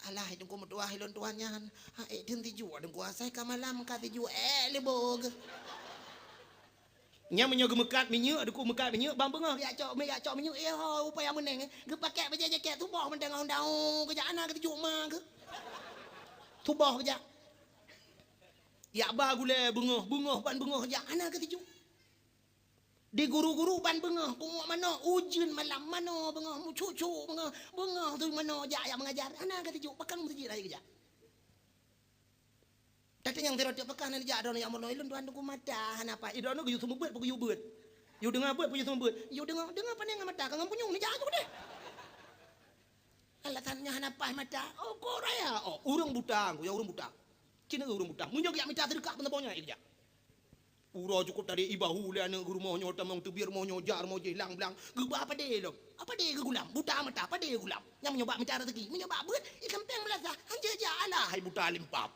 Alah, hai teungku meutuah, ilôn tuan nyan. Ha, ék deuh tijuek teungku, asai ka malam ka tijuek, ék lé boh geuh. Nyan meunyoe geumeukat minyeuk, teungku meukat minyeuk, ban beungoh geujak cok, geujak cok minyeuk, eh ho, upaya meuneng, eh. Geupakèk bajèe jakét, suboh mantong ngon daun, geujak hana geuteujuk ma geuh. Suboh geujak. Jak ba gulèe beungoh, beungoh ban beungoh jak hana geuteujuk. Di guru-guru ban beungoh, punguek manok, ujeuen malam manoe beungoh, meucuk-cuk beungoh, beungoh tu manoe jak, jak mengajar, hana geuteujuk, pakon meuseujid hai geujak. Tapi nyang sidroe teuk pakon hana jak droeneuh, ya Allah, ilôn tuan teungku mata hana paih. Droeneuh geuyue seumeubeuet, peu geuyue beuet. Yue deungoe beuet, peu yue seumeubeuet. Yue deungoe, deungoe pane ngon mata, ka ngon punyueng neujak ju keudeh. Alasan nyan hana paih mata. Oh, kok raya. Oh, ureuëng buta, ya ureuëng buta. Cina ureuëng buta. Meunyoe geujak mita seudeukah pun saboh nyan geujak. Uroe cukôp tadi ibahu lé aneuëk rumoh nyoe tamong teubiet rumoh nyoe jak rumoh jih lang blang. Geuba padé lom. Apa dé geugulam? Buta mata, padé geugulam. Nyang meunyoe bak mita rezeki, meunyoe bak beuet, ikan peng meulasah, hanjeuet jak alah hai buta limpab.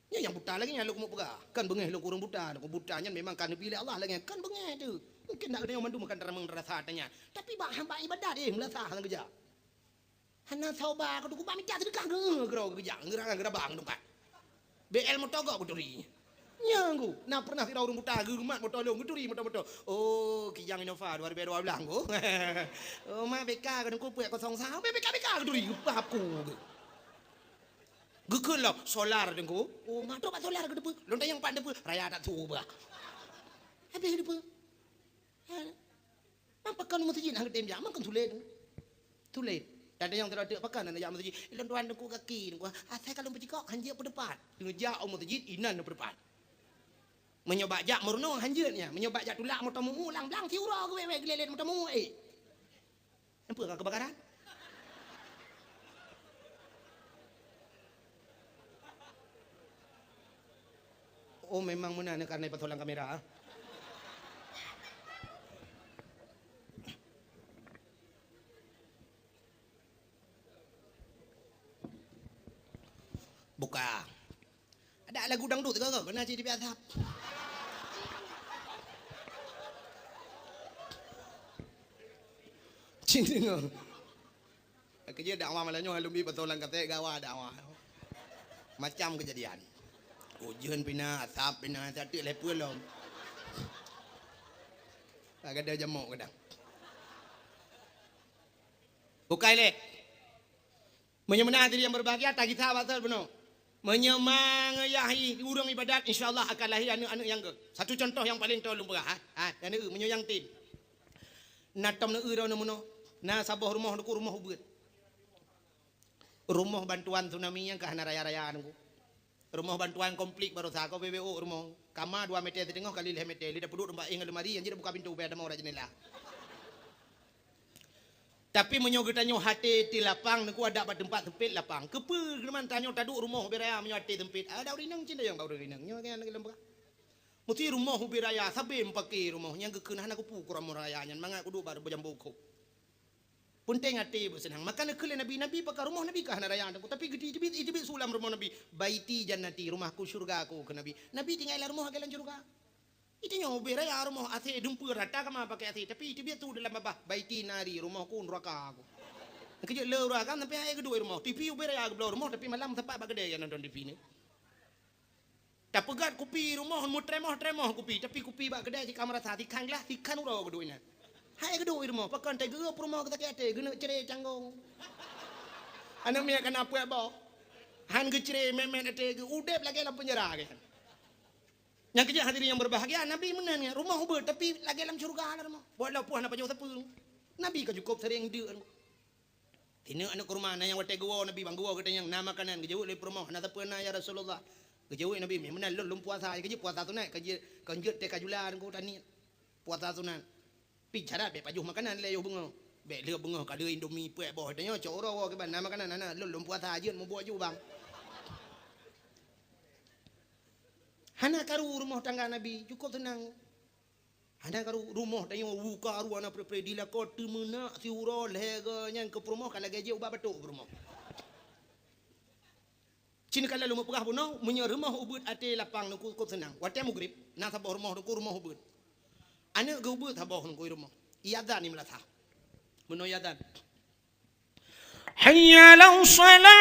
Nyan nyang buta lagèe nyan lôn keumeung peugah. Kan beungèh lôn keu ureuëng buta, keu buta nyan memang ka neupiléh Allah lagèe nyan. Kan beungèh teuh. Mungkin nak geutanyoe mandum kan tarameng rasa tanya. Tapi bak hamba ibadat, eh, meulasah hana geujak. Hana soe ba keu teungku bak mita seudeukah geuh keudroe geujak ngeurang geurabang teungku. B L moto gok geuturi. Nyang ku, na pernah sidroe ureuëng buta geumat moto lôn geuturi moto-moto. Oh, Kijang Innova dua ribu dua belas ku. Oh, ma B K keu teungku puet kosong sa, B K B K geuturi geupah ku. Geukheun lom solar teungku. Oh, ma trok bak solar keu teupeu. Lôn tanyong pat teupeu, raya that su bah. Habéh teupeu. Ha. Pakon meuseujid hana geutem jak, makon sulet. Sulet. Ada nyang teuradeuek pakon hana jak meuseujid. Ilôn tuan teungku gaki, teungku. Asai ka lôn peucikok, hanjeuet peudeupat. Teungoh jak u meuseujid, inan peudeupat. Meunyoe bak jak meurunoe, hanjeuet nyan. Meunyoe bak jak tulak moto mumu, lang blang siuroe geuwèt-wèt geulélét moto mumu, eh. Nampak ka keubakaran? Oh, memang meunan karena pasolan kamera. Buka. Ada lagu dangdut ke, ke? Kena cit di biasa. Cing dengar. Keujeuet dakwah malam nyoe, lôn bi pasolan kaset gawa dakwah. Macam keujadian. Ujeuen pih na, asap pih na, sateuk lhèe peue lom. Ka gadôh jamok kadang. Bukai lé. Meunyoe meunan hadirin yang berbahagia, tagisa basel bunoe. Meunyoe mangeuyah ureuëng ibadat, insya Allah akan lahé aneuëk-aneuëk nyang gét. Satu contoh nyang paleng toe lôn peugah, ha. Ha, aneuëk, meunyoe nyang tem. Na tom neueu droeneuh meunoe, na saboh rumoh teungku rumoh ubeuet. Rumoh bantuan tsunami nyang ka hana raya-raya teungku. Rumoh bantuan konflik baroesa ko B B O rumoh. Kama dua meter siteungoh kali lhèe meter, lé dapeuduek teumpat éh ngon lemari, nyang jeuet buka pintoe, ubé tamong rot jeundela. Tapi meunyoe geutanyoe até ti lapang, teungku adak bak teumpat sempit lapang. Keupeue geuman tanyoe taduek rumoh ubé raya meunyoe até sempit? Ada ureuëng inong cit nyang bak ureuëng inong. Nyoe kan lagèe lôn peugah. Meusti rumoh ubé raya, sabe meupaké rumoh nyang geukheun hana kupu keu rumoh raya nyan mangat kuduek bak beujambu kop. Peunteng até beuseunang. Maka neukheun lé Nabi, Nabi pakon rumoh Nabi ka hana raya teungku, tapi geuteubiet, iteubiet su lam rumoh Nabi, "Baiti jannati, rumahku syurgaku," kheun Nabi. Nabi tinggai lam rumoh lagèe lam syurga. Geutanyoe ubé raya rumoh AC dumpeue rata kama pakai AC, tapi iteubiet su dalam babah, "Baiti nari, rumohku neuraka aku." Keujeuet le ureuëng agam sampai hai geuduek rumoh. T V ubé raya geubloe rumoh, tapi malam sempat bak keudè nyan nonton T V ni. Tapeugöt kupi rumoh meutremoh-tremoh kupi, tapi kupi bak keudè sikam rasa, sikhan glah, sikhan uroe geuduek inan. Hai geuduek i rumoh, pakon teuh geurup rumoh geusakét até, geuneuk cre canggong. Aneuk miet kana puet boh. Han geucre mèt-mèt até geu udép lagèe lam peunjara geuh. Nyang keujeuet hadirin yang berbahagia, Nabi meunan nyan, rumoh ubeuet tapi lagèe lam syeuruga na rumoh. Walaupun hana pajoh sapeue. Nabi ka cukôp sering deuk. Sineuk aneuk kurma na nyang watèe geuwoe Nabi bang geuwoe geutanyong na makanan geujaweueb lé peurumoh, "Na sapeue na ya Rasulullah?" Geujaweueb Nabi, "Meunan lôn, lôn puasa." Geujeuet puasa sunat, ka jeuet, ka jeuet teuka jula ngon taniet. Puasa sunat. Pi syarat bèk pajoh makanan lé yoh beungoh. Bèk lheueh beungoh ka lheueh Indomie peuet boh. Tanyoe cok uroe woe kiban na makanan hana, lôn lôn puasa jeuet mubuet ju bang. Hana karu rumoh tangga Nabi, cukôp seunang. Hana karu rumoh tanyoe wu karu hana pre-pre dilakoe teumeunak siuroe lhèe goe nyan keu peurumoh ka lagèe jeuet ubat batuk peurumoh. Cit ka lheueh lôn peugah bunoe, meunyoe rumoh ubeuet até lapang Teungku cukôp seunang. Watèe mugrib, na saboh rumoh Teungku rumoh ubeuet. Aneuk geuh ubeuet saboh Teungku rumoh. Iazan di meulasah. Meunoe iazan. Hayya 'alas shalah.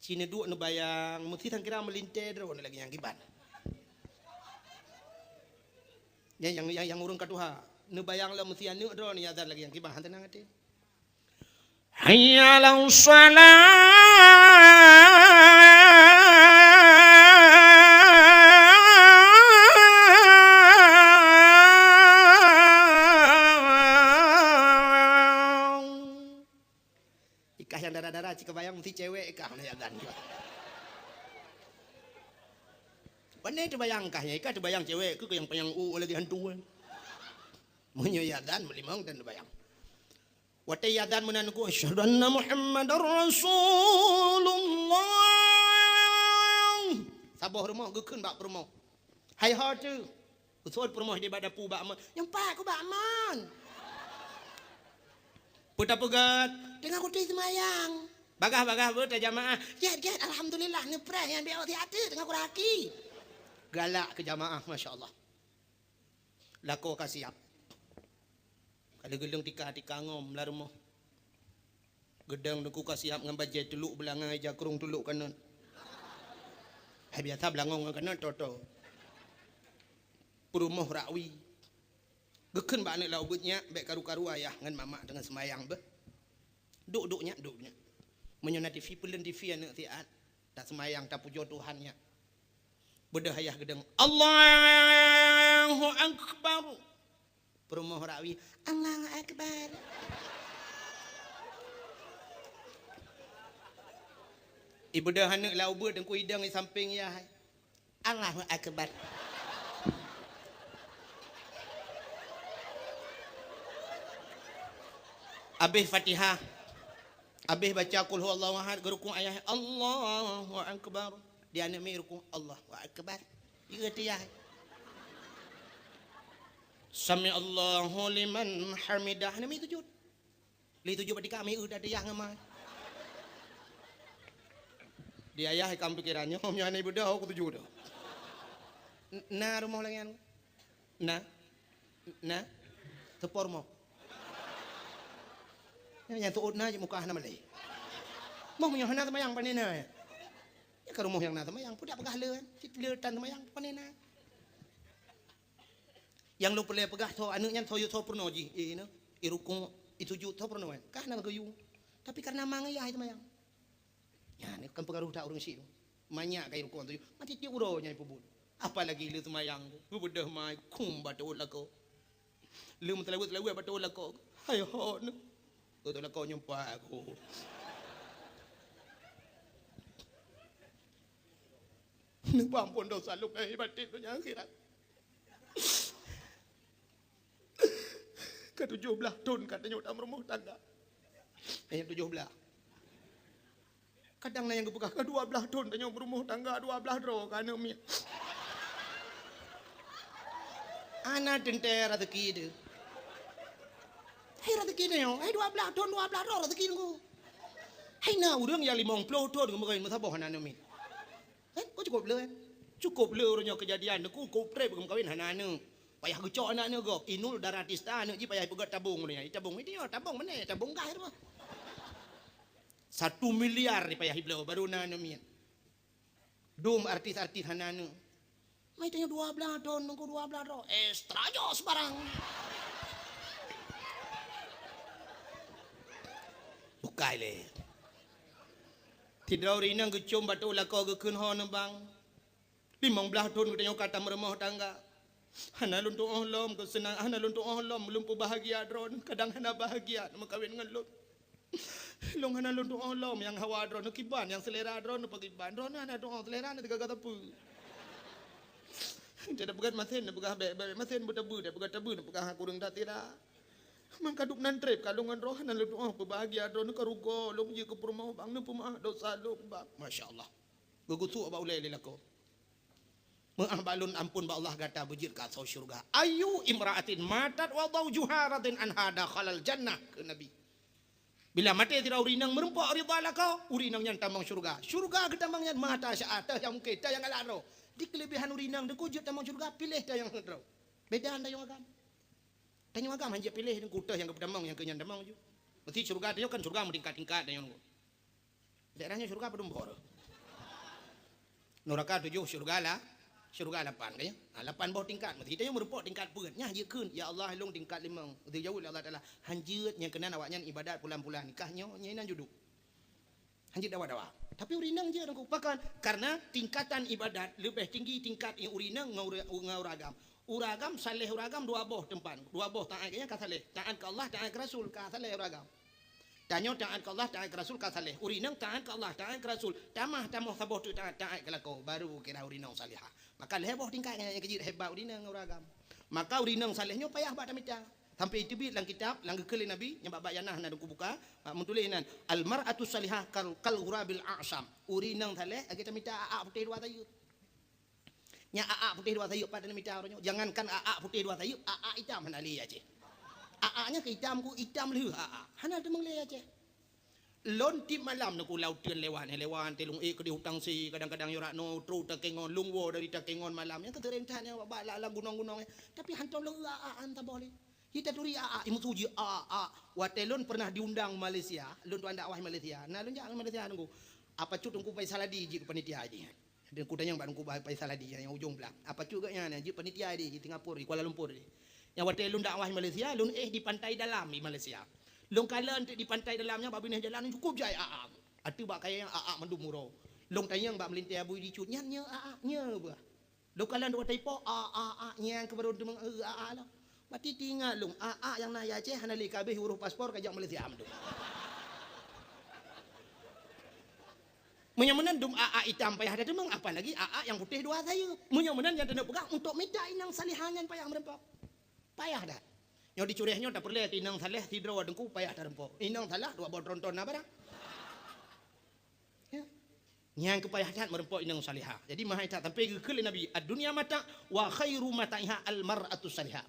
Ci neuduek neubayang, meusti sangkira meulintèe droeneuh lagèe nyang kiban. Nyang, nyang, nyang, nyang ureueng ka tuha, neubayang lom meusti aneuk droeneuh nyang azan lagèe nyang kiban, han teunang até. Hayya 'alas shalah. Ikah nyang dara-dara cit kabayang meusti cewek ikah na azan. Pane teubayang kah nyan, ikah teubayang cewek keu nyang panyang u lagèe hantu kan. Meunyoe azan meulimong dan teubayang. Watèe azan meunan ku, "Asyhadu anna Muhammadar Rasulullah." Saboh rumoh geukheun bak peurumoh. Hai ho teuh. Usôn peurumoh di bak dapu bak amon. Nyang pat ku bak amon. Peue tapeugöt? Teungoh kutem seumayang. Bagaih-bagaih beuet tajamaah. Gèt, gèt, alhamdulillah, neupreh nyan bèk ôt siat teuk teungoh kuraki. Galak keu jamaah, masya Allah. Lakoe ka siap. Ka lheueh geuleueng tika-tika ngom lam rumoh. Geudong Teungku ka siap ngon bajèe tulok beulangai, jakrong tulok kanot. Hai biasa beulangong ngon kanot, toto. Peurumoh rakwi. Geukheun bak aneuk lam ubeuet nyak, bèk karu-karu ayah ngon mamak teungoh seumayang beuh. Duek, duek nyak, duek nyak. Meunyoe na T V, peuleueng T V aneuk siat. Taseumayang, tapujoe Tuhan nyak. Beudôh ayah geudong, "Allahu Akbar." Peurumoh rakwi, "Allahu Akbar." Ibeudôh aneuk lam ubeuet Teungku idong di sampéng yah. "Allahu Akbar." Abéh Fatihah. Abéh baca Qul huwallahu ahad, geurukuk ayah, "Allahu Akbar." Di aneuk miet rukuk, "Allahu Akbar." Di ateuh yah. "Sami'allahu liman hamidah." Aneuk miet sujud. Lé sujud bak tika, miet ateuh yah ngon ma. Di ayah ikam pikeran nyoe, meunyoe aneuk ibeudôh, ku sujud. N-, na rumoh lagèe nyan? Na? Na? Seupôt rumoh. Nyang, nyang teuôt na jeuet muka hana malèe. Moh meunyoe hana seumayang pane na. Ya ka rumoh nyang na seumayang, peue dak peugah le kan? Cit le tan seumayang pane na. Nyang lôn peureulèe peugah soe aneuk nyan soe, soe peurunoe jih, eh, na, eh, rukuk, eh, sujud, soe peurunoe kan? Ka hana geuyue. Tapi kareuna ma ngon yah seumayang. Nyan kan peukaroh that ureueng syik tu. Manyak ka irukon tu. Mati tiep uroe nyan ipeubuet. Apalagi lé seumayang tu. Geubeudôh mai kum bak teuôt lakoe. Lé meuteulaweuet-teulaweuet bak teuôt lakoe. Hai ho neuh. Teuôt lakoe nyoe pat aku. Neupeuampôn desya lôn lahé batén donya akhirat. Ka tujoh blaih thon ka tanyoe tameurumoh tangga. Hanya tujoh blaih. Kadang na nyang geupeugah, "Ka dua blaih thon tanyoe meurumoh tangga, dua blaih droe ka aneuk miet." Hana teuntèe raseuki teuh. Hai raseuki tanyoe, hai dua blaih thon, dua blaih droe raseuki Teungku. Hai na ureueng nyang limong ploh thon geumeukawen meusaboh hana aneuk miet. Kan? Kok cukôp le, kan? Cukôp le uroe nyoe keujadian, Teungku, cukôp trép geumeukawen hana aneuk. Payah geucok aneuk-aneuk gob. Inul Daratista aneuk jih payah ipeugöt tabong uroe nyoe. Itabong, itabong meunan, tabong gas rumoh. Satu miliar payah ibloe baru na aneuk miet. Dum artis-artis hana aneuk. Mai tanyoe dua blaih thon, Teungku, dua blaih thon. Extra jos barang. Bukai lé. Sidroe ureueng inong geucom bak teuôt lakoe geukheun ho neubang. Limong blaih thon geutanyoe ka tameurumoh tangga. Hana lôn tu'oh lom keuseunang, hana lôn tu'oh lom lôn peubahgia droen, kadang hana bahgia neumeukawen ngon lôn. Lôn hana lôn tu'oh lom nyang hawa droeneuh kiban, nyang seulera droeneuh pakiban. Droeneuh hana tu'oh, seulera na teuga-teuga sapeue. Dak peugah masen, dak peugah bèk, bèk masen, beuteubeu, dak peugah teubeu, dak peugah kureueng dak tira. Mangka duek nan trép ka lôn ngon droeneuh, hana lôn tu'oh peubahagia droeneuh ka rugoe lôn jeuet keu peurumoh bang, neupeumeu'ah dosa lôn bang. Masya Allah. Geugusuk bak ulèe lé lakoe. Meu'ah bak lôn, ampôn bak Allah, gata beujeuet keu asoe syeuruga. Ayyu imra'atin matat wa zawjuha radin anha dakhalal jannah, kheun Nabi. Bila maté sidroe ureueng inong meureumpok ridha lakoe, ureueng inong nyan tamong syeuruga. Syeuruga geutamong nyan mata syaat, teuh nyang mungken, teuh nyang galak droe. Di keuleubehan ureueng inong teungku jeuet tamong syeuruga, piléh teuh nyang heuet droe. Beda dan nyang agam. Tanyoe agam han jeuet piléh teungku, teuh nyang geupeutamong nyang keu nyan tamong ju. Meusti syeuruga tanyoe kan syeuruga meutingkat-tingkat tanyoe teungku. Daerah nyoe syeuruga padum boh? Nuraka tujoh, syeuruga la, syeuruga lapan, kan ya? Ha, lapan boh tingkat. Meusti tanyoe meureumpok tingkat peuet. Nyan jeuet kheun, "Ya Allah, lôn tingkat limong." Geujaweueb lé Allah Taala, "Han jeuet, nyang keunan awaknyan ibadat pulan-pulan. Kah nyoe, nyoe inan juduk." Han jeuet dawa-dawa. Tapi ureueng inong jeuet teungku. Pakon? Karena tingkatan ibadat leubeh tinggi tingkat ureueng inong ngon ureueng, ngon ureueng agam. Ureueng agam, saleh ureueng agam dua boh teumpat. Dua boh taát keu nyan ka saleh. Taát keu Allah, taát keu Rasul, ka saleh ureueng agam. Tanyoe taát keu Allah, taát keu Rasul, ka saleh. Ureueng inong taát keu Allah, taát keu Rasul. Tamah, tamah saboh teuk taát, taát keu lakoe, baru kira ureueng inong salihah. Maka lhèe boh tingkat nyan nyang keujeuet hebat ureueng inong ngon ureueng agam. Maka ureueng inong saleh nyoe payah bak tamita. Sampai teubiet lam kitab, lam geukheun lé Nabi, nyang bak-bak Yanah na teungku buka, ha, meutuléh inan, "Al mar'atu salihah kal, kal ghurabil a'sam." Ureueng inong saleh lagèe tamita a'ak putéh dua sayeup. Nyan a'ak putéh dua sayeup pat tamita uroe nyoe. Jangankan a'ak putéh dua sayeup, a'ak itam hana lé Aceh. A'ak nyan keu itam, ku itam lheueh a'ak. Hana teumong lé Aceh. Lôn tiep malam teungku lam uteuen lewat, lewat teuh lôn ék keudéh u taksi, kadang-kadang nyoe rak noe, trôk Takengon, lôn woe dari Takengon malam. Nyan keuseuréng that nyan bak, bak lam, lam gunong-gunong nyan. Tapi hantom lôn eu a'ak, han saboh lé. Jih taturi a'ak, imeusu jih a'ak. Watèe lôn pernah diundang Malaysia, lôn tuan dak wah Malaysia. Na lôn jak Malaysia teungku. Apa cut teungku Faisal Hadi jih keu panitia jih. Teungku tanyong bak teungku Faisal Hadi nyang ujong blang. Apa cut geuh nyan jih panitia di, di Singapura, di Kuala Lumpur di. Nyang watèe lôn dak wah Malaysia, lôn éh di Pantai Dalam di Malaysia. Lôn kalon teuk di Pantai Dalam nyan bak binéh jalan cukup jai a'ak. Ateueh bak kayèe nyan a'ak mandum uroe. Lôn tanyong bak meulintèe abu di cut, "Nyan nyoe a'ak, nyoe bah?" Lôn kalon dua taipo, a, a, a, nyang keu baru teumong, eh, a, a, lah. Mati teuingat lôn, a, a, nyang na di Aceh hana lé ka abéh urôh paspor ka jak Malaysia mandum. Meunyoe meunan dum a, a, itam payah tateumeung, apalagi a, a, nyang putéh dua sayeup. Meunyoe meunan nyang taneuk peugah untuk mita inong salihah nyan payah meureumpok. Payah that. Nyoe di Curéh nyoe tapeureulèe inong saleh sidroe teungku payah tareumpok. Inong saleh dua boh tronton na barang. Ya. Nyang keu payah that meureumpok inong salihah. Jadi meuhai that sampai geukheun lé Nabi, "Ad-dunya mata' wa khairu mata'iha al-mar'atu salihah."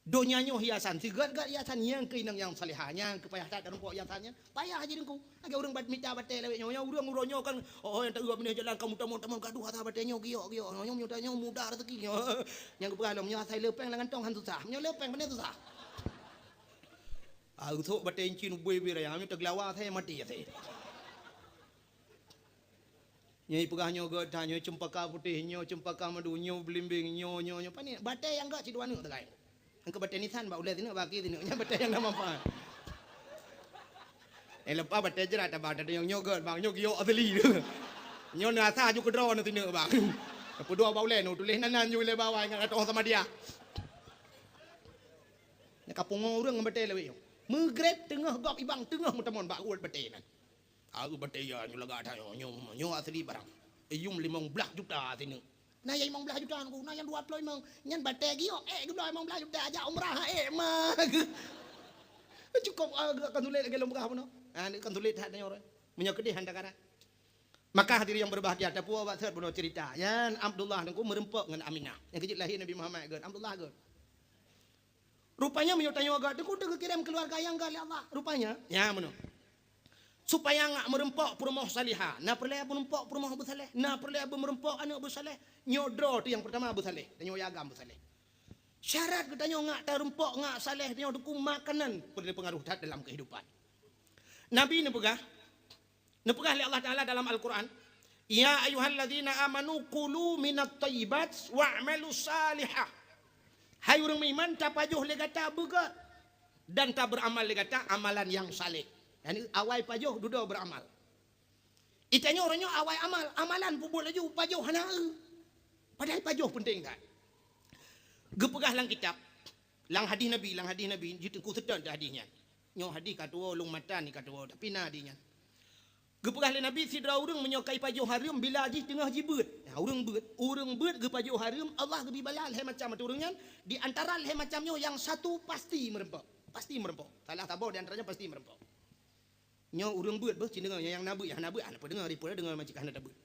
Donya nyoe hiasan, sigat-gat hiasan nyang keu inong nyang salihah, nyang keu payah that meureumpok hiasan nyan. Payah jih teungku. Lagèe ureueng bat-, mita batèe lawét nyoe, nyoe ureueng uroe nyoe kan, oh, nyang taeu binéh jalan kamoe tamong-tamong gadoh asa batèe nyoe giok-giok. Nyoe, nyoe, nyoe muda raseuki nyoe. Nyang geupeugah lom, nyoe asai leupeng lam gantong han susah. Nyoe leupeng pane susah. Ah, usok batèe incin ubé-ubé raya, nyoe teugelawa asai maté asai. Nyoe ipeugah nyoe geuh that, nyoe cempaka putéh, nyoe cempaka madu, nyoe beulimbeng, nyoe, nyoe, nyoe. Pane batèe nyang geuh sidua neuk teukai. Engkeu batèe nisan bak ulèe sineuk, bak akhé sineuk. Nyan batèe nyang na manfaat. Eh, leupah batèe jrat abang, teunyong nyoe geuh bang, nyoe giok asli tu. Nyoe na asa aju keudroe na sineuk bang. Peuduek bak ulèe nu tuléh nan, nan ju lé bawai ngon atoh sama dia. Nyan ka pungo ureueng ngon batèe lawét nyoe. Meugreb teungoh gob ibang, teungoh meuteumon bak uet batèe nan. Aeu batèe ya nyoe lagak that nyoe, nyoe, nyoe asli barang. Iyum limong blaih juta sineuk. Na nyang limong blaih juta nungku, na nyang dua ploh limong. Nyan batèe giok, eh, geubloe limong blaih juta, jak umrah, eh, ma. Cukôp, ah, kan sulet lagèe lôn peugah bunoe. Ah, kan sulet that nyoe. Meunyoe keudéh han takarat. Maka hadirin yang berbahagia, tapuwoe bak sot bunoe cerita. Nyan Abdullah nungku meureumpok ngon Aminah. Nyang keujeuet lahé Nabi Muhammad geuh, Abdullah geuh. Rupanya meunyoe tanyoe agak teuku teugeukirém keuluwarga nyang gét lé Allah. Rupanya, nya meunoe. Supaya ngak meureumpok peurumoh salihah, na peureulèe meureumpok peurumoh beusaleh, na peureulèe meureumpok aneuk beusaleh. Nyoe droe teuh nyang peurtama beusaleh, tanyoe agam beusaleh. Syarat geutanyoe ngak tareumpok, ngak saleh, tanyoe teuku makanan peureulèe peungaruh that dalam keuhidupan. Nabi neupeugah, neupeugah lé Allah Taala dalam Al-Quran, "Ya ayyuhalladzina amanu kulu minat thayyibat wa'malu salihah." Hai ureueng meuiman, tapajoh lé gata beugét dan tabeuramal lé gata amalan nyang saleh. Yani awai pajoh, dudoe beuramal. Itanyoe uroe nyoe awai amal, amalan peubuet laju, pajoh hana eu. Padahai pajoh peunteng that. Geupeugah lam kitab, lam hadih Nabi, lam hadih Nabi, jiteungku seutôt hadih nyan. Nyoe hadih ka tuwoe, lôn matan ka tuwoe, tapi na di nyan. Geupeugah lé Nabi, sidroe ureuëng meunyoe ka ipajoh hareuem bila jih teungoh jibeuet. Nah, ureuëng beuet, ureuëng beuet geupajoh hareuem, Allah geubri bala lhée macam ateueh ureuëng nyan, di antara lhée macam nyoe nyang satu pasti meureumpok. Pasti meureumpok. Salah saboh di antaranya pasti meureumpok. Nyoe ureuëng beuet beuh, ci deungoe nyang na beuet, nyang hana beuet, hana peudeungoe, ripeue deungoe macam hana tabeuet.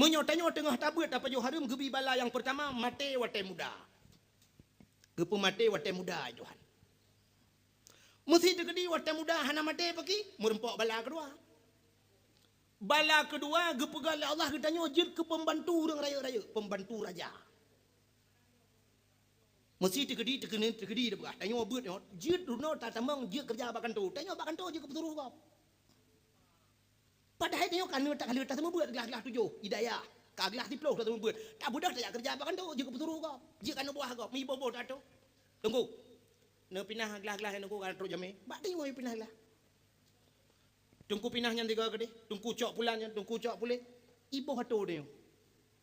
Meunyoe tanyoe teungoh tabeuet tapajoh hareuem, geubri bala nyang peurtama maté watée muda. Geupeumaté watée muda, Tuhan. Meusi teukeudi watée muda hana maté paki, meureumpok bala keudua. Bala keudua geupeugah lé Allah geutanyoe jeuet keu peumbantu ureuëng rayeuk-rayeuk, peumbantu raja. Meusi teukeudi, teukeudi, teukeudi teupeugah, tanyoe beuet nyoe, jeuet runoe tatamong jeuet keureuja bak kantô, tanyoe bak kantô jeuet keu peusuroh gob. Padahai tanyoe ka neuk ka lheueh taseumubeuet glah-glah tujoh, hidayah. Ka glah siplôh taseumubeuet. Tabeudôh tajak keureuja bak kantô, jeuet keu peusuroh gob, jeuet keu aneuk buah gob, meuiboh-boh tato. Teungku, neupinah glah-glah nyan teungku ka trok jamé. Bak tanyoe pinah glah. Teungku pinah nyan tiga keudeh, teungku cok pulan nyan, teungku cok puléh. Iboh atô tanyoe.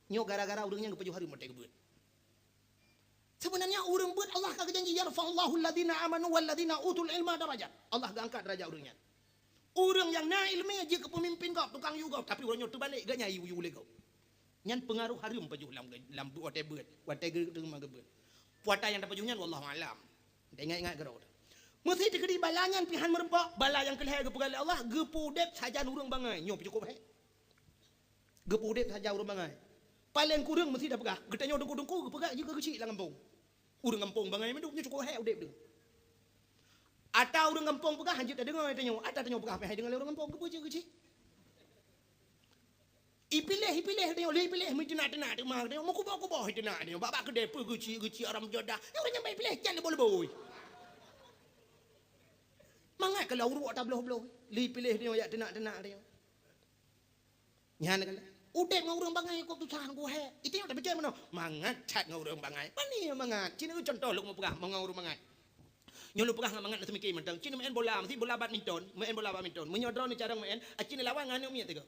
Nyoe gara-gara ureuëng nyan geupajoh hareuem watée geubeuet. Seubeunanya ureuëng beuet Allah ka geujanji, "Yarfa'ullahu alladzina amanu walladzina utul ilma darajat." Allah geuangkat darajat ureuëng nyan. Ureuëng nyang na iéleumé jeuet keu peumimpin gob, tukang yue gob, tapi uroe nyoe teubalek, geuh nyan yue-yue lé gob. Nyan peungaroh hareuem pajoh lam, lam watée beuet, watée geu-, teuma geubeuet. Puata nyang tapajoh nyan wallahu alam. Ingat-ingat keudroe. Meusi teukeudi bala nyan pih han meureumpok, bala nyang keulhée geupeugah lé Allah, geupeu udeb sajan ureuëng bangai. Nyoe pih cukôp hék. Geupeu udeb sajan ureuëng bangai. Paleng kureueng meusi tapeugah, geutanyoe teungku-teungku geupeugah jeuet keu geuchik lam gampông. Ureuëng gampông bangai mandum, nyoe cukôp hék udeb deuh. Ata ureuëng gampông peugah han jeuet tadeungoe tanyoe, ata tanyoe peugah pih han deungoe lé ureuëng gampông, geupeu jeuet keu geuchik. Ipiléh, ipiléh tanyoe, lé ipiléh meuteunak-teunak teuma tanyoe, meukuboh-kuboh iteunak tanyoe, bak-bak keudée peue geuchik-geuchik haram jadah. Nyoe ureuëng nyang bak ipiléh cat leuboh-leuboh. Mangat keu lam uruek tabloh-bloh, lé ipiléh tanyoe jak teunak-teunak tanyoe. Nyan keuh udeb ngon ureuëng bangai kok tusah ngon hék. Itanyoe tapike meunoe, mangat that ngon ureuëng bangai. Pani mangat? Ci neuh contoh lôn mupeugah ngon ureuëng bangai. Nyoe lôn peugah ngon mangat neuseumiké mantong. Ci neumeu'en bola, meusi bola badminton, meu'en bola badminton. Meunyoe droeneuh carông meu'en, aci neulawan ngon aneuk miet teuh.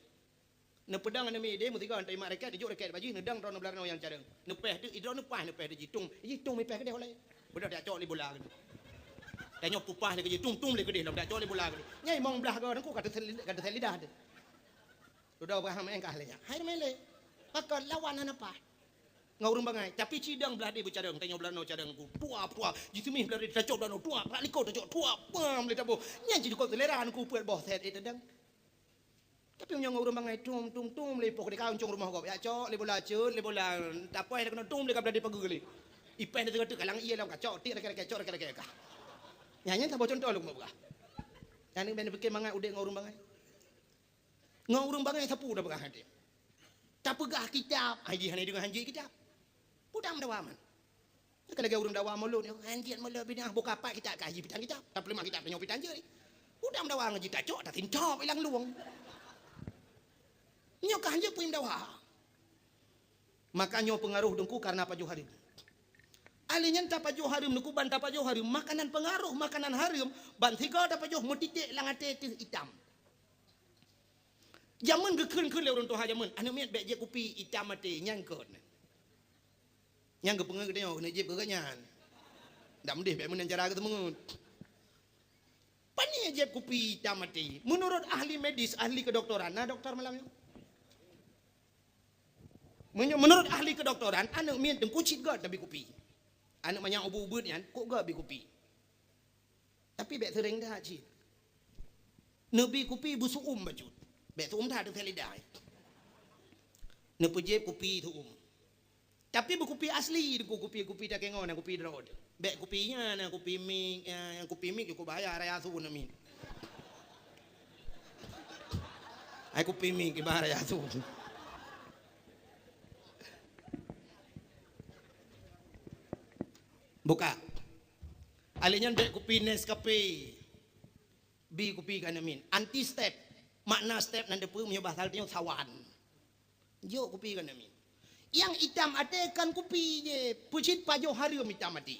Neupeudong aneuk miet ideh meusigoe, neuteurimong raket, neujok raket bak jih, neudong droeneuh blah droeneuh nyang carông. Neupéh teuk, droeneuh paih neupéh teuk jih. Tung, jih tung mipéh keudeh olée. Beudôh tajak cok lé bola keudeh. Tanyoe peupaih lé keudeh, tung, tung lé keudeh lom, tajak cok lé bola keudeh. Nyai mong blah goe, teungku ka teusel-, ka teusel lidah teuh. Dudoe beuhah meu'en kah lé nyan. Hai meu'en lé. Pakon lawan hana paih. Ngon ureuëng bangai. Tapi ci dong blah deh beucarông. Tanyoe blah noe carông ku. Tua, tua. Jiseumih blah deh tacok blah noe. Tua, brak likot tacok. Tua, pam lé taboh. Nyan ci jukot seulera ngon ku peuet boh set, eh, tadong. Tapi meunyoe ngon ureuëng bangai, tum, tum, tum lé ipoh keudeh ka uncong rumoh gob. Jak cok lé bola, cot lé bola. Tapoh dah keunoe tum lé ka blah deh pageue lé. Ipéh dah teuka-teuka lam ié lam ka cok, tik raket-raket, cok raket-raket kah. Nyan, nyan saboh cuntoh lôn peugah. Nyan bèk neupike mangat udeb ngon ureuëng bangai. Ngon ureuëng bangai sapeue tapeugah até. Tapeugah kitab, ai jih hana deungoe han jeuet kitab. Peue tameudawa man. Ka lagée ureuëng dawa mulod nyoe, han jeuet mulod binéh, buka pat kitab ka jih pitang kitab. Tapeuleumah kitab tanyoe pitang jeuet. Peue tameudawa ngon jih tacok, tasintop ilang luwong. Nyoe ka han jeuet peue meudawa. Maka nyoe peungaroh teungku kareuna pajoh hareuem. Alèh nyan tapajoh hareuem teungku, ban tapajoh hareuem, makanan peungaroh makanan hareuem, ban sigoe tapajoh meutiték lam até teuh itam. Jameun geukheun-kheun lé ureuëng tuha jameun, aneuk miet bèk jieb kupi itam até, nyan kon. Nyang geupeungeut geutanyoe keuneuk jieb keu geuhnyan. Dak meudeh bèk meunan cara geuseumeungeut. Pane jieb kupi itam até? Meunurot ahli medis, ahli kedokteran, na doktor malam nyoe? Meunyo-, meunurot ahli kedokteran, aneuk miet teungku cit göt tabi kupi. Aneuk manyak ubeut-ubeut nyan, kok göt bi kupi. Tapi bèk seuréng that cit. Neubi kupi beusu'um bacut. Bèk su'um that, teuseulidah. Neupeujieb kupi su'um. Tapi beukupi asli, kupi-kupi takengon, kupi droe. Bèk kupi nyan, kupi mik, eh, kupi mik jukuk bahaya, raya su na mik. Ai kupi mik, ibarat raya su. Buka. Alèh nyan bèk kupi Nescafe. Bi kupi keu aneuk miet. Anti step. Makna step nan teupeue meunyoe bahasa tanyoe sawan. Jok kupi keu aneuk miet. Nyang itam até kon kupi jih, peucit pajoh hareuem itam até.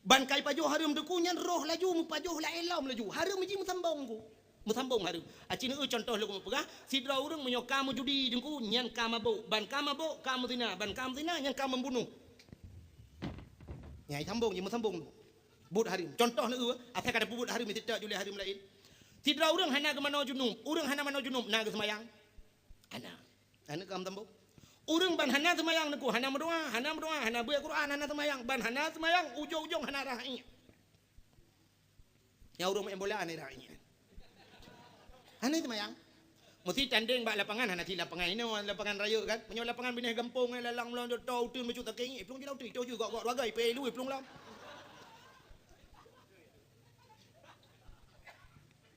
Ban kai pajoh hareuem teungku nyan roh laju meupajoh laén lom laju. Hareuem jih meusambong ku. Meusambong hareuem. Aci neueu contoh lôn peugah, sidroe ureuëng meunyoe ka meujudi teungku, nyan ka mabök. Ban ka mabök, ka meuzina. Ban ka meuzina, nyan ka membunuh. Nyai sambong jih meusambong tu. Buet hareuem. Contoh neueu, asai ka tapeubuet hareuem, meusitak julai hareuem laén. Sidroe ureuëng hana geumanoe junub, ureuëng hana manoe junub na geuseumayang? Hana. Hana ka meutambo. Ureuëng ban hana seumayang neuku, hana meudoa, hana meudoa, hana beuet Quran, hana seumayang, ban hana seumayang ujong-ujong hana rhah iék. Nyang ureuëng main bola hana rhah iék. Hana seumayang. Meusti tandeng bak lapangan, hana sit lapangan inoe, lapangan rayeuk kan. Meunyoe lapangan binéh gampông, eh, lalang lom, to uteuen bacut sakét, eh, plueng jih lam uteuen, itu juga gok dua gai, pelu, eh, plueng lom.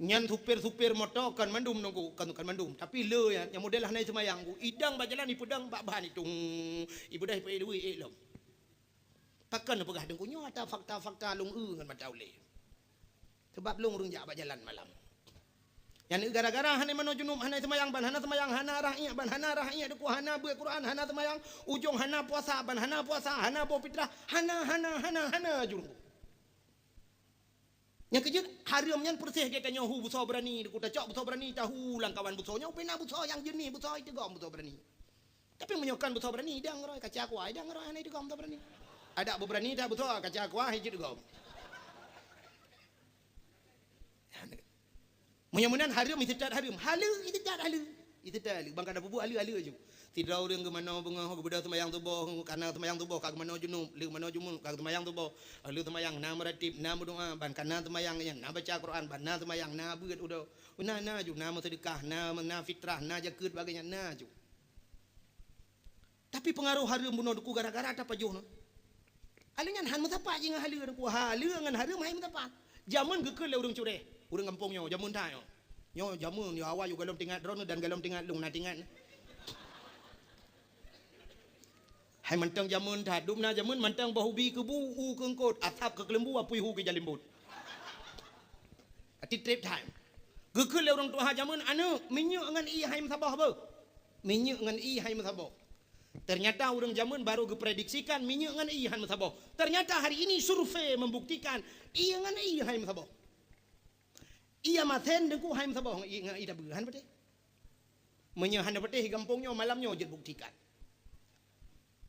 Nyan supir-supir moto kan mandum nunggu, kan, kan mandum. Tapi le nyan, nyang model hana seumayang, idang bak jalan ipeudang bak ban itu. Ibeudôh ipelu, eh, lom. Pakon neupeugah deungon nyoe ata fakta-fakta lôn eu ngon mata ulée. Sabab lôn ureuëng jak bak jalan malam. Nyan gara-gara hana manoe junub, hana seumayang, ban hana seumayang, hana rhah iék, ban hana rhah iék, deuku hana beuet Quran, hana seumayang, ujong hana puasa, ban hana puasa, hana boh fitrah, hana, hana, hana, hana jurung. Nyang keujeuet, hareuem nyan peureséh geutanyoe hu busoe beurani, deuku tacok busoe beurani, tahu lam kawan busoe nyoe, bina busoe nyang jeunih, busoe iteugom busoe beurani. Tapi meunyoe kon busoe beurani, idang roh, kaca kuah, idang roh, hana iteugom busoe beurani. Adak beubeurani that busoe, kaca kuah, hana iteugom. Meunyoe meunan hareuem, iseutôt hareuem. Haleue, iseutôt haleue. Iseutôt haleue. Ban ka tapeubuet haleue-haleue ju. Sidroe ureuëng geumanoe beungoh, geubeudôh seumayang suboh, kana seumayang suboh, ka geumanoe junub, le manoe junub, ka seumayang suboh. Haleue seumayang, na meuratib, na meudoa, ban kana seumayang nyan, na baca Quran, ban na seumayang, na beuet udoe. Na, na ju, na meuseudeukah, na, na fitrah, na jakeuet, bagainya na ju. Tapi peungaroh hareuem bunoe deuku gara-gara tapajoh nyoe. Haleue nyan han meusapat jih ngon haleue deuku. Haleue ngon hareuem hai meusapat. Jameun geukheun lé ureuëng cureh, ureuëng gampông nyoe, jameun that nyoe. Nyoe jameun nyoe awai yue gohlom teuingat droeneuh dan gohlom teuingat lôn na teuingat. Hai mantong jameun that, dum na jameun mantong boh ubi keubu, u keu eungkôt, asab keu keuleumbu, apui hu keu jalimbot. Ati treb that. Geukheun lé ureuëng tuha jameun, "Aneuëk, minyeuk ngon ié hai meusaboh beuh." Minyeuk ngon ié hai meusaboh. Ternyata ureuëng jameun baru geuprediksikan minyeuk ngon ié hai meusaboh. Ternyata hari ini survei membuktikan ié ngon ié hai meusaboh. Ié masen deuku hai meusaboh ngon ié, ngon ié tabeue, han patéh. Meunyoe hana patéh gampông nyoe malam nyoe jeuet buktikan.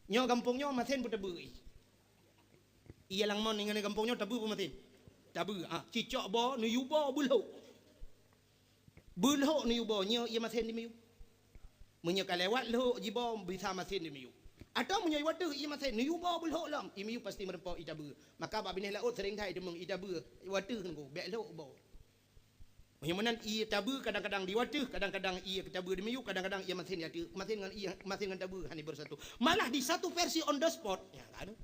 Nyoe gampông nyoe masen peue tabeue ié. Ié lam mon ngon gampông nyoe tabeue peue masen. Tabeue, ah, cicok boh, neuyue boh, beulhok. Beulhok neuyue boh, nyoe ié masen dimiyueb. Meunyoe ka lewat lhok jiboh, bisa masen dimiyueb. Atawa meunyoe ié wateuh ié masen, neuyue boh beulhok lom, ié miyueb pasti meureumpok ié tabeue. Maka bak binéh laôt seuréng that iteumeung ié tabeue, ié wateuh nunggu, bék lhok boh. Meunyoe meunan ié tabeue kadang-kadang di wateuh, kadang-kadang ié tabeue dimiyueb, kadang-kadang ié masen di ateueh, masen ngon ié, masen ngon tabeue hana bersatu. Malah di satu versi on the spot, ya, kan?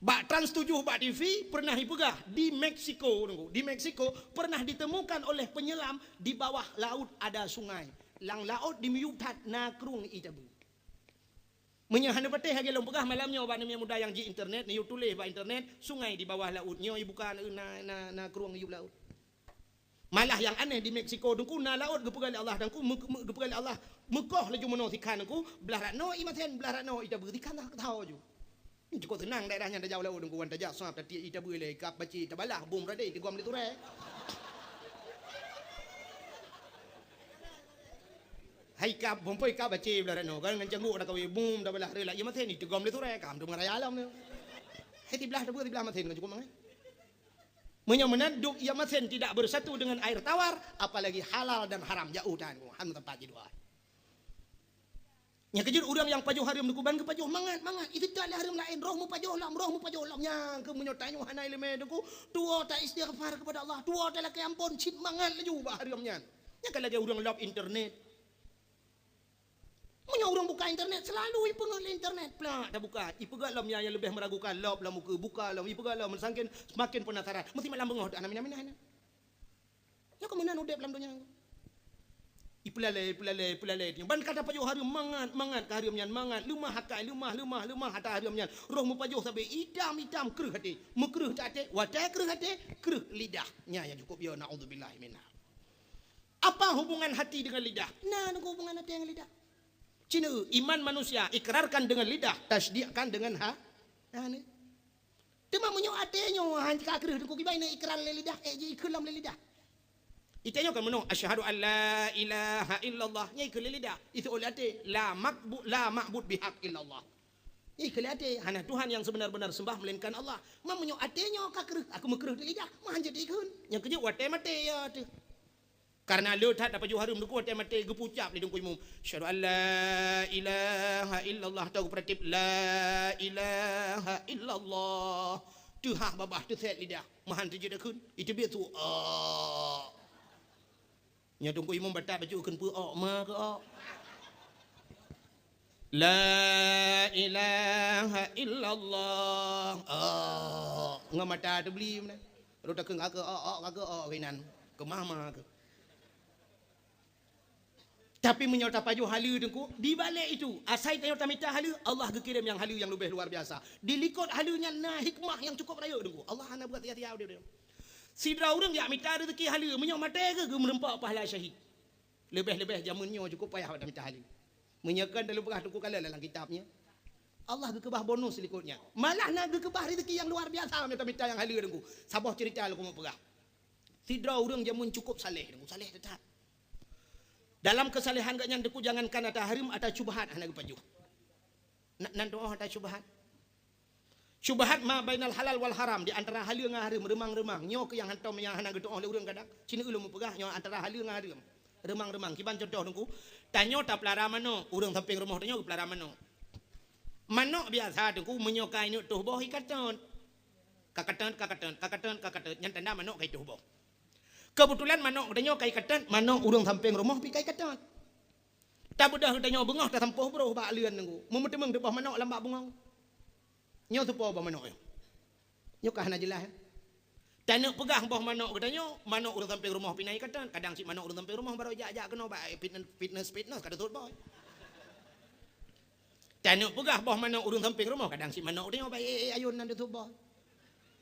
Bak Trans tujuh bak T V pernah ipeugah di Meksiko, nunggu, di Meksiko pernah ditemukan oleh penyelam di bawah laut ada sungai. Lam laôt dimiyueb that na krueng ié tabeue. Meunyoe hana patéh lagée lôn peugah malam nyoe bak aneuk muda nyang ji internet, neuyue tuléh bak internet, sungai di bawah laut, nyoe ibuka na, na, na krueng iyueb laôt. Malah nyang aneh di Meksiko, dungku na laôt geupeugah lé Allah, dungku meu-, meu-, geupeugah lé Allah, meukoh laju meunoe sikhan dungku, blah rat noe ié masen, blah rat noe ié tabeue, sikhan teuh tho ju. Cukup seunang daerah nyan tajak u laôt dungku, wan tajak sab, tatiek ié tabeue lé, ikab bacé, tabalah bom radé, tigom lé turée. Hai ikab, bom poi ikab bacé blah rat noe, kan ngon cangguek dak kawé, bom, tabalah rela, ié masen, ié tigom lé turée, kam tu meuraya lom tu. Hai siblah tabeue, siblah masen, kan cukup mangat. Meunyoe meunan, dum ié masen tidak bersatu dengan air tawar, apalagi halal dan haram, jauh tan, han meusapat jidua. Nyang keujeuet ureuëng nyang pajoh hareuem deuku ban geupajoh mangat, mangat. Iseutôt lé hareuem laén, roh meupajoh lom, roh meupajoh lom. Nyang keuh meunyoe tanyoe hana iéleumé deuku, tuwoe ta istighfar kepada Allah, tuwoe ta lakée amphon, cit mangat laju bak hareuem nyan. Nyan ka lagée ureuëng lob internet. Meunyoe ureuëng buka internet, selalu ipeungeut lé internet. Plak, tabuka. Ipeugah lom nyang, nyang leubeh meragukan, lob lom ukeue, buka lom, ipeugah lom, sangken semakin penasaran. Meusti malam beungoh, amin, amin, amin. Nyoe keuh meunan udeb lam donya. Ipeulalée, ipeulalée, ipeulalée. Ban ka tapajoh hareuem mangat, mangat ka hareuem nyan, mangat. Leumah akai, leumah, leumah, leumah ata hareuem nyan. Roh meupajoh sabe itam-itam kreueh até. Meukreueh até, watée kreueh até, kreueh lidah. Nyan nyang cukup yo, naudzubillah minha. Apa hubungan hati dengan lidah? Na, na hubungan hati dengan lidah. Cina, iman manusia ikrarkan dengan lidah, tasdikkan dengan ha-, ha ni. Teuma meunyoe até nyoe han ka kreueh deuku kiban na ikrar lé lidah, ék ji ikheun lom lé lidah. Ita nyoe kan meunoe, "Asyhadu an la ilaha illallah." Nyan ikheun lé lidah. Iseuôt lé até, "La makbu-, la ma'bud bihaq illallah." Ikhlaih até, hana Tuhan nyang seubeuna-beuna seumbah meulainkan Allah. Meunyoe até nyoe ka kreueh, aku meukreueh di lidah, meuhan jeuet ikheun. Nyang keujeuet watée maté, ya teuh. Kareuna le that tapajoh hareuem Teungku, watée maté geupucap lé Teungku Imum, "Asyhadu an la ilaha illallah," atau geupeuratéb, "La ilaha illallah." Teuhah babah, teusét lidah, meuhan teujeuet ikheun, iteubiet su, "Ôk." Nyoe Teungku Imum batat bacut kheun peue ôk ma keu ôk. "La ilaha illallah." Ôk. Ngon mata teubli meunan. Rot takheun ka keu ôk, ôk ka keu ôk keunan. Keu ma ma keu. Tapi meunyoe tapajoh haleue Teungku, di balek itu, asai tanyoe tamita haleue, Allah geukirém nyang haleue nyang leubeh luar biasa. Di likot haleue nyan na hikmah nyang cukup rayeuk Teungku. Allah hana buat sia-sia udeb. Sidroe ureuëng jak mita rezeki haleue, meunyoe maté geuh geumeureumpok pahala syahid. Leubeh-leubeh jameun nyoe cukup payah bak tamita haleue. Meunyoe kon tapeugah Teungku kalon lam kitab nyoe. Allah geukeubah bonus likot nyan. Malah na geukeubah rezeki nyang luar biasa meunyoe tamita nyang haleue Teungku. Saboh ceurita lôn keuneuk peugah. Sidroe ureuëng jameun cukup saleh Teungku, saleh that. Dalam keusalehan gobnyan Teungku jangankan ata hareuem, ata syubhat hana geupajoh. Na, nan tuoh ata syubhat. Syubhat ma bainal halal wal haram, di antara haleue ngon hareuem, reumang-reumang. Nyoe keuh nyang hantom nyang hana geutuoh lé ureuëng kadang. Sineuk ulôn meupeugah nyoe antara haleue ngon hareuem. Reumang-reumang. Kiban cuntoh Teungku, tanyoe tapeulara manok, ureuëng sampéng rumoh tanyoe geupeulara manok. Manok biasa Teungku meunyoe ka ineuk toh boh ikatot. Kakatot, kakatot, kakatot, kakatot, nyan tanda manok ka itoh boh. Keubeutulan manok geutanyoe ka ikatot, manok ureuëng sampéng rumoh pih ka ikatot. Tabeudôh geutanyoe beungoh tasampôh broh bak leuen Teungku. Meuteumèe teuboh manok lam bak bungong. Nyoe soe po boh manok nyoe? Nyoe ka hana jeulaih, eh? Taneuk peugah boh manok geutanyoe, manok ureuëng sampéng rumoh pih na ikatot. Kadang cit manok ureuëng sampéng rumoh barô jak-jak keunoe bak fitness, fitness, fitness ka teutot boh. Taneuk peugah boh manok ureuëng sampéng rumoh, kadang cit manok geutanyoe bak ék-ék ayôn nan teutot boh.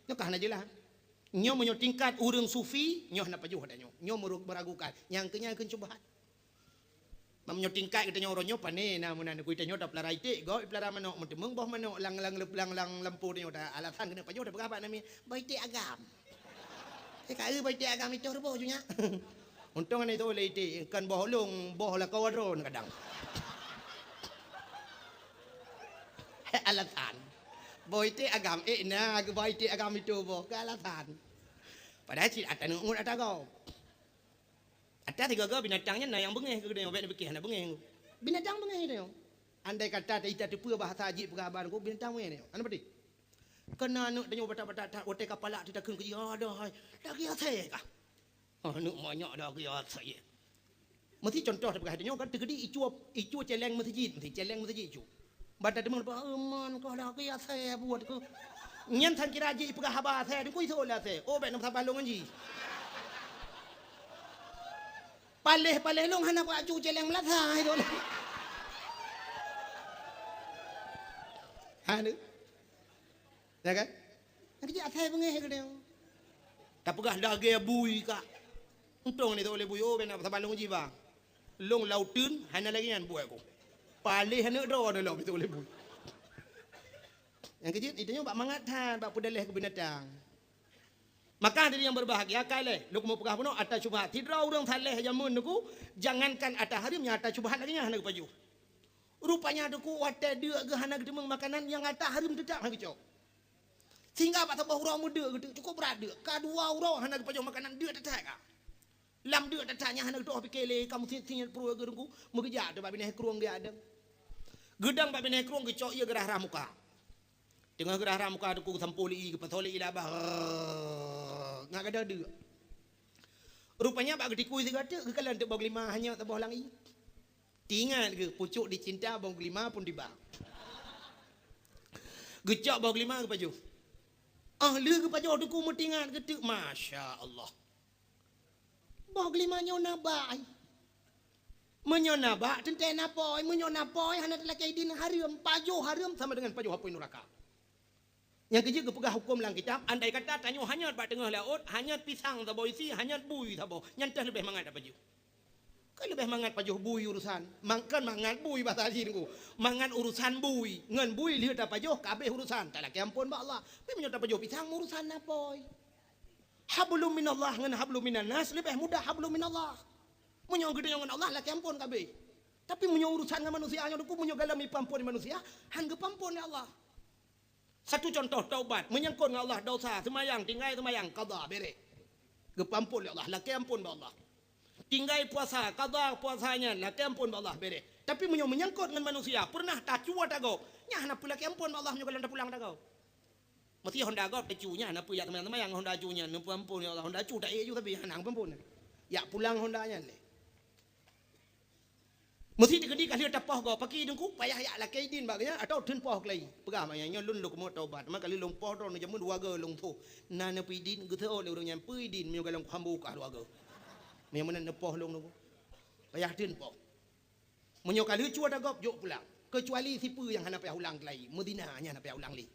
Nyoe ka hana jeulaih. Nyoe meunyoe tingkat ureuëng sufi, nyoe hana pajoh geutanyoe. Nyoe meurug-, meuragukan. Nyang keu nyan kheun syubhat. Meunyoe tingkat geutanyoe uroe nyoe pane na meunan, geutanyoe tapeulara iték, gob ipeulara manok, meuteumèe boh manok lam, lam, lam, lam lampôh tanyoe, ta alasan keuneuk pajoh tapeugah bak namiet, boh iték agam. Eh, ka eu boh iték agam itoh ruboh ju nyak. Untông hana itoh lé iték, kon boh ulông, boh lakoe droe kadang. Alasan. Boh iték agam, eh, na geuboh iték agam itoh boh, keu alasan. Padahai cit ata ngon ata gob. Ata sigoe-goe binatang nyan na nyang beungéh keu geutanyoe, bèk neupiké hana beungéh. Binatang beungéh geutanyoe. Andai kata ta-, ita teupeue bahasa jih peugah haba Teungku, binatang beungéh tanyoe. Hana peudeh. Keu na aneuk tanyoe batat-batat that, watèe ka palak teuh takheun keu jih, "Aduh hai, lagèe asèe kah?" Aneuk manyak lagèe asèe. Meusi cuntoh tapeugah tanyoe kan teukeudi icue, icue cèlèng meuseujid, meusi cèlèng meuseujid icue. Bak tateumeung, "Aman kah lagèe asèe buet keuh." Nyan sangkira jih ipeugah haba asèe, Teungku isoe lé asèe. Oh, bèk na meusaban lôn ngon jih. Paléh-paléh lôn hana kuacu cèlèng meulasa isoe lé. Ha, tu. Ya kan? Nyang keuh jih asèe beungéh geutanyoe. Tapeugah lagèe bui kah. Untông ni isoe lé bui, oh, bèk na meusaban lôn ngon jih, Bang. Lôn lam uteuen hana lagèe nyan buet ku. Paléh aneuk droeneuh lom itu lé bui. Nyang keuh jih, itu nyoe bak mangat that, bak peudaleh keu binatang. Maka hadirin yang berbahagia, ka lhèe lôn keuneuk peugah bunoe ata syubhat. Sidroe ureuëng saleh jameun Teungku, jangankan ata hareuem, nyang ata syubhat lagèe nyan hana geupajoh. Rupanya Teungku watèe deuk geuh hana geuteumeung makanan, nyang ata hareuem teutap hana geucok. Sehingga bak saboh uroe meudeuk geuteuk, cukup brat deuk. Ka dua uroe hana geupajoh makanan, deuk that-that ka. Lam deuk that-that nyan hana geutuoh pike lé, ka meusiet-siet pruet geuh Teungku, meugeujak teuk bak binéh krueng geujak dong. Geudong bak binéh krueng geucok ie geurah-rah muka. Teungoh geurah-rah muka Teungku geusampôh lé ie, geupasoe lé ie lam babah. Ngat gadôh deuk. Rupanya bak geutikui sigoe teuk, geukalon teuk boh geulima hanyot saboh lam ie. Teuingat geuh, pucuk dicinta boh geulima pun tiba. Geucok boh geulima geupajoh. Ah, lheueh geupajoh Teungku meutingat geuteuk, masya Allah. Boh geulima nyoe na bak ai. Meunyoe na bak, teuntèe na pôi. Meunyoe na pôi, hana talakèe idin hareuem. Pajoh hareuem sama dengan pajoh apui nuraka. Nyang keuh jeuet geupeugah hukôm lam kitab, andai kata tanyoe hanyot bak teungoh laôt, hanyot pisang saboh isi, hanyot bui saboh, nyan teuh leubeh mangat tapajoh. Keu leubeh mangat pajoh bui urusan. Mang-, kon mangat bui bahasa jih Teungku. Mangat urusan bui. Ngon bui lheueh tapajoh, ka abéh urusan. Talakèe amphon bak Allah. Tapi meunyoe tapajoh pisang, urusan na pôi. Hablum minallah ngon hablum minan nas leubeh mudah hablum minallah. Meunyoe geutanyoe ngon Allah, lakèe amphon ka abéh. Tapi meunyoe urusan ngon manusia nyoe, Teungku, meunyoe galom ipeuamphon manusia, han geupeuamphon lé Allah. Satu contoh taubat, menyangkut ngon Allah dosa, seumayang, tinggai seumayang, qadha, bereh. Geupeuamphon lé Allah, lakée amphon bak Allah. Tinggai puasa, qadha puasa nyan, lakée amphon bak Allah, bereh. Tapi meunyoe menyangkut ngon manusia, peureunah tacue tagob, nyan hana peue lakée amphon bak Allah meunyoe galom tapulang tagob. Meusti honda gob tacue nyan, hana peue jak seumayang-seumayang honda cu nyan, neupeuamphon lé Allah, honda cu taék ju tapi hana geupeuamphon. Jak pulang honda nyan lé. Meusti teukeudi ka lheueh tapoh gob, pakri Teungku, payah jak lakée idin bak geuhnyan atawa theun poh keulayi. Peugah bak nyan, "Nyoe lôn lôn keumeung taubat, teuma ka lheueh lôn poh droe neujameun dua goe lôn tho." Na neupeuidin, geutho lé ureuëng nyan, "Peuidin meunyoe galom kuhamba kah dua goe. Meunyoe meunan neupoh lôn Teungku." Payah theun poh. Meunyoe ka lheueh cue tagob, jok pulang. Keucuali sipeue nyang hana payah ulang keulayi, meuzina nyan hana payah ulang lé.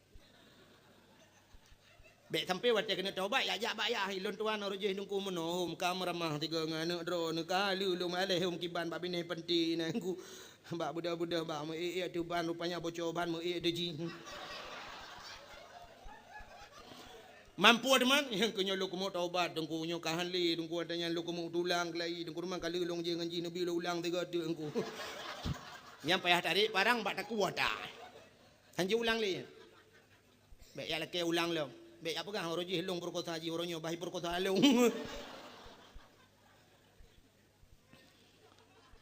Bék sampoe watée keuneuk taubat, jak-jak bak yah, "Lôn tuan, uroe jih Teungku meunoe hom ka meuramah tiga ngon aneuk droe, neuka lheueh lôn aleh hom kiban bak binéh panti nyan Teungku. Bak beudôh-beudôh bak meu-ék-ék ateueh ban, rupanya boco ban meu-ék ateueh jih." Mampu teuma, nyang keu nyoe lôn keumeung taubat Teungku, nyoe ka han lé Teungku, watée nyan lôn keumeung tulang keulayi Teungku, teuma ka lheueh lôn jih ngon jih neubi lôn ulang tiga teuk Teungku. Nyang payah tarek parang bak takue ata. Han jiulang lé. Bék jak lakée ulang lom. Bék jak peugah, "Uroe jih lôn peurekosa jih, uroe nyoe bah peurekosa lôn."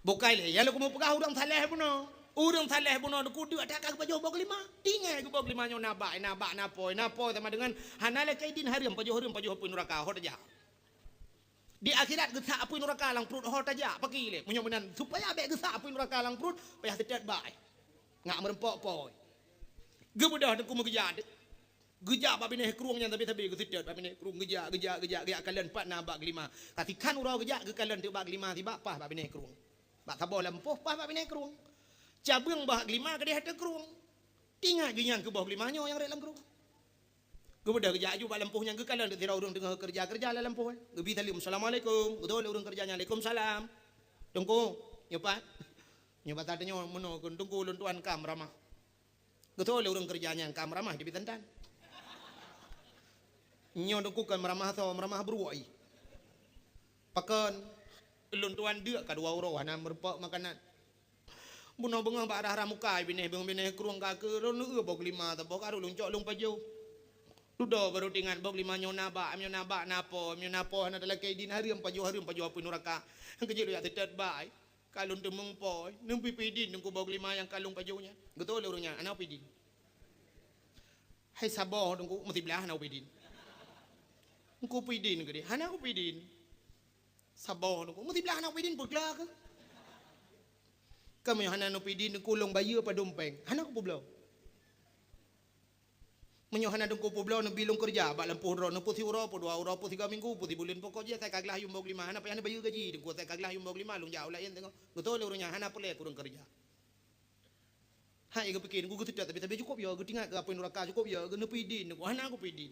Bukai lé, nyang lôn keumeung peugah ureuëng saleh bunoe. Ureuëng saleh bunoe Teungku deuk that ka geupajoh boh glima. Tinggai geuboh glima nyoe na bak, na bak, na poi, na poi sama dengan hana lakée idin hareuem pajoh, hareuem pajoh apui nuraka, ho tajak. Di akhirat geusak apui nuraka lam pruet ho tajak, pakri lé. Meunyoe meunan, supaya bék geusak apui nuraka lam pruet, payah seutôt bak. Ngak meureumpok poi. Geubeudôh Teungku meugeujak. Geujak bak binéh krueng nyan sabe-sabe geuseutôt bak binéh krueng, geujak, geujak, geujak, geujak kalon pat na bak glima. Ka sikhan uroe geujak geukalon teuk bak glima sibak paih bak binéh krueng. Bak saboh lampôh paih bak binéh krueng. Cabeueng bak glima keudeh ateueh krueng. Ingat geuh nyan keu boh glima nyoe nyang rhot lam krueng. Geubeudôh geujak aju bak lampôh nyan geukalon teuk sidroe ureuëng teungoh keureuja-keureuja lam lampôh. Geubi saleuem, "Assalamualaikum." Geutô lé ureuëng keureuja nyan, "Waalaikumsalam." "Teungku, nyoe pat?" "Nyoe pat tanyoe meunoe kheun Teungku, lôn tuan ka meuramah." Geutô lé ureuëng keureuja nyan, "Ka meuramah di bisantan." "Nyoe Teungku kon meuramah soe, meuramah bruek i." "Pakon?" "Lôn tuan deuk ka dua uroe hana meurumpok makanan. Bunoe beungoh bak rhah-rhah muka binéh, beungoh binéh krueng ka keu lôn eu boh glima saboh ka lôn cok lôn pajoh. Dudoe barô teuingat boh glima nyoe na bak, nyoe na bak na po, nyoe na po hana talakée idin, hareuem pajoh, hareuem pajoh apui nuraka. Keujeuet lôn jak seutôt bak ai. Ka lôn teumeung po, neubi peuidin Teungku boh glima nyang ka lôn pajoh nyan." Geutô lé ureuëng nyan, "Hana peuidin." "Hai saboh Teungku, meusiblah hana peuidin." "Teungku peuidin keudeh." "Hana kupeuidin." "Saboh Teungku, meusiblah hana kupeuidin, peugla keuh." "Ka meunyoe hana neupeuidin Teungku, lôn bayeue padum péng." "Hana kupeubloe." "Meunyoe hana Teungku peubloe, neubi lôn keureuja bak lampôh droe, neupeu siuroe, peu dua uroe, peu siga minggu, peu sibuleuen, pokok jih asai ka glah yuem boh glima, hana payah neubayeue gaji Teungku, asai ka glah yuem boh glima lôn jak u laén teungoh." Geutô lé ureuëng nyan, "Hana peureulée keu ureuëng keureuja." Hai geupiké, Teungku geuseutôt tapi-tapi cukôp yo, geutingat keu apui nuraka cukôp yo, geuneupeuidin Teungku, "Hana kupeuidin."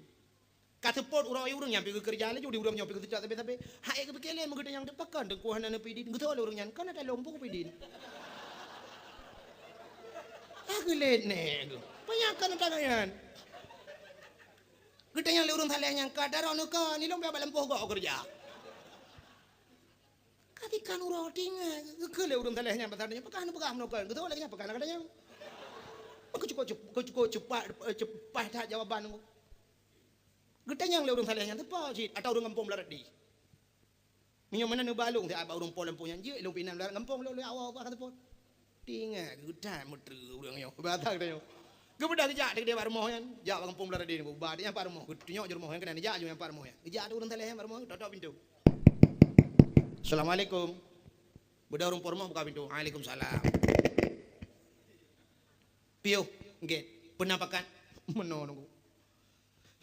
Ka seupôt uroe ureuëng nyan pi geukeureuja laju di ureuëng nyoe pi geuseutôt tapi-tapi. Hai geupiké lé meugeutanyong teuk, "Pakon Teungku hana neupeuidin?" Geutô lé ureuëng nyan, "Kon ata lôn peue kupeuidin." Ah, geulet nèh geuh. Peue nyang kon ata nyan? Geutanyong lé ureuëng saleh nyan, "Ka daroe neuka, nilong bak lampôh gob keureuja." Ka tikhan uroe tingai, geukheun lé ureuëng saleh nyan pasal nyan, "Pakon neupeugah meunoe kon?" Geutô lagée nyan, "Pakon na gata nyan?" Keucukôp, keucukôp cupat, eh, cupat that jawaban. Geutanyong lé ureuëng saleh nyan, "Teupeue cit ata ureuëng gampông Blarat di?" "Meunyoe meunan neuba lôn siat bak ureuëng po lampôh nyan, jeuet lôn pinan Blarat gampông lôn, lôn awak ka teupeue." Tingai geutat meutreue ureuëng nyoe, basa geutanyoe. Geubeudôh geujak teuk bak rumoh nyan, jak bak gampông Blarat di, ba nyan pat rumoh, geutunyok ju rumoh nyan keunan, jak ju nyan pat rumoh nyan. Geujak teuk ureuëng saleh nyan bak rumoh, tok-tok pintoe. "Assalamualaikum." Beudôh ureuëng po rumoh buka pintoe. "Waalaikumsalam." "Piôh, gét. Peue na pakat?" "Meunoe Teungku.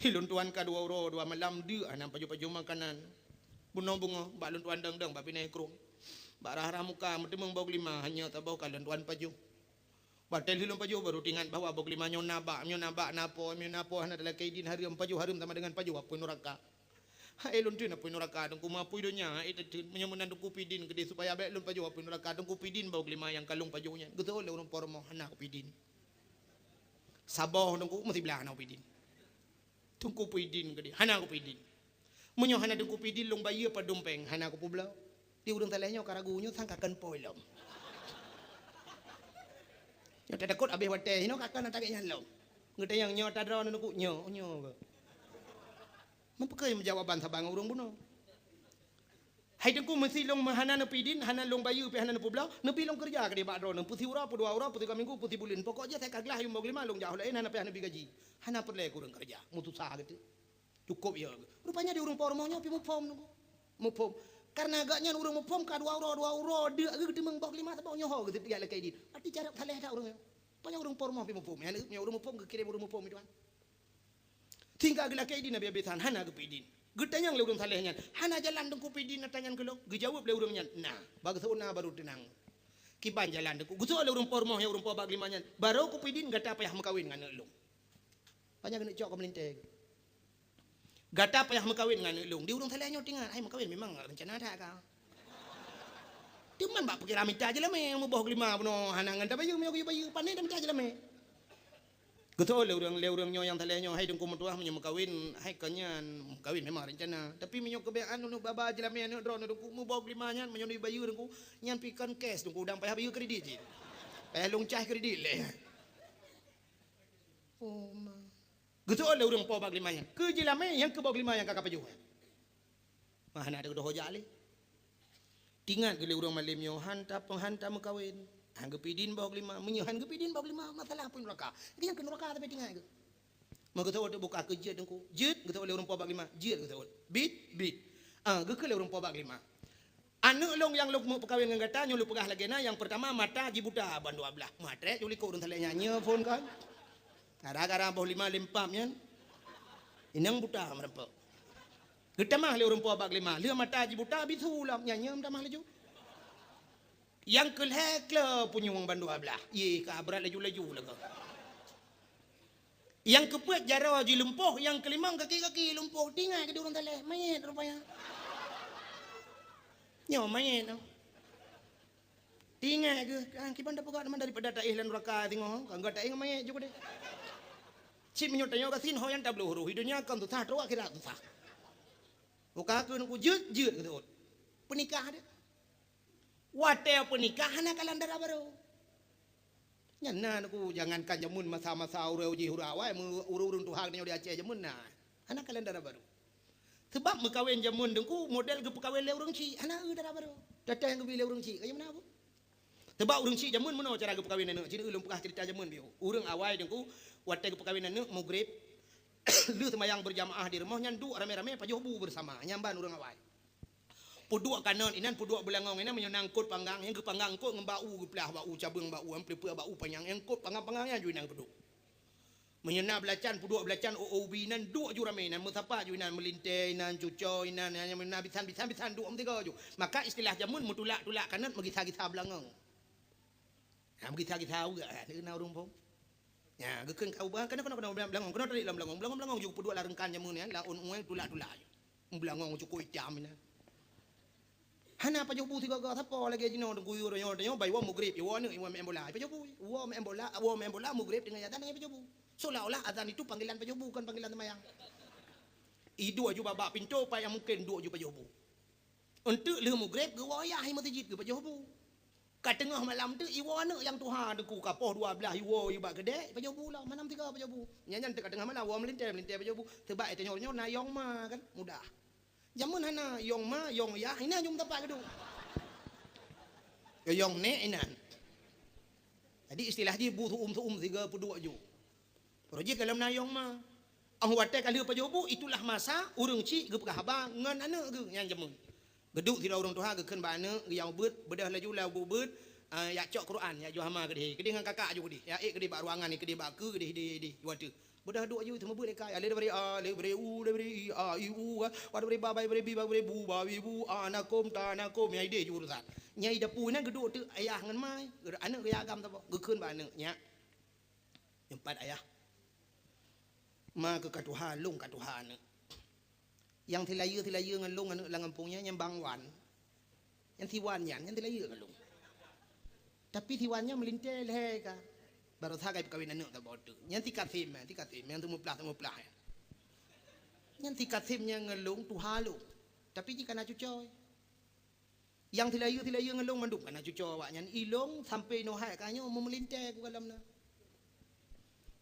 Hi lôn tuan ka dua uroe dua malam deuk hana pajoh-pajoh makanan. Bunoe beungoh bak lôn tuan dong-dong bak binéh krueng. Bak rhah-rhah muka meuteumeung boh glima hanya saboh ka lôn tuan pajoh. Watée lheueh lôn pajoh barô teuingat bahwa boh glima nyoe na bak, nyoe na bak na po, nyoe na po hana talakée idin, hareuem pajoh, hareuem sama dengan pajoh apui nuraka. Hai lôn teun apui nuraka Teungku, meuapui donya hai tateun. Meunyoe meunan Teungku peuidin keudeh supaya bék lôn pajoh apui nuraka, Teungku peuidin boh glima nyang ka lôn pajoh nyan." Geutô lé ureuëng po rumoh, "Hana kupeuidin." "Saboh Teungku, meusiblah hana kupeuidin." "Teungku peuidin keudeh." "Hana kupeuidin." "Meunyoe hana Teungku peuidin, lôn bayeue padum péng." "Hana kupeubloe." Di ureuëng saleh nyoe ka ragu, nyoe sang ka kon po lom. Takot-takot habéh watée, inoe ka kon na tarek nyan lom. Geutanyong nyoe ta droeneuh Teungku, nyoe, nyoe. Meupeukeue meujawaban saban ngon ureuëng bunoe. Hai Teungku, meusi lôn hana neupi idin, hana lôn bayeue pih hana neupeubloe, neubi lôn keureuja keudeh bak droeneuh, peusiuroe, peudua uroe, peusigoe minggu, peusibuleuen. Pokok jih asai ka glaih lôn boh geulima lôn jak u laén hana pih neubi gaji. Hana peureulée keu ureuëng keureuja, meususah geuteuk. Cukôp ya. Rupanya di ureuëng po rumoh nyoe pih muphom Teungku. Muphom. Karena gobnyan ureuëng muphom ka dua uroe, dua uroe deuk geuteumèe boh geulima saboh nyoe ho geuteuk lakée idin. Berarti cara saléh that ureuëng nyoe. Rupanya ureuëng po rumoh pih muphom. Ya, ureuëng muphom geukirém ureuëng muphom itu kan. Sehingga geulakée idin habéh-habésan, hana geupi idin. Geutanyong lé ureuëng saléh nyan, "Hana jalan Teungku pi idin ata nyan keu lôn?" Geujaweueb lé ureuëng nyan, "Na, bak geuseuôt na barô teunang." Kiban jalan Teungku. Geuseuôt lé ureuëng po rumoh nyang ureuëng po bak geulima nyan, "Barô kupi idin gata payah meukawen ngon aneuk lôn." Panyang keuneuk cok keu meulintée. "Gata payah meukawen ngon aneuk lôn." Di ureuëng saléh nyoe teuingat, hai meukawen memang rencana that ka. Teuma bak pikiran mita jeulamé, muboh geulima bunoe hana ngon tabayeue, meunyoe geuyue bayeue, pane tamita jeulamé. Geuseuôt lé ureuëng, lé ureuëng nyoe nyang saléh nyoe, "Hai Teungku meutuah, meunyoe meukawen, hai kon nyan meukawen memang rencana. Tapi meunyoe keubiasaan uneuk baba jeulamé aneuk droeneuh Teungku, muboh geulima nyan meunyoe neubayeue Teungku, nyan pih kon cash Teungku, dang payah bayeue kredit cit. Payah lôn cah kredit lé." Oh ma. Geuseuôt lé ureuëng po bak geulima nyan, "Keu jeulamé nyang keu boh geulima nyang ka kapajoh nyan." Mah hana teudoh jak lé. Teuingat keu lé ureuëng malém nyoe, han ta-, han tameukawen. Han geupi idin boh geulima. Meunyoe han geupi idin boh geulima, masalah pun neuraka. Lagée nyan keu neuraka tapi teuingat keu. Meugeuseuôt buka keu jeuet Teungku. Jeuet geuseuôt lé ureuëng po bak geulima. Jeuet geuseuôt. Bit, bit. Ah, geukheun lé ureuëng po bak geulima. Aneuk lôn nyang lôn meupeukawen ngon gata nyoe lôn peugah lagée na, nyang peurtama mata jibuta ban dua blaih. Meutrek ju likot ureuëng saléh nyan nyoe phon kan. Gara-gara boh lima lempam nyan. Inong buta meureumpok. Geutamah lé ureuëng po bak geulima, lheueh mata jibuta bisu lom, nyan nyoe meutamah laju. Nyang keu lhée klo punyueng ban dua blaih. Yeh, ka brat laju-laju lagoe. Nyang keupeuet jaroe jilumpoh, nyang keulimong kaki-kaki lumpoh. Teuingat keu di ureuëng saléh, manyét rupanya. Nyoe manyét nyoe. Teuingat keu, ah, kiban tapeugah teuma daripada taéh lam neuraka singoh, ka gata éh ngon manyét ju keudeh. Cit meunyoe tanyoe gasien ho nyang tabloe huroh, donya kon susah, troh akhirat susah. Buka keu neuk jeuet-jeuet keu seuôt. Peunikah deh. Watée peunikah hana kalon dara barô. Nyan na Teungku, jangankan jameun masa-masa ureuëng jih ureuëng awai, meu-, ureuëng-ureuëng tuha nyoe di Aceh jameun na. Hana kalon dara barô. Sebab meukawen jameun Teungku model geupeukawen lé ureuëng chik, hana eu dara barô. Teuteng geubi lé ureuëng chik, kayém na bu. Sebab ureuëng chik jameun meunoe cara geupeukawen aneuk, cit lôn peugah ceurita jameun biôh. Ureuëng awai Teungku, watée geupeukawen aneuk mugreb, lheueh seumayang beurjamaah di rumoh nyan duek ramé-ramé pajoh bu beusama, nyan ban ureuëng awai. Peuduek kanot inan, peuduek beulangong inan, meunyoe na eungkot panggang, nyang geupanggang eungkot ngon bak u, geuplah bak u, cabeueng bak u, nyang peuleupeue bak u panyang, nyang eungkot panggang-panggang nyan ju inan peuduek. Meunyoe na beulacan, peuduek beulacan, o-, o ubi inan, duek ju ramé inan, meusapat ju inan, meulintée inan, cuco inan, nyang na bisan-bisan, bisan duek meusigoe ju. Maka istilah jameun meutulak-tulak kanot meugisa-gisa beulangong. Ha, meugisa-gisa uak, ha, na ureuëng phon. Nya, geukheun ka ubah, keunoe, keunoe, keunoe, beulangong, keunoe tarik lam beulangong, beulangong, beulangong ju peuduek lam reungkan jameun nyan, laôn ueng tulak-tulak. Beulangong cukôp itam inan. Hana pajoh bu sigoe-goe, sapo lagée jinoe Teungku yue nyoe, nyoe bai woe mugreb, woe aneuk, woe meu'en bola. Pajoh bu, woe meu'en bola, woe meu'en bola, mugreb teungoh azan, pajoh bu. Seolah-olah azan itu panggilan pajoh bu, kon panggilan seumayang. Iduek ju bak, bak pintoe, pat nyang mungken duek ju pajoh bu. Eunteuk lheueh mugreb geuwoe yah i meuseujid geupajoh bu. Ka teungoh malam teuk iwoe aneuk nyang tuha Teungku ka poh dua blaih iwoe i bak keudè ipajoh bu lom, hana meusigoe pajoh bu. Nyan, nyan teuk ka teungoh malam woe meulintèe, meulintèe pajoh bu. Teubak tanyoe nyoe na yong ma kan, mudah. Jameun hana yong ma, yong yah, inan jeuet meusapat geuduek. Yong nèk inan. Jadi istilah jih bu su'um-su'um sigoe peuduek ju. Roh jih ka lom na yong ma. Óh watèe ka lheueh pajoh bu, itulah masa ureueng chik geupeugah haba ngon aneuk geuh nyang jameun. Geuduek sidroe ureueng tuha geukheun bak aneuk, geuyue beuet, beudôh laju lam buet beuet, ah, jak cok Quran, jak jok hama keudeh. Keudeh ngon kakak ju keudeh. Jak ék keudeh bak ruangan, keudeh bak keue, keudeh, keudeh, keudeh, keudeh. Beudôh duek ju, seumeubeuet lé kai. Alif lam lam u, lam lam i, a, i, u, ka. Wa lam lam ba, ba lam bi, ba lam bu, ba bi bu, a, na kum, ta na kum. Nyang ideh ju urusan. Nyang i dapu nyan geuduek teuk ayah ngon ma, aneuk geuyue agam saboh. Geukheun bak aneuk, nyak. Nyoe pat ayah. Ma keuh ka tuha, lôn ka tuha aneuk. Nyang silayeue-silayeue ngon lôn aneuk lam gampông nyan, nyan Bang Wan. Nyan si Wan nyan, nyan silayeue ngon lôn. Tapi si Wan nyan meulintèe lhèe ka. Baroesa ka jipeukawen aneuk saboh teuk. Nyan si Kasem, si Kasem, nyang seumeuplah-seumeuplah nyan. Nyan si Kasem nyan ngon lôn tuha lôn. Tapi jih ka na cucoe. Nyang silayeue-silayeue ngon lôn mandum kana cuco awaknyan. Ilôn sampoe nyoe hai ka nyoe meumeulintèe ku kalon na.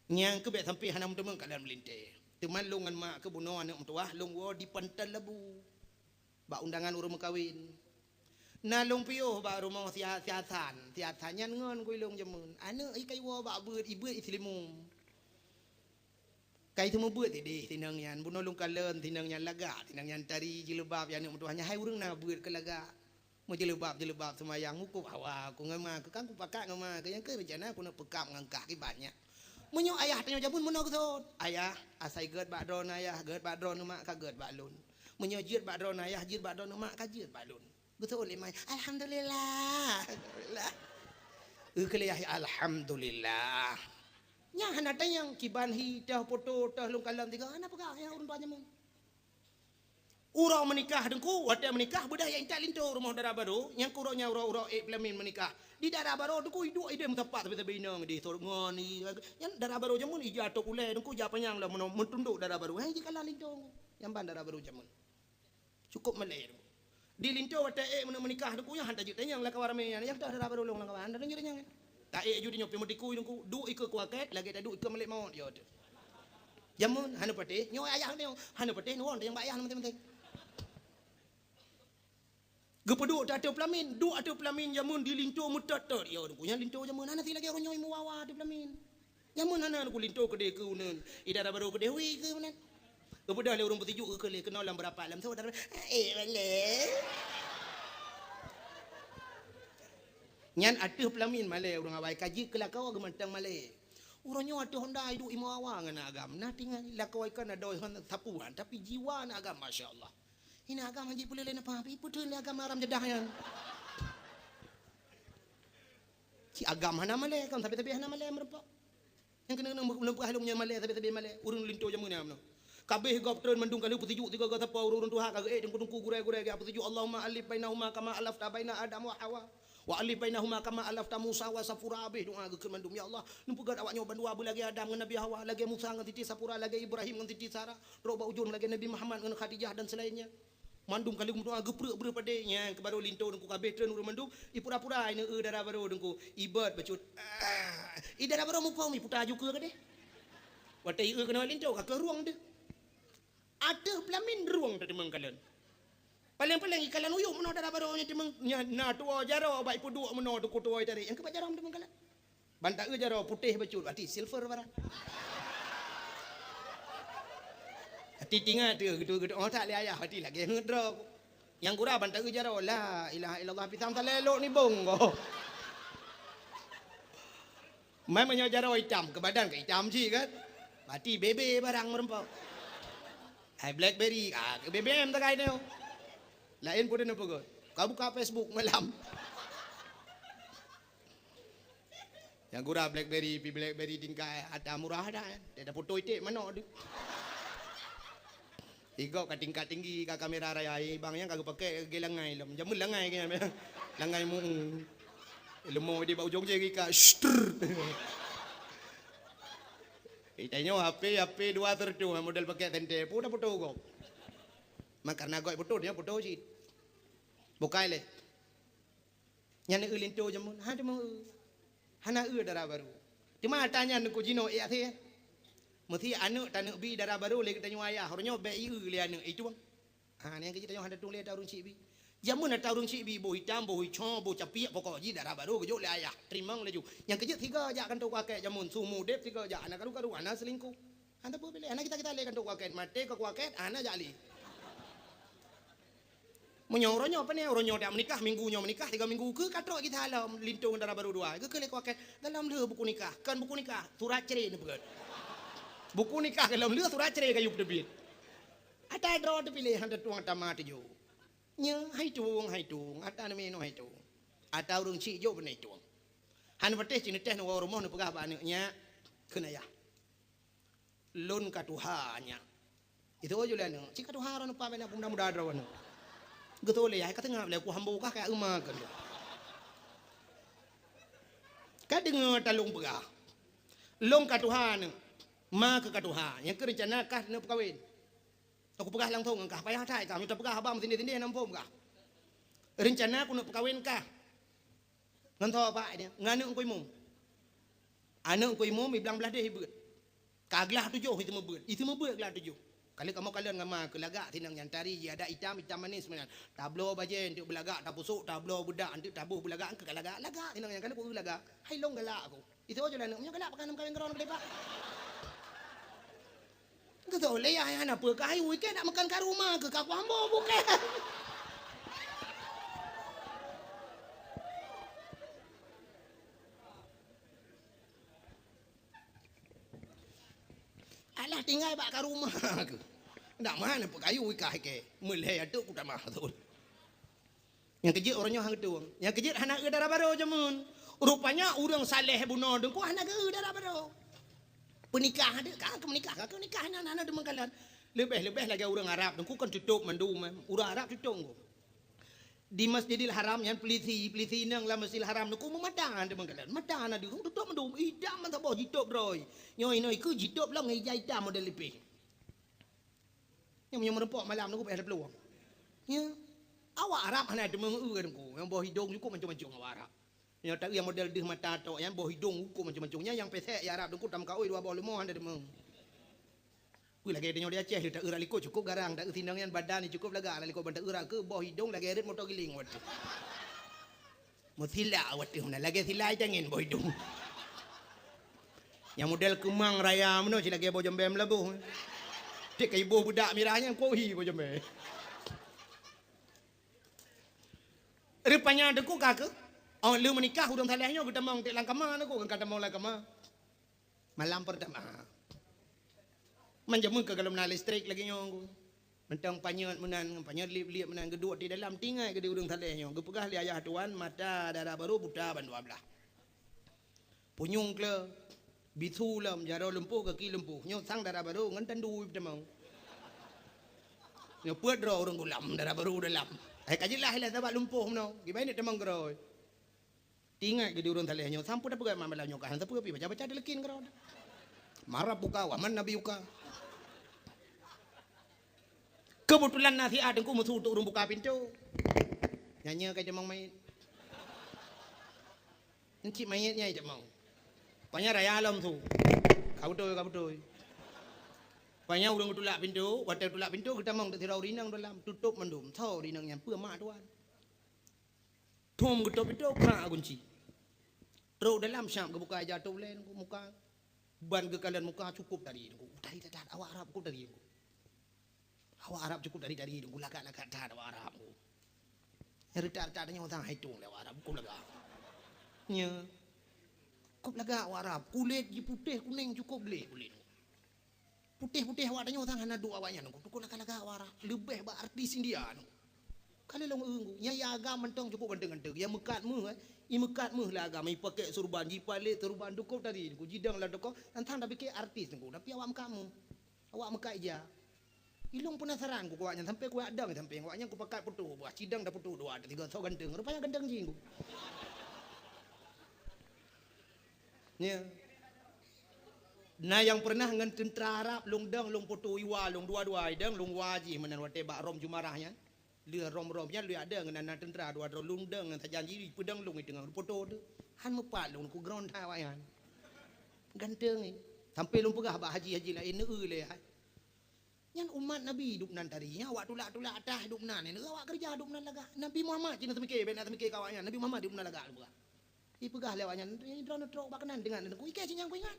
Nyang keuh bèk sampoe hana meuteumé ka lôn meulintèe. Teuma lôn ngon mak keuh bunoe aneuk meutuwah lôn woe di Pantai Labu. Bak undangan ureueng meukawen. Na lôn piôh bak rumoh si A-, si Hasan. Si Hasan nyan ngon ku ilôn jameun. Aneuk i ka iwoe bak beuet, i beuet i Seulimeum. Ka i seumeubeuet sideh sinong nyan. Bunoe lôn kalon sinong nyan lagak. Sinong nyan tari jilbab, ya aneuk meutuwah nyan hai ureueng na beuet keu lagak. Meujilbab-jilbab seumayang, mukub hawa ku ngon ma keuh, kan kupakat ngon ma keuh, nyang keuh reuncana keuneuk peukab ngon kah kiban nyan. Meunyoe ayah tanyoe jameun meunoe geuthon, "Ayah, asai gèt bak droeneuh ayah, gèt bak droeneuh mak, ka gèt bak lôn. Meunyoe jeuet bak droeneuh ayah, jeuet bak droeneuh mak, ka jeuet bak lôn." Geuthon lé ma, "Alhamdulillah." Alhamdulillah. Keu lé yah, "Alhamdulillah." Nyan hana tanyong kiban hi, toh poto, toh lôn kalon tiga, hana peugah ayah ureueng tuha jameun. Uroe meunikah teungku, watèe meunikah beudah jak intat linto rumoh dara barô, nyang keu uroe nyan uroe-uroe ék peulamin meunikah. Di dara barô teungku iduek ideh meusapat sabe-sabe inong ideh sot ngon i, nyan dara barô jameun ija top ulèe teungku ija panyang lom meuno-, meutundok dara barô. Hai jikalan linto teungku. Nyan ban dara barô jameun. Cukôp malèe teungku. Di linto watèe ék meunikah teungku nyan han tajeuet tanyong lam kawan ramè nyan, nyang toh dara barô lôn lam kawan, han tajeuet tanyong. Ta ék ju di nyoe pih meutikui teungku, duek ikeue kuakét lagèe taduek ikeue malèk mawöt yo teuh. Jameun hana patéh, nyoe ayah nyoe hana patéh nuwon teuh nyang bak ayah maséng-maséng. Geupeuduek ateueh peulamin, duek ateueh peulamin jameun di linto meutot-tot. Ya teungku, nyan linto jameun hana si lagèe uroe nyoe meuwawa ateueh peulamin. Jameun hana teungku linto keudeh keu uneun, i dara barô keudeh wi keu meunan. Geubeudôh lé ureueng peusijuek geukheun lé keunoe lam beurapat lam soe dara, eh, malèe. Nyan ateueh peulamin malèe ureueng awai ka jeuet keu lakoe geumantong malèe. Uroe nyoe ateueh honda iduek i meuwawa ngon agam. Na tinggai lakoe ikan adoe hana sapuan, tapi jiwa na agam, masya Allah. Hina agam han jipeuleueh lé neupah, ipeutheun lé agam haram jadah nyan. Ci agam hana malèe, kon sabe-sabe hana malèe meurumpok. Nyang keuneuk-keuneuk meuleumpah lôn nyan malèe, sabe-sabe malèe. Ureueng linto jameun nyan meunoe. Kabéh gob treun mandum ka lheueh peusijuek tiga-tiga sapo ureueng tuha ka geuék teungku-teungku gurèe-gurèe geuék peusijuek, Allahumma alif bainahuma kama alafta baina Adam wa Hawa. Wa alif bainahuma kama alafta Musa wa Safura, abéh doa geukheun mandum, "Ya Allah, neupeugöt awak nyoe bandua beulagèe Adam ngon Nabi Hawa, lagèe Musa ngon Siti Safura, lagèe Ibrahim ngon Siti Sarah, trok bak ujông lagèe Nabi Muhammad ngon Khadijah dan selainnya." Mandum ka lheueh meudoa geupreuek-preuek padé, nyan keu barô linto teungku ka abéh treun ureueng mandum, ipura-pura ineuk eu dara barô teungku, ibot bacut. Ah, i dara barô muphom iputa aju keue keudeh. Watèe ieu keunoe linto ka keuh rueng deuh. Ateueh peulamin rueng teuteumeng kalon. Paleng-paleng ikalon uyuek meunoe dara barô nyan teumeung, nyan na tuwoe jaroe bak ipeuduek meunoe teungku tuwoe itarek. Nyang keubat jaroe teumeung kalon. Ban ta eu jaroe putéh bacut, até silver barang. Até tingat teu geutu-geutu oh tak lé ayah, até lagèe heuet droe. Nyang gura ban ta eu jaroe, la ilaha illallah, pisang talé lok nibong goh. Mai meunyoe jaroe itam, keu badan ka itam cit kan? Berarti bebe barang meurumpok. Hai BlackBerry, ah, keu B B M takai nyoe. Laén peue neupeugah. Ka buka Facebook malam. Nyang gura BlackBerry, pi BlackBerry tingkat ata murah dah. Dia dah foto iték manok tu. Igok ka tingkat tinggi ka kamera raya, eh, bang nyang ka geupakè lagèe langai lom. Jameun langai ke nyan. Langai mu. Leumo di bak ujong jih ka. Shtr. Eh, tanyoe H P, H P dua seratus model pakè tente. Pun dah foto gok. Mak karena gok foto dia foto cit. Bukai lé. Nyan eu linto jameun, ha, teuma eu. Hana eu dara barô. Teuma ata nyan teungku jinoe ék até. Meusi aneuk taneuk bi dara barô lé geutanyoe ayah, uroe nyoe bèk ieu lé aneuk, itueng. Ha, nyan keuh tanyoe hana tueng lé ata ureueng chik bi. Jameun ata ureueng chik bi, boh itam, boh ico, boh capiek, pokok jih dara barô geujok lé ayah. Teurimong laju. Nyang keujeuet sigoe jak kantô kuakét jameun, su mudép sigoe jak, hana karu-karu, hana seulingkoh. Hana peue piléh, hana kita-kita lé kantô kuakét, maté ka kuakét, hana jak lé. Meunyoe uroe nyoe pane, uroe nyoe dak meunikah, minggu nyoe meunikah, tiga minggu keu ka trok jih salam linto ngon dara barô dua. Geukheun lé kuakét, dalam lheueh buku nikah, kon buku nikah, surat cre neupeugöt. Buku nikah dalam lheueh surat cre kayue peuteubiet. Ata droe teupiléh han teutueng ata ma teujoh. Nyoe hai tueng, hai tueng, ata neuminoe hai tueng. Ata ureueng chik jok beunai tueng. Han patéh cit neuteh neuwoe rumoh neupeugah bak aneuk nyak, kheun ayah. Lôn ka tuha nyak. Itu joleh aneuk, cit ka tuha droeneuh pah bèk na peumuda-muda droeneuh. Geutôh lé yah ka teungab lé ku hambo kah ka euma keu lôn. Ka deungoe talôn peugah. Lôn ka tuha aneuk. Ma keuh ka tuha, nyang keuh reuncana kah neupeukawen. Aku peugah langsong ngon kah, payah that kah, mita peugah haba meusindeh-sindeh na muphom kah. Reuncana keuneuk peukawen kah. Ngon soe, Pak? Nyan, ngon aneuk Teungku Imum. Aneuk Teungku Imum i blang blaih deh i beuet. Ka glah tujoh i seumeubeuet. I seumeubeuet glah tujoh. Ka lheueh kamoe kalon ngon ma keu lagak sinong nyan, tari jih adat itam, itam manis meunan. Tabloe bajée eunteuk beulagak, tapusok, tabloe beudak eunteuk taboh beulagak, keu lagak, lagak sinong nyan, ka lheueh ku lagak. Hai lôn galak aku. Isoe jih lé aneuk, "Meunyoe galak pakon meukawen keudroe keudeh, Pak?" Geutôh lé yah, hana peue keu ayu, ikei nak meukawen ka rumoh keu ka kuambo bukée. Alah tinggai bak ka rumoh keu. Ndak meuhan peue keu ayu ikah ikei. Meulhèe ateuk kutamah thon. Nyang keujeuet uroe nyoe han geutueng. Nyang keujeuet hana eu dara barô jameun. Rupanya ureueng saleh bunoe Teungku hana geu dara barô. Peunikah adak ka keu meunikah, ka keu nikah nyan hana deungon kalon. Leubeh-leubeh lagèe ureueng Arab Teungku kan tutôp mandum, eh. Ureueng Arab tutôp Teungku. Di Masjidil Haram nyan peulisi, peulisi inong lam Masjidil Haram Teungku meumata deungon kalon. Mata na di ureueng tutôp mandum, idam mantong boh jitôp droe. Nyoe inoe keu jitôp lom ngon ija itam model lipeh. Nyang meunyoe meureumpok malam nyoe payah taplueng. Nya. Awak Arab hana deungoe Teungku. Nyang boh idong cukôp mancong-mancong awak Arab. Nyang taeu nyang model deuh mata tok nyan boh idong cukôp mancong-mancong. Nyan nyang pesek ya Arab Teungku tameukaôi dua boh leumo hana deungoe. Kui lagèe tanyoe di Aceh, taeu rak likot cukôp garang, taeu sinong nyan badan cukôp lagak, rak likot ban taeu rak keu boh idong lagèe rot moto giling watèe. Meusilak watèe meunan lagèe silai tangen boh idong. Nyang model keumang raya meunoe cit lagèe boh jambèe meulaboh. Ték ka iboh beudak mirah nyan kuoh hi boh jambèe. Rupanya Teungku ka keuh, oh, lheueh meunikah ureueng saleh nyoe geutamong ték lam kama Teungku, ka tamong lam kama. Malam peurtama. Man jameun ka gohlom na listrik lagèe nyoe Teungku. Mantong panyöt meunan, panyöt liep-liep meunan geuduek di dalam, tinggai geuh di ureueng saleh nyoe. Geupeugah lé ayah tuan, mata dara barô buta ban dua blaih. Punyueng kle, bisu lom, jaroe lumpoh, gaki lumpoh. Nyoe sang dara barô ngon tandu tamong. Nyoe peuet droe ureueng gulam, dara barô dalam. Hai ka jeulaih lah sabab lumpoh meunoe. Kiban nyoe tamong keudroe. Teuingat geuh di ureueng saleh nyoe, sampue tapeugah mak malam nyoe ka hana sapeue pih baca-baca dileukin keudroe. Marab buka, wa man nabi uka. Keubeutulan na siat Teungku meusu teuk ureueng buka pintoe. Nyan nyoe ka itamong manyét. Encik manyét nyan itamong. Panya raya lom su. Ka beutôi, ka beutôi. Panya ureueng geutulak pintoe, watèe geutulak pintoe geutamong teuk sidroe ureueng inong dalam, tutôp mandum. Soe ureueng inong nyan? Peue mak tuan. Thom geutôp pintoe, krak gunci. Trok dalam siap geubuka ija tôp lé Teungku muka. Ban geukalon muka cukôp tari Teungku. Tari that-that awak Arab cukôp tari Teungku. Awak Arab cukôp tari-tari Teungku, lagak-lagak that awak Arab Teungku. Nyang reutak-reutak tanyoe sang hai tueng lé awak Arab cukôp lagak. Nya. Cukôp lagak awak Arab, kulét jih putéh kunéng cukôp gleh kulét. Putéh-putéh awak tanyoe sang hana duek awaknyan Teungku. Cukôp lagak-lagak awak Arab, leubeh bak artis India Teungku. Ka lheueh lôn eu Teungku, nyan ya agam mantong cukôp ganteng-ganteng. Ya meukat méuh, eh. I meukat méuh lé agam, i pakék surban, jipalét surban cukôp tari Teungku, jidong lam toko, nyan sang tapike artis Teungku, tapi awak meukat méuh. Awak meukat ija. Ilôn peunasaran ku awaknyan sampai kuyak dong sampéng awaknyan kupakat putôh buah cidong taputôh dua tiga soe ganteng. Rupanya ganteng jih Teungku. Nya. Na nyang pernah ngon teuntra Arab lôn dong lôn putôh iwa lôn dua-dua idong lôn wa jih meunan watèe bak Rom Jumarah nyan. Lheueh Rom-Rom nyan lheueh ada ngon na teuntra dua droe lôn dong ngon sajan jih peudong lôn i teungoh putôh tu. Han meupat lôn ku gron that awaknyan. Ganteng eh. Sampai lôn peugah bak haji-haji laén neu lé hai. Nyan umat Nabi dubnan tari, nyan awak tulak-tulak atah dubnan, nyan awak keureuja dubnan lagak. Nabi Muhammad cit na seumike, bèk na seumike keu awaknyan, Nabi Muhammad dubnan lagak lôn peugah. Ipeugah lé awaknyan, "Droeneuh trok bak keunan deungon Teungku, ikei cit nyang kuingat."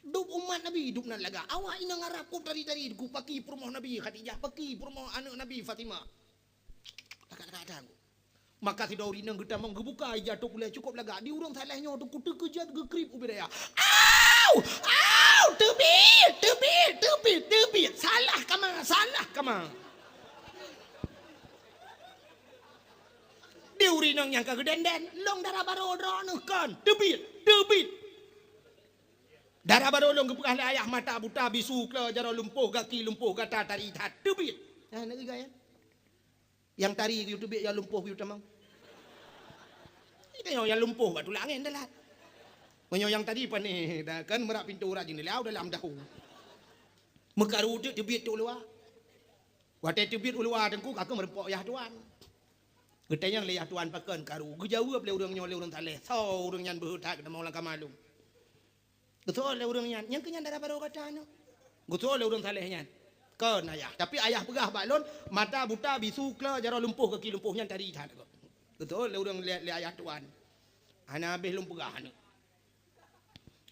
Dub umat Nabi dubnan lagak, awak inong Arab cukôp tari-tari, ku paki peurumoh Nabi Khadijah, paki peurumoh aneuk Nabi Fatimah. Lagak-lagak that Teungku. Maka sidroe ureueng inong geutamong geubuka ija tôp ulèe cukôp lagak. Di ureueng saleh nyoe Teungku teukeujot geukrieb ubit raya. Au! Au! Teubiet! Teubiet! Teubiet! Teubiet! Salah kama! Salah kama! Di ureueng inong nyang ka geudenden, lôn dara barô droeneuh kon. Teubiet! Teubiet! Dara barô lôn geupeugah lé ayah mata buta bisu klo jaroe lumpoh gaki lumpoh gata tari that. Teubiet! Nah, nyan gaya. Nyang tari geuyue teubiet nyang lumpoh geuyue tamong. Itu nyang, nyang lumpoh bak tulak angén dalat. Meunyoe nyang tadi panéh, dah kan meurah pintoe urat jeuneulah dalam dahu. Meukaru teuk teubiet teuk u luwa. Watèe teubiet u luwa Teungku ka keuh meureumpok yah tuan. Geutanyong lé yah tuan pakon karu. Geujaweueb lé ureuëng nyoe lé ureuëng saleh. Soe ureuëng nyan beuhe that geutamong lam kama lôn. Geuseuôt lé ureuëng nyan, nyang keu nyan dara barô gata nyoe. Geuseuôt lé ureuëng saleh nyan. Kon ayah. Tapi ayah peugah bak lôn, mata buta, bisu, klo, jaroe lumpoh, kaki lumpoh nyan tari that. Geuseuôt lé ureuëng lé, lé ayah tuan. Hana habéh lôn peugah aneuk.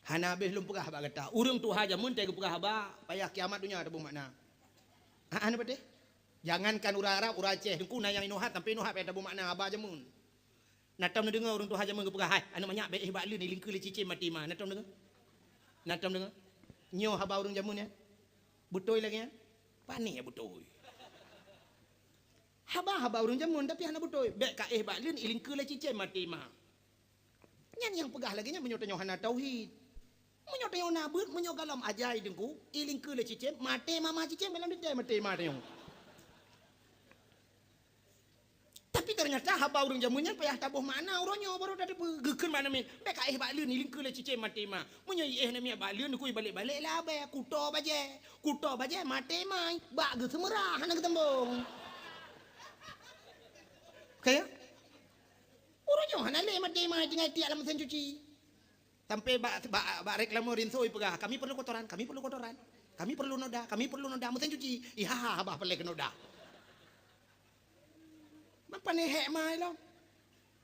Hana habéh lôn peugah bak gata. Ureuëng tuha jameun teuh geupeugah haba, payah kiamat donya taboh makna. Ha, hana patéh? Jangankan ureuëng Arab, ureuëng Aceh, teungku na nyang inoe hat, sampai inoe hat payah taboh makna haba jameun. Na tom neudeungoe ureuëng tuha jameun geupeugah, "Hai, aneuk manyak bèk éh bak leuen, ilingkeue lé cicém maté ma." Na tom deungoe? Na tom deungoe? Nyoe haba ureuëng jameun nyan? Beutôi lagée nyan? Pane beutôi. Haba-haba ureuëng jameun, tapi hana beutôi. "Bèk ka éh bak leuen, ilingkeue lé cicém maté ma." Nyan nyang peugah lagée nyan meunyoe tanyoe hana tauhid. Meunyoe tanyoe na beuet, meunyoe gohlom ajai teungku, ilingkeue lé cicém, maté ma ma cicém, gohlom teuntèe maté ma tanyoe. Tapi ternyata haba ureuëng jameun nyan payah taboh makna uroe nyoe baru tateupeue. Geukheun bak aneuk miet, "Bèk ka éh bak leuen, ilingkeue lé cicém maté ma." Meunyoe iéh aneuk miet bak leuen, teungku ibalek-balek lé abèe, kuto bajèe. Kuto bajèe maté ma, bak geuseumeurah hana geuteumbong. Oke? Uroe nyoe hana lé maté ma tinggai tiek lam mesin cuci. Sampai bak, bak, bak reklame rinso ipeugah, "Kami perlu kotoran, kami perlu kotoran. Kami perlu noda, kami perlu noda." Mesin cuci, iha, bah peureulèe keu noda. Mapa nihek ma ilong?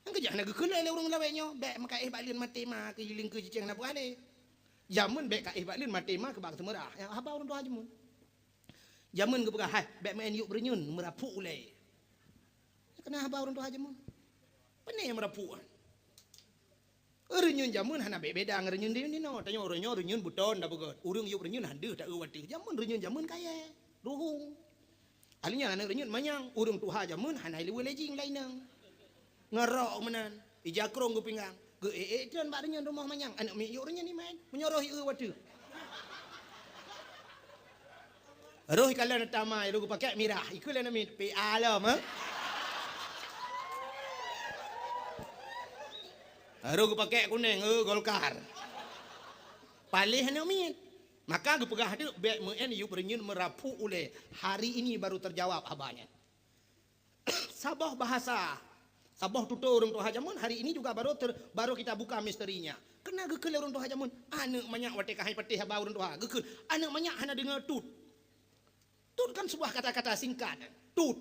Nyang keujah na geukheun lé ureuëng lawét nyoe, "Bèk meuka éh bak leuen maté ma keu ilingkeue cicém na buah lé." Jameun bèk ka éh bak leuen maté ma keu bak seumeurah. Nyang haba ureuëng tuha jameun. Jameun geupeugah, "Hai, bèk meu'en yub reunyeun meurapuk ulèe." Keunan haba ureuëng tuha jameun. Pane meurapuk nyan? Reunyeun jameun hana beda-beda ngon reunyeun di, di noe. Tanyoe uroe nyoe reunyeun beuton da beugöt. Ureuëng yub reunyeun han deuh taeu watèe. Jameun reunyeun jameun kayèe, ruhueng. Akhirnya aneuk reunyeun manyang, ureuëng tuha jameun hana ileuweue lé jing lainang. Ngon rok meunan, ija krong geupinggang. Geu-ék-ék treun bak reunyeun rumoh manyang, aneuk miet yub reunyeun iman. Meunyoe roh ieu watèe. Roh ikalon tamai, roh geupakék mirah, ikheun lé aneuk miet, "P A lom, eh?" Roh geupakék kunéng, "Eh, Golkar." Paléh aneuk miet. Maka geupeugah teuk, "Bèk meu'en yub reunyeun meurapuk ulèe." Hari ini baru terjawab haba nyan. Saboh bahasa, saboh tutoe ureuëng tuha jameun hari ini juga baru ter-, baru kita buka misterinya. Keunan geukheun lé ureuëng tuha jameun, aneuk manyak watèe ka hai patéh haba ureuëng tuha, geukheun, aneuk manyak hana deungoe tut. Tut kan sebuah kata-kata singkat. Tut.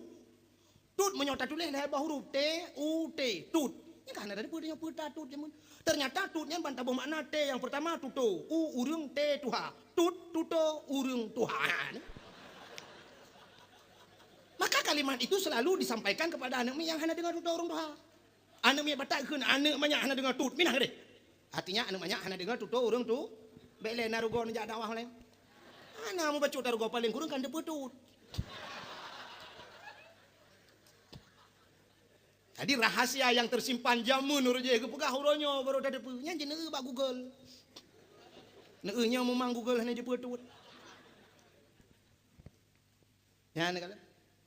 Tut meunyoe tatuléh lhèe boh huruf, T, U, T, tut. Nyan ka hana tateupeue tanyoe peue ta tut jameun. Ternyata tut nyan ban taboh makna T nyang pertama tutoe, U ureuëng, T tuha. Tut tutoe ureuëng tuha. Maka kalimat itu selalu disampaikan kepada aneuk miet nyang hana deungoe tutoe ureuëng tuha. Aneuk miet Batak kheun aneuk manyak hana deungoe tut, minah keudeh. Artinya aneuk manyak hana deungoe tutoe ureuëng tu, bèk lé na rugoe neujak dakwah lé. Hana mubacut ta rugoe paleng kureueng kan teupeue tut. Jadi rahasia nyang tersimpan jameun ureuëng jih geupeugah uroe nyoe baru tateupeue. Nyan jeuet neueu bak Google. Neueu nyoe memang Google hana jeuet peue tut. Nyan kan.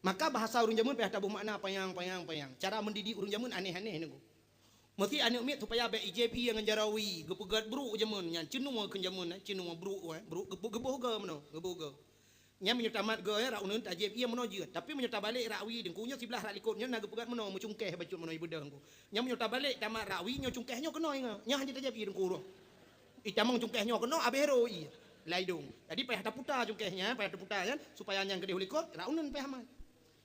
Maka bahasa ureuëng jameun payah taboh makna panyang, panyang, panyang. Cara mendidik ureuëng jameun aneh-aneh nunggu. Meusti aneuk miet supaya bèk ijép ie ngon jaroe wie, geupeugöt brôk jameun nyan, ceunua kheun jameun, eh, ceunua brôk, eh, brôk geuboh, geuboh goe meunoe, geuboh goe. Nyan meunyoe tamat goe, eh, rak uneuen tajép ie meunoe jeuet. Tapi meunyoe tabalek rak wie teungku nyoe siblah rak likot nyoe na geupeugöt meunoe, meucungkéh bacut meunoe ibeudôh teungku. Nyan meunyoe tabalek tamat rak wie nyoe cungkéh nyoe keunoe ingat. Nyan hana tajép ie teungku roh. Itamong cungkéh nyoe keunoe abéh roh ie. Lai dong. Jadi payah taputa cungkéh nyan, payah taputa nyan supaya nyan keudeh u likot, rak uneuen payah mat.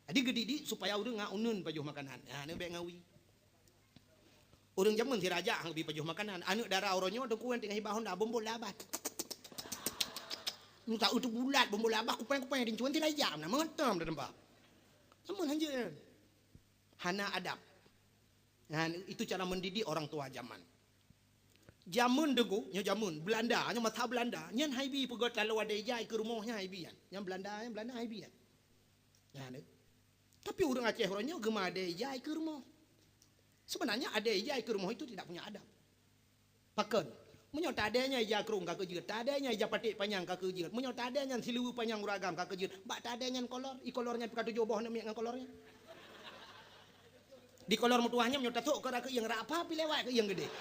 Jadi geudidik supaya ureuëng ngat uneuen pajoh makanan. Ha, aneuk bèk ngawi. Ureuëng jameun sira jak han geubi pajoh makanan. Aneuk dara uroe nyoe teungku nyang teungoh hibah honda bombol labah. Minta utu bulat bombol labah kupeng-kupeng rincuan sira jak na meutem dah tempat. Jameun hanjeuet nyan. Hana adab. Nah, itu cara mendidik orang tua zaman. Jameun teungku, nyoe jameun Belanda, nyoe masa Belanda, nyan haibi peugöt lalu adèe ija ikeue rumoh nyan haibi nyan. Nyan Belanda, nyan Belanda haibi nyan. Nyan. Tapi ureuëng Aceh uroe nyoe geumeuadèe ija ikeue rumoh. Sebenarnya adèe ija ikeue rumoh itu tidak punya adab. Pakon? Meunyoe tadèe nyan ija krong ka keujeuet, tadèe nyan ija paték panyang ka keujeuet, meunyoe tadèe nyan siluweue panyang ureuëng agam ka keujeuet, bak tadèe nyan kolor, ikolor nyan pih ka tujoh boh aneuk miet ngon kolor nyan. Di kolor meutuwah nyan meunyoe tasok keu rak keuieng, rak apa pih lewat keuieng geudeh.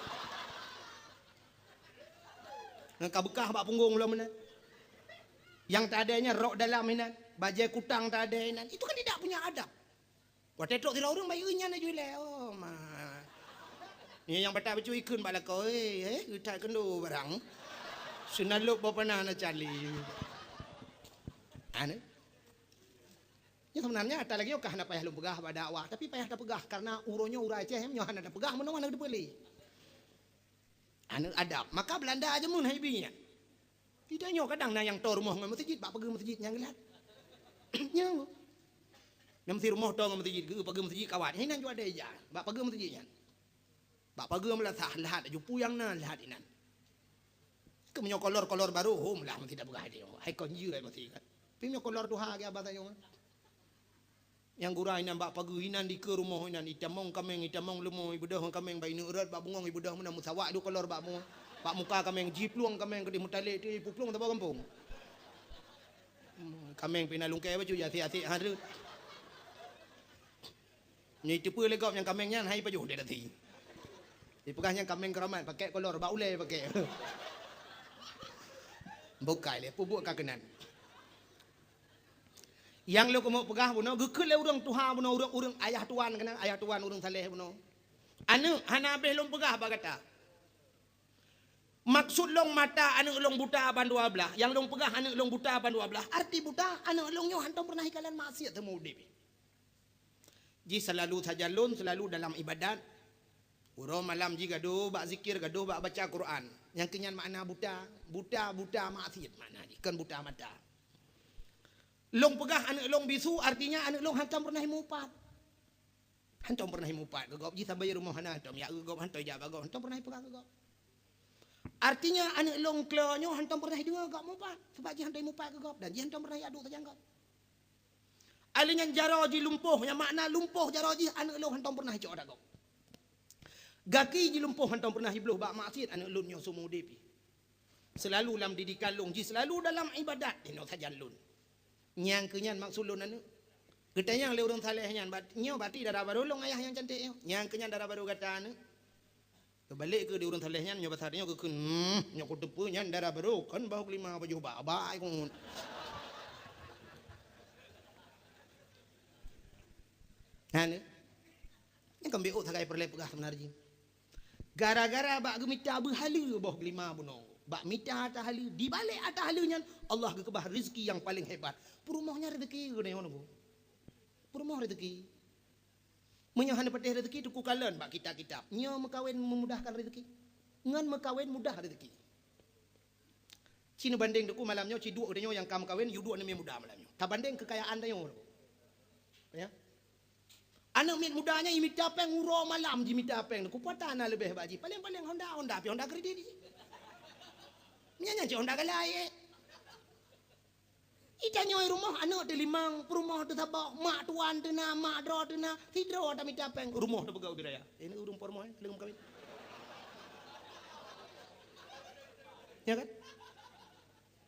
Ngon ka beukah bak punggong lom meunan. Nyang tadèe nyan rok dalam inan, bajèe kutang tadèe inan. Itu kan tidak punya adab. Watèe trok sidroe ureueng bayeue nyan laju ilèe, oh ma. Nyan nyang batat bacut ikheun bak lakoe, eh, eh, geutat keundo barang. Seunalop boh panah na cali. Anu. Nyan seubeunarnya ata lagèe nyoe ka hana payah lôn peugah bak dakwah, tapi payah tapeugah karena uroe nyoe ureueng Aceh nyoe hana tapeugah meunoe hana teupeue lé. Aneuk adab. Maka Belanda jameun hai bi nyan. Di tanyoe kadang na nyang toe rumoh ngon meuseujid, bak pageue meuseujid nyang geulat. Nyan. Nyang meusi rumoh toe ngon meuseujid, geu pageue meuseujid kawat. Hai nan jual daya, bak pageue meuseujid nyan. Bak pageue meulasah, lahat laju puyang na, lahat inan. Keu meunyoe kolor-kolor barô, hom lah meusi tapeugah lagèe nyoe. Hai kon jeuet meusi kan. Tapi meunyoe kolor tuha lagèe abah tanyoe. Nyang gura inan bak pageue inan dikeue rumoh inan, itamong kaméng, itamong leumo, ibeudôh ngon kaméng bak ineuk rot, bak bungong ibeudôh meunan, meusawak duek kolor bak mu-, bak muka kaméng, jiplueng kaméng keudeh meutalek teuh, ipuplueng saboh gampông. Hmm, kaméng pih na lungkée bacut, asek-asek han reuet. Nyoe iteupeue lé gob nyang kaméng nyan, hai pajoh di dati. Ipeugah nyang kaméng keuramat, pakèk kolor, bak ulée pakèk. Bukai lé, peubuet ka keunan. Nyang lôn keumeung peugah bunoe, geukheun lé ureueng tuha bunoe, ureueng, ureueng ayah tuan keunan, ayah tuan ureueng saleh bunoe. Aneuk, hana habéh lôn peugah bak gata. Maksud lôn mata aneuk lôn buta bandua blaih, nyang lôn peugah aneuk lôn buta bandua blaih, arti buta, aneuk lôn nyoe hantom peureunah ikalon maksiat seumeu udeb. Jih seulalu sajan lôn, seulalu dalam ibadat. Uroe malam jih gadoh bak zikir, gadoh bak baca Quran. Nyang keu nyan makna buta, buta, buta maksiat makna jih, kon buta mata. Lôn peugah aneuk lôn bisu, artinya aneuk lôn hantom peureunah imupat. Hantom peureunah imupat keu gob, jih sabe rumoh hana hantom, jak keu gob, hantom jak bak gob, hantom peureunah ipeugah keu gob. Artinya aneuk lôn klo nyoe hantom peureunah ideungoe gob mupat, sabab jih hantom imupat keu gob dan jih hantom peureunah iadu sajan gob. Alèh nyan jaroe jih lumpoh, nyang makna lumpoh jaroe jih aneuk lôn hantom peureunah icok ata gob. Gaki jih lumpoh hantom peureunah ibloh bak maksiat aneuk lôn nyoe seumeu udeb jih. Seulalu lam didikan lôn jih, seulalu dalam ibadat inoe sajan lôn. Nyang keu nyan maksud lôn aneuk. Geutanyong lé ureueng saleh nyan, bat-, nyoe bati dara barô lôn ayah nyang cantik nyoe. Nyang keu nyan dara barô gata aneuk. Teubalek keu di ureueng saleh nyan, nyoe basa nyoe geukheun, hmm, nyoe kuteupeue nyan dara barô, kon boh geulima pajoh bak-bak ai keuneuk. Hana. Nyan kon B O sagai peureulèe peugah seubeuna jih. Gara-gara bak geumita beuhaleue boh geulima bunoe, bak mita ata haleue, dibalek ata haleue nyan Allah geukeubah rezeki nyang paleng hebat. Peurumoh nyan rezeki geuneuk nyoe. Peurumoh rezeki. Meunyoe hana patéh rezeki, teuku kalon bak kitab-kitab. Nyoe meukawen meumudahkan rezeki. Ngon meukawen mudah rezeki. Ci neubandeng teuku malam nyoe, ci duek tanyoe nyang ka meukawen, yue duek neumie muda malam nyoe. Tabandeng keukayaan tanyoe. Ya. Aneuk miet muda nyan imita péng uroe malam jimita péng. Kupeue ata na leubeh bak jih. Paleng-paleng Honda, Honda pih Honda kredit jih. Nyan, nyan cit Honda galai, eh. Itanyoe rumoh aneuk teulimong, peurumoh teusaboh, mak tuan teuna, mak droe teuna, sidroe tamita péng, rumoh tapeugah ubit raya. Ini ureueng peurumoh, eh, leueng meukawen. Ya kan?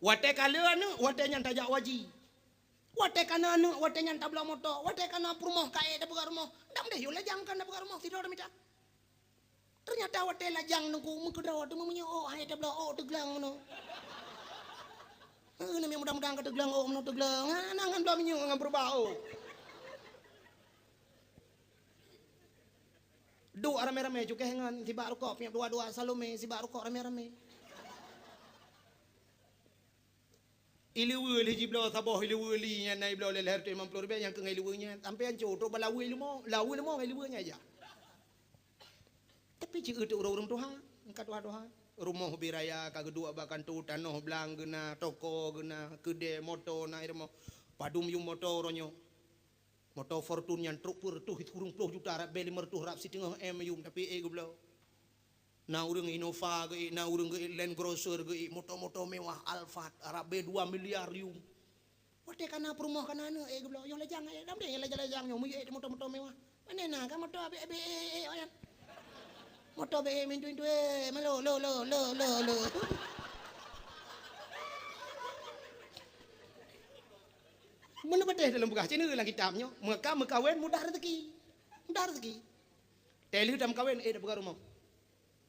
Watèe ka le aneuk, watèe nyan tajak haji. Watèe ka na aneuk, watèe nyan tabloe moto, watèe ka na peurumoh ka ék tapeugah rumoh. Dam deh, yue lajang kan tapeugah rumoh, sidroe tamita. Teunyata watèe lajang nungku meukeudroe teuma meunyoe ôk hai tabloe ôk teuglang meunoe. Heuh, namiet muda-muda ka teuglang ôk meunoe teuglang. Hana ngon bloe minyeuk ngon peureubah ôk. Duek ramé-ramé cukéh ngon sibak rukok, piep dua-dua Salome sibak rukok ramé-ramé. Ileue lé jibloe saboh ileue li nyan na ibloe lé lhèe reutôh limong ploh ribèe nyang keu ngon ileue nyan. Sampoe ancô trok bak laweue leumo, laweue leumo ngon ileue nyan ija. Tapi ci eu teuh ureueng-ureueng tuha, ka tuha-tuha. Rumoh ubit raya ka geuduek bak kantô, tanoh blang geuna, toko geuna, keudè, moto na i rumoh. Padum yum moto uroe nyoe. Moto Fortuner nyan trok peuet reutôh, sikureueng ploh juta, rab bèe limong reutôh, rab siteungoh M yum, tapi ék geubloe. Na ureueng Innova geuék, na ureueng geuék Land Cruiser geuék, moto-moto mewah Alphard, rab bèe dua miliar yum. Watèe ka na peurumoh ka na aneuk ék geubloe, yoh lajang ék, dam deh lajang-lajang nyoe, meuék moto-moto mewah. Pane na ka moto abéh-abéh ék, ék, ék, nyan. Moto abéh ék mintu-mintu ék, malo, lo, lo, lo, lo, lo. Meuneuk patéh dalam peugah, ci neue lam kitab nyoe, meuka meukawen mudah rezeki. Mudah rezeki. Teuh lheueh tameukawen, ék tapeugah rumoh.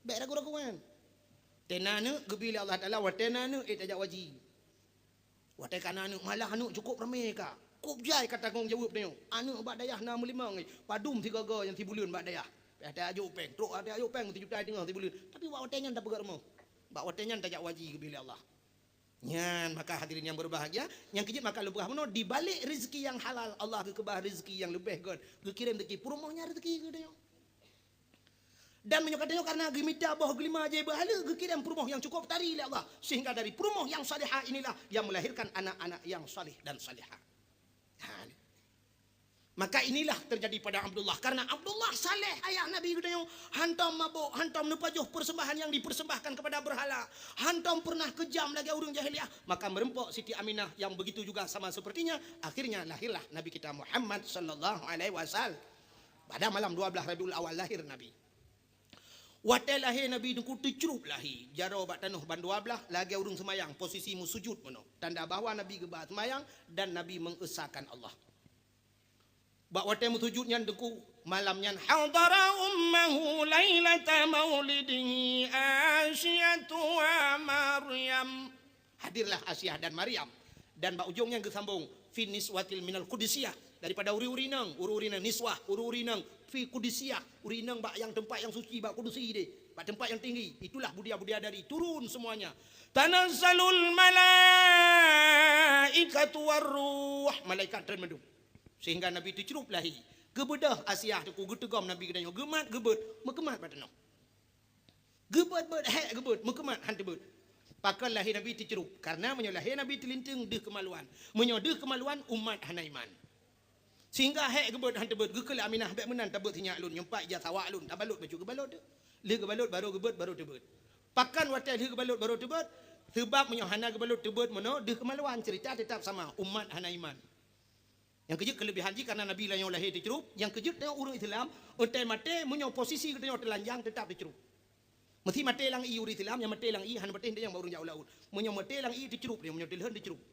Bèk ragu-ragu nyan. Teuh na aneuk geubi lé Allah Taala, watèe na aneuk ék tajak haji. Watèe ka na aneuk, malah aneuk cukôp ramé ka. Kôb jai ka tanggong jaweueb tanyoe. Aneuk bak dayah na meulimong, eh, padum sigoe-goe nyang sibuleuen bak dayah. Pih tajok péng, trok tajok péng sijuta teungoh sibuleuen. Tapi bak watée nyan tapeugöt rumoh. Bak watée nyan tajak haji geubri lé Allah. Nyan maka hadirin yang berbahagia, nyang keujeuet maka lôn peugah bunoe, di balik rezeki nyang halal, Allah geukeubah rezeki nyang leubeh göt, geukirém rezeki, peurumoh nyan rezeki geutanyoe. Dan meunyoe ka tanyoe karena geumita boh geulima jai beuhala, geukirém peurumoh nyang cukup tari lé Allah, sehingga dari peurumoh nyang salihah inilah yang melahirkan anak-anak yang salih dan salihah. Ha, ni. Maka inilah terjadi pada Abdullah. Karena Abdullah saleh ayah Nabi geutanyoe, hantom mabök, hantom neupajoh persembahan yang dipersembahkan kepada berhala, hantom pernah kejam lagée ureuëng jahiliyah, maka meureumpok Siti Aminah yang begitu juga sama sepertinya. Akhirnya lahirlah Nabi kita Muhammad sallallahu alaihi wasallam. Pada malam dua belas Rabiul Awal lahir Nabi. Watée lahé Nabi Teungku teucrup lahé, jaroe bak tanoh ban dua blaih, lagée ureuëng seumayang, posisi meusujud meunoe. Tanda bahwa Nabi geuba seumayang dan Nabi mengesahkan Allah. Bak watée meusujud nyan Teungku, malam nyan, hadara ummahu lailata maulidihi Asiyatu wa Maryam. Hadirlah Asiah dan Maryam. Dan bak ujong nyan geusambong, fi niswatil minal qudusiyah, daripada ureuëng-ureuëng inong, ureuëng-ureuëng inong niswah, ureuëng-ureuëng inong fi qudusiyah, ureuëng inong bak nyang teumpat nyang suci, bak kudusi deh, bak teumpat nyang tinggi. Itulah budia-budia dari turun semuanya. Tanazzalul malaikatu warruh, malaikat treun mandum. Sehingga Nabi teucrup lahé. Geubeudoh Asiah Teungku, geuteugom Nabi geutanyoe, geumat geubeuet, meukeumat bak tanoh. Geubeuet-beuet, hék geubeuet, meukeumat han teubeuet. Pakon lahé Nabi teucrup? Karena meunyoe lahé Nabi teulinteung deuh keumaluan. Meunyoe deuh keumaluan, umat hana iman. Sehingga hék geubeuet han teubeuet, geukheun lé Aminah, bék meunan tabeuet sinyak lôn, nyoe pat ija sawak lôn, tabalot bacut geubalot teuh. Lheueh geubalot barô geubeuet, barô teubeuet. Pakon watée lheueh geubalot barô teubeuet? Seubab meunyoe hana geubalot teubeuet meunoe, deuh keumaluan, cerita tetap sama, umat hana iman. Nyang keujeuet keuleubehan jih karena Nabi lanyong lahé teucrup, nyang keujeuet tanyoe ureuëng Islam, watée maté meunyoe posisi geutanyoe teulanjang tetap teucrup. Meusti maté lam ié ureuëng Islam, nyang maté lam ié hana patéh nyang bak ureuëng jak u laôt. Meunyoe maté lam ié teucrup lé, meunyoe teulheueh teucrup.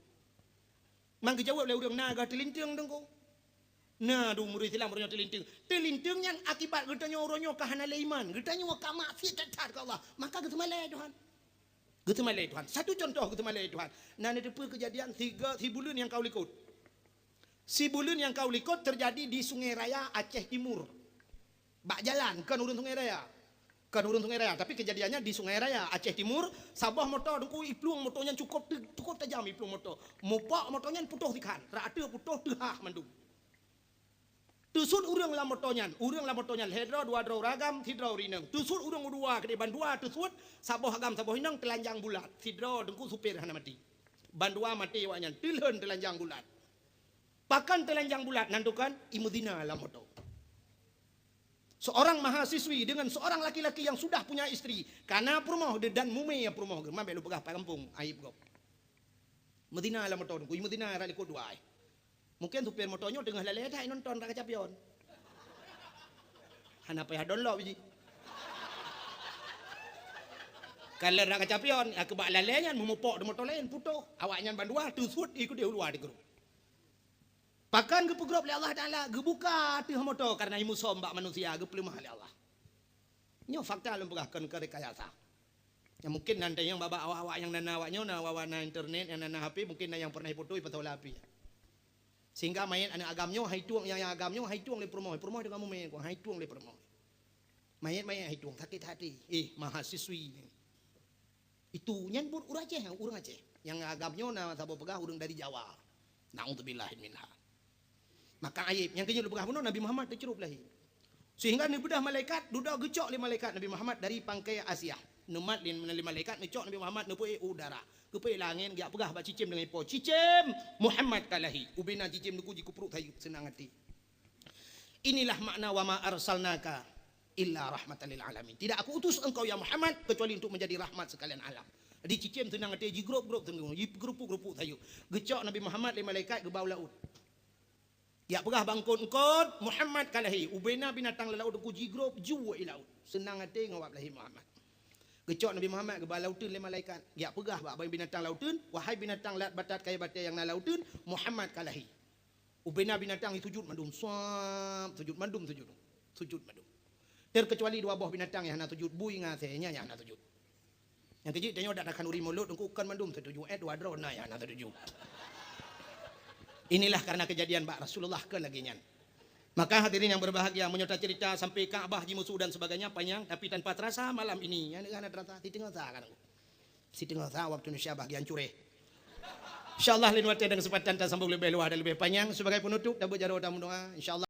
Man geujaweueb lé ureuëng na geuh teulinteung Teungku. Na dum ureuëng Islam ureuëng nyoe teulinteung. Teulinteung nyan akibat geutanyoe uroe nyoe ka hana lé iman, geutanyoe ka maksiat that-that keu Allah, maka geuseumalée Tuhan. Geuseumalée Tuhan. Satu contoh geuseumalée Tuhan. Na neuteupeue keujadian siga sibuleuen nyang ka u likot. Sibuleuen nyang ka u likot teujadi di Sungai Raya, Aceh Timur. Bak jalan, kon ureuëng Sungai Raya. Kon ureuëng Sungai Raya, tapi keujadiannya di Sungai Raya, Aceh Timur, saboh moto Teungku iplueng moto nyan cukup te-, cukup tajam iplueng moto. Mupok moto nyan putôh sikhan, rata putôh teuhah mandum. Teusut ureuëng lam moto nyan, ureuëng lam moto nyan lhée droe, dua droe ureuëng agam, sidroe ureuëng inong. Teusut ureuëng u dua keudeh bandua teusut, saboh agam saboh inong teulanjang bulat, sidroe Teungku supir hana maté. Bandua maté awaknyan, teulheueh teulanjang bulat. Pakon teulanjang bulat nan tukon? Imeuzina lam moto. Seorang mahasiswi dengan seorang laki-laki yang sudah punya istri, kana peurumoh dan mumé peurumoh geuh, man bék lôn peugah pat gampông, aib gob. Meuzina lam moto Teungku, meuzina rot likot dua ai. Mungkin supir moto nyoe teungoh lalée that nonton rot kaca pion. Hana payah download biji. Kalau rot kaca pion, nyang keubak lalée nyan meumupok di moto laén putôh. Awaknyan bandua teusut ikeudeh u luwa di grup. Pakon geupeugrob lé Allah Taala, geubuka ateueh moto karena imusom bak manusia geupeuleumah lé Allah. Nyoe fakta lôn peugah kon keu rekayasa. Nyang mungkin nan tanyong babah awak-awak nyang na, na awak nyoe na, awak na internet, nyang na, na H P, mungkin na nyang pernah ipotoe ipasoe lam H P. Sehingga manyét aneuk agam nyoe hai tueng, nyang, nyang agam nyoe hai tueng lé peurumoh, peurumoh deungon mumé, hai tueng lé peurumoh. Manyét-manyét hai tueng, sakét hati. Eh, mahasiswi. Itu nyan buet ureuëng Aceh, ureuëng Aceh. Nyang agam nyoe na saboh peugah ureuëng dari Jawa. Naudzubillah minha. Maka aib nyang keujeuet lôn peugah bunoe Nabi Muhammad teucrup lahé. Sehingga neubeudoh malaikat, dudoe geucok lé malaikat Nabi Muhammad dari pangkai Asiah. Neumat lé, lé malaikat neucok Nabi Muhammad neupeuék u udara. Geupeuék langét geujak peugah bak cicém deungon ipo, "Cicém, Muhammad ka lahé." Ubena cicém Teungku jikeuprok sayeuep seunang até. Inilah makna wa ma arsalnaka illa rahmatan lil alamin. Tidak aku utus engkau ya Muhammad kecuali untuk menjadi rahmat sekalian alam. Di cicém seunang até jigrop-grop teungku, jigeurupuk-rupuk sayeuep. Geucok Nabi Muhammad lé malaikat geuba u laôt. Jak peugah bak eungkot-eungkot, Muhammad ka lahé. Ubena binatang lam laôt Teungku jigrop ju i laôt. Seunang até ngon wab lahé Muhammad. Geucok Nabi Muhammad geuba lam lauteun lé malaikat. Jak peugah bak binatang lauteun, "Wahai binatang lat batat kayée batée nyang na lauteun, Muhammad ka lahé." Ubena binatang sujud mandum, suab, sujud mandum, sujud. Sujud mandum. Terkecuali dua boh binatang nyang hana sujud, bui ngon asée, nyan nyang hana sujud. Nyang keujeuet tanyoe dak takheun ureuëng mulod Teungku kon mandum sujud, eh, dua droe na nyang hana sujud. Inilah karena kejadian bak Rasulullah keu lagée nyan. Maka hadirin yang berbahagia, meunyoe tacerita sampai Ka'bah jimusu dan sebagainya panjang, tapi tanpa terasa malam ini, ya, hana terasa, siteungoh sa kan. Siteungoh sa waktu Indonesia bahagian cureh. Insyaallah lain watée dan kesempatan tasambung lebih luas dan lebih panjang. Sebagai penutup, tabuet jaroe tameudoa. Insyaallah.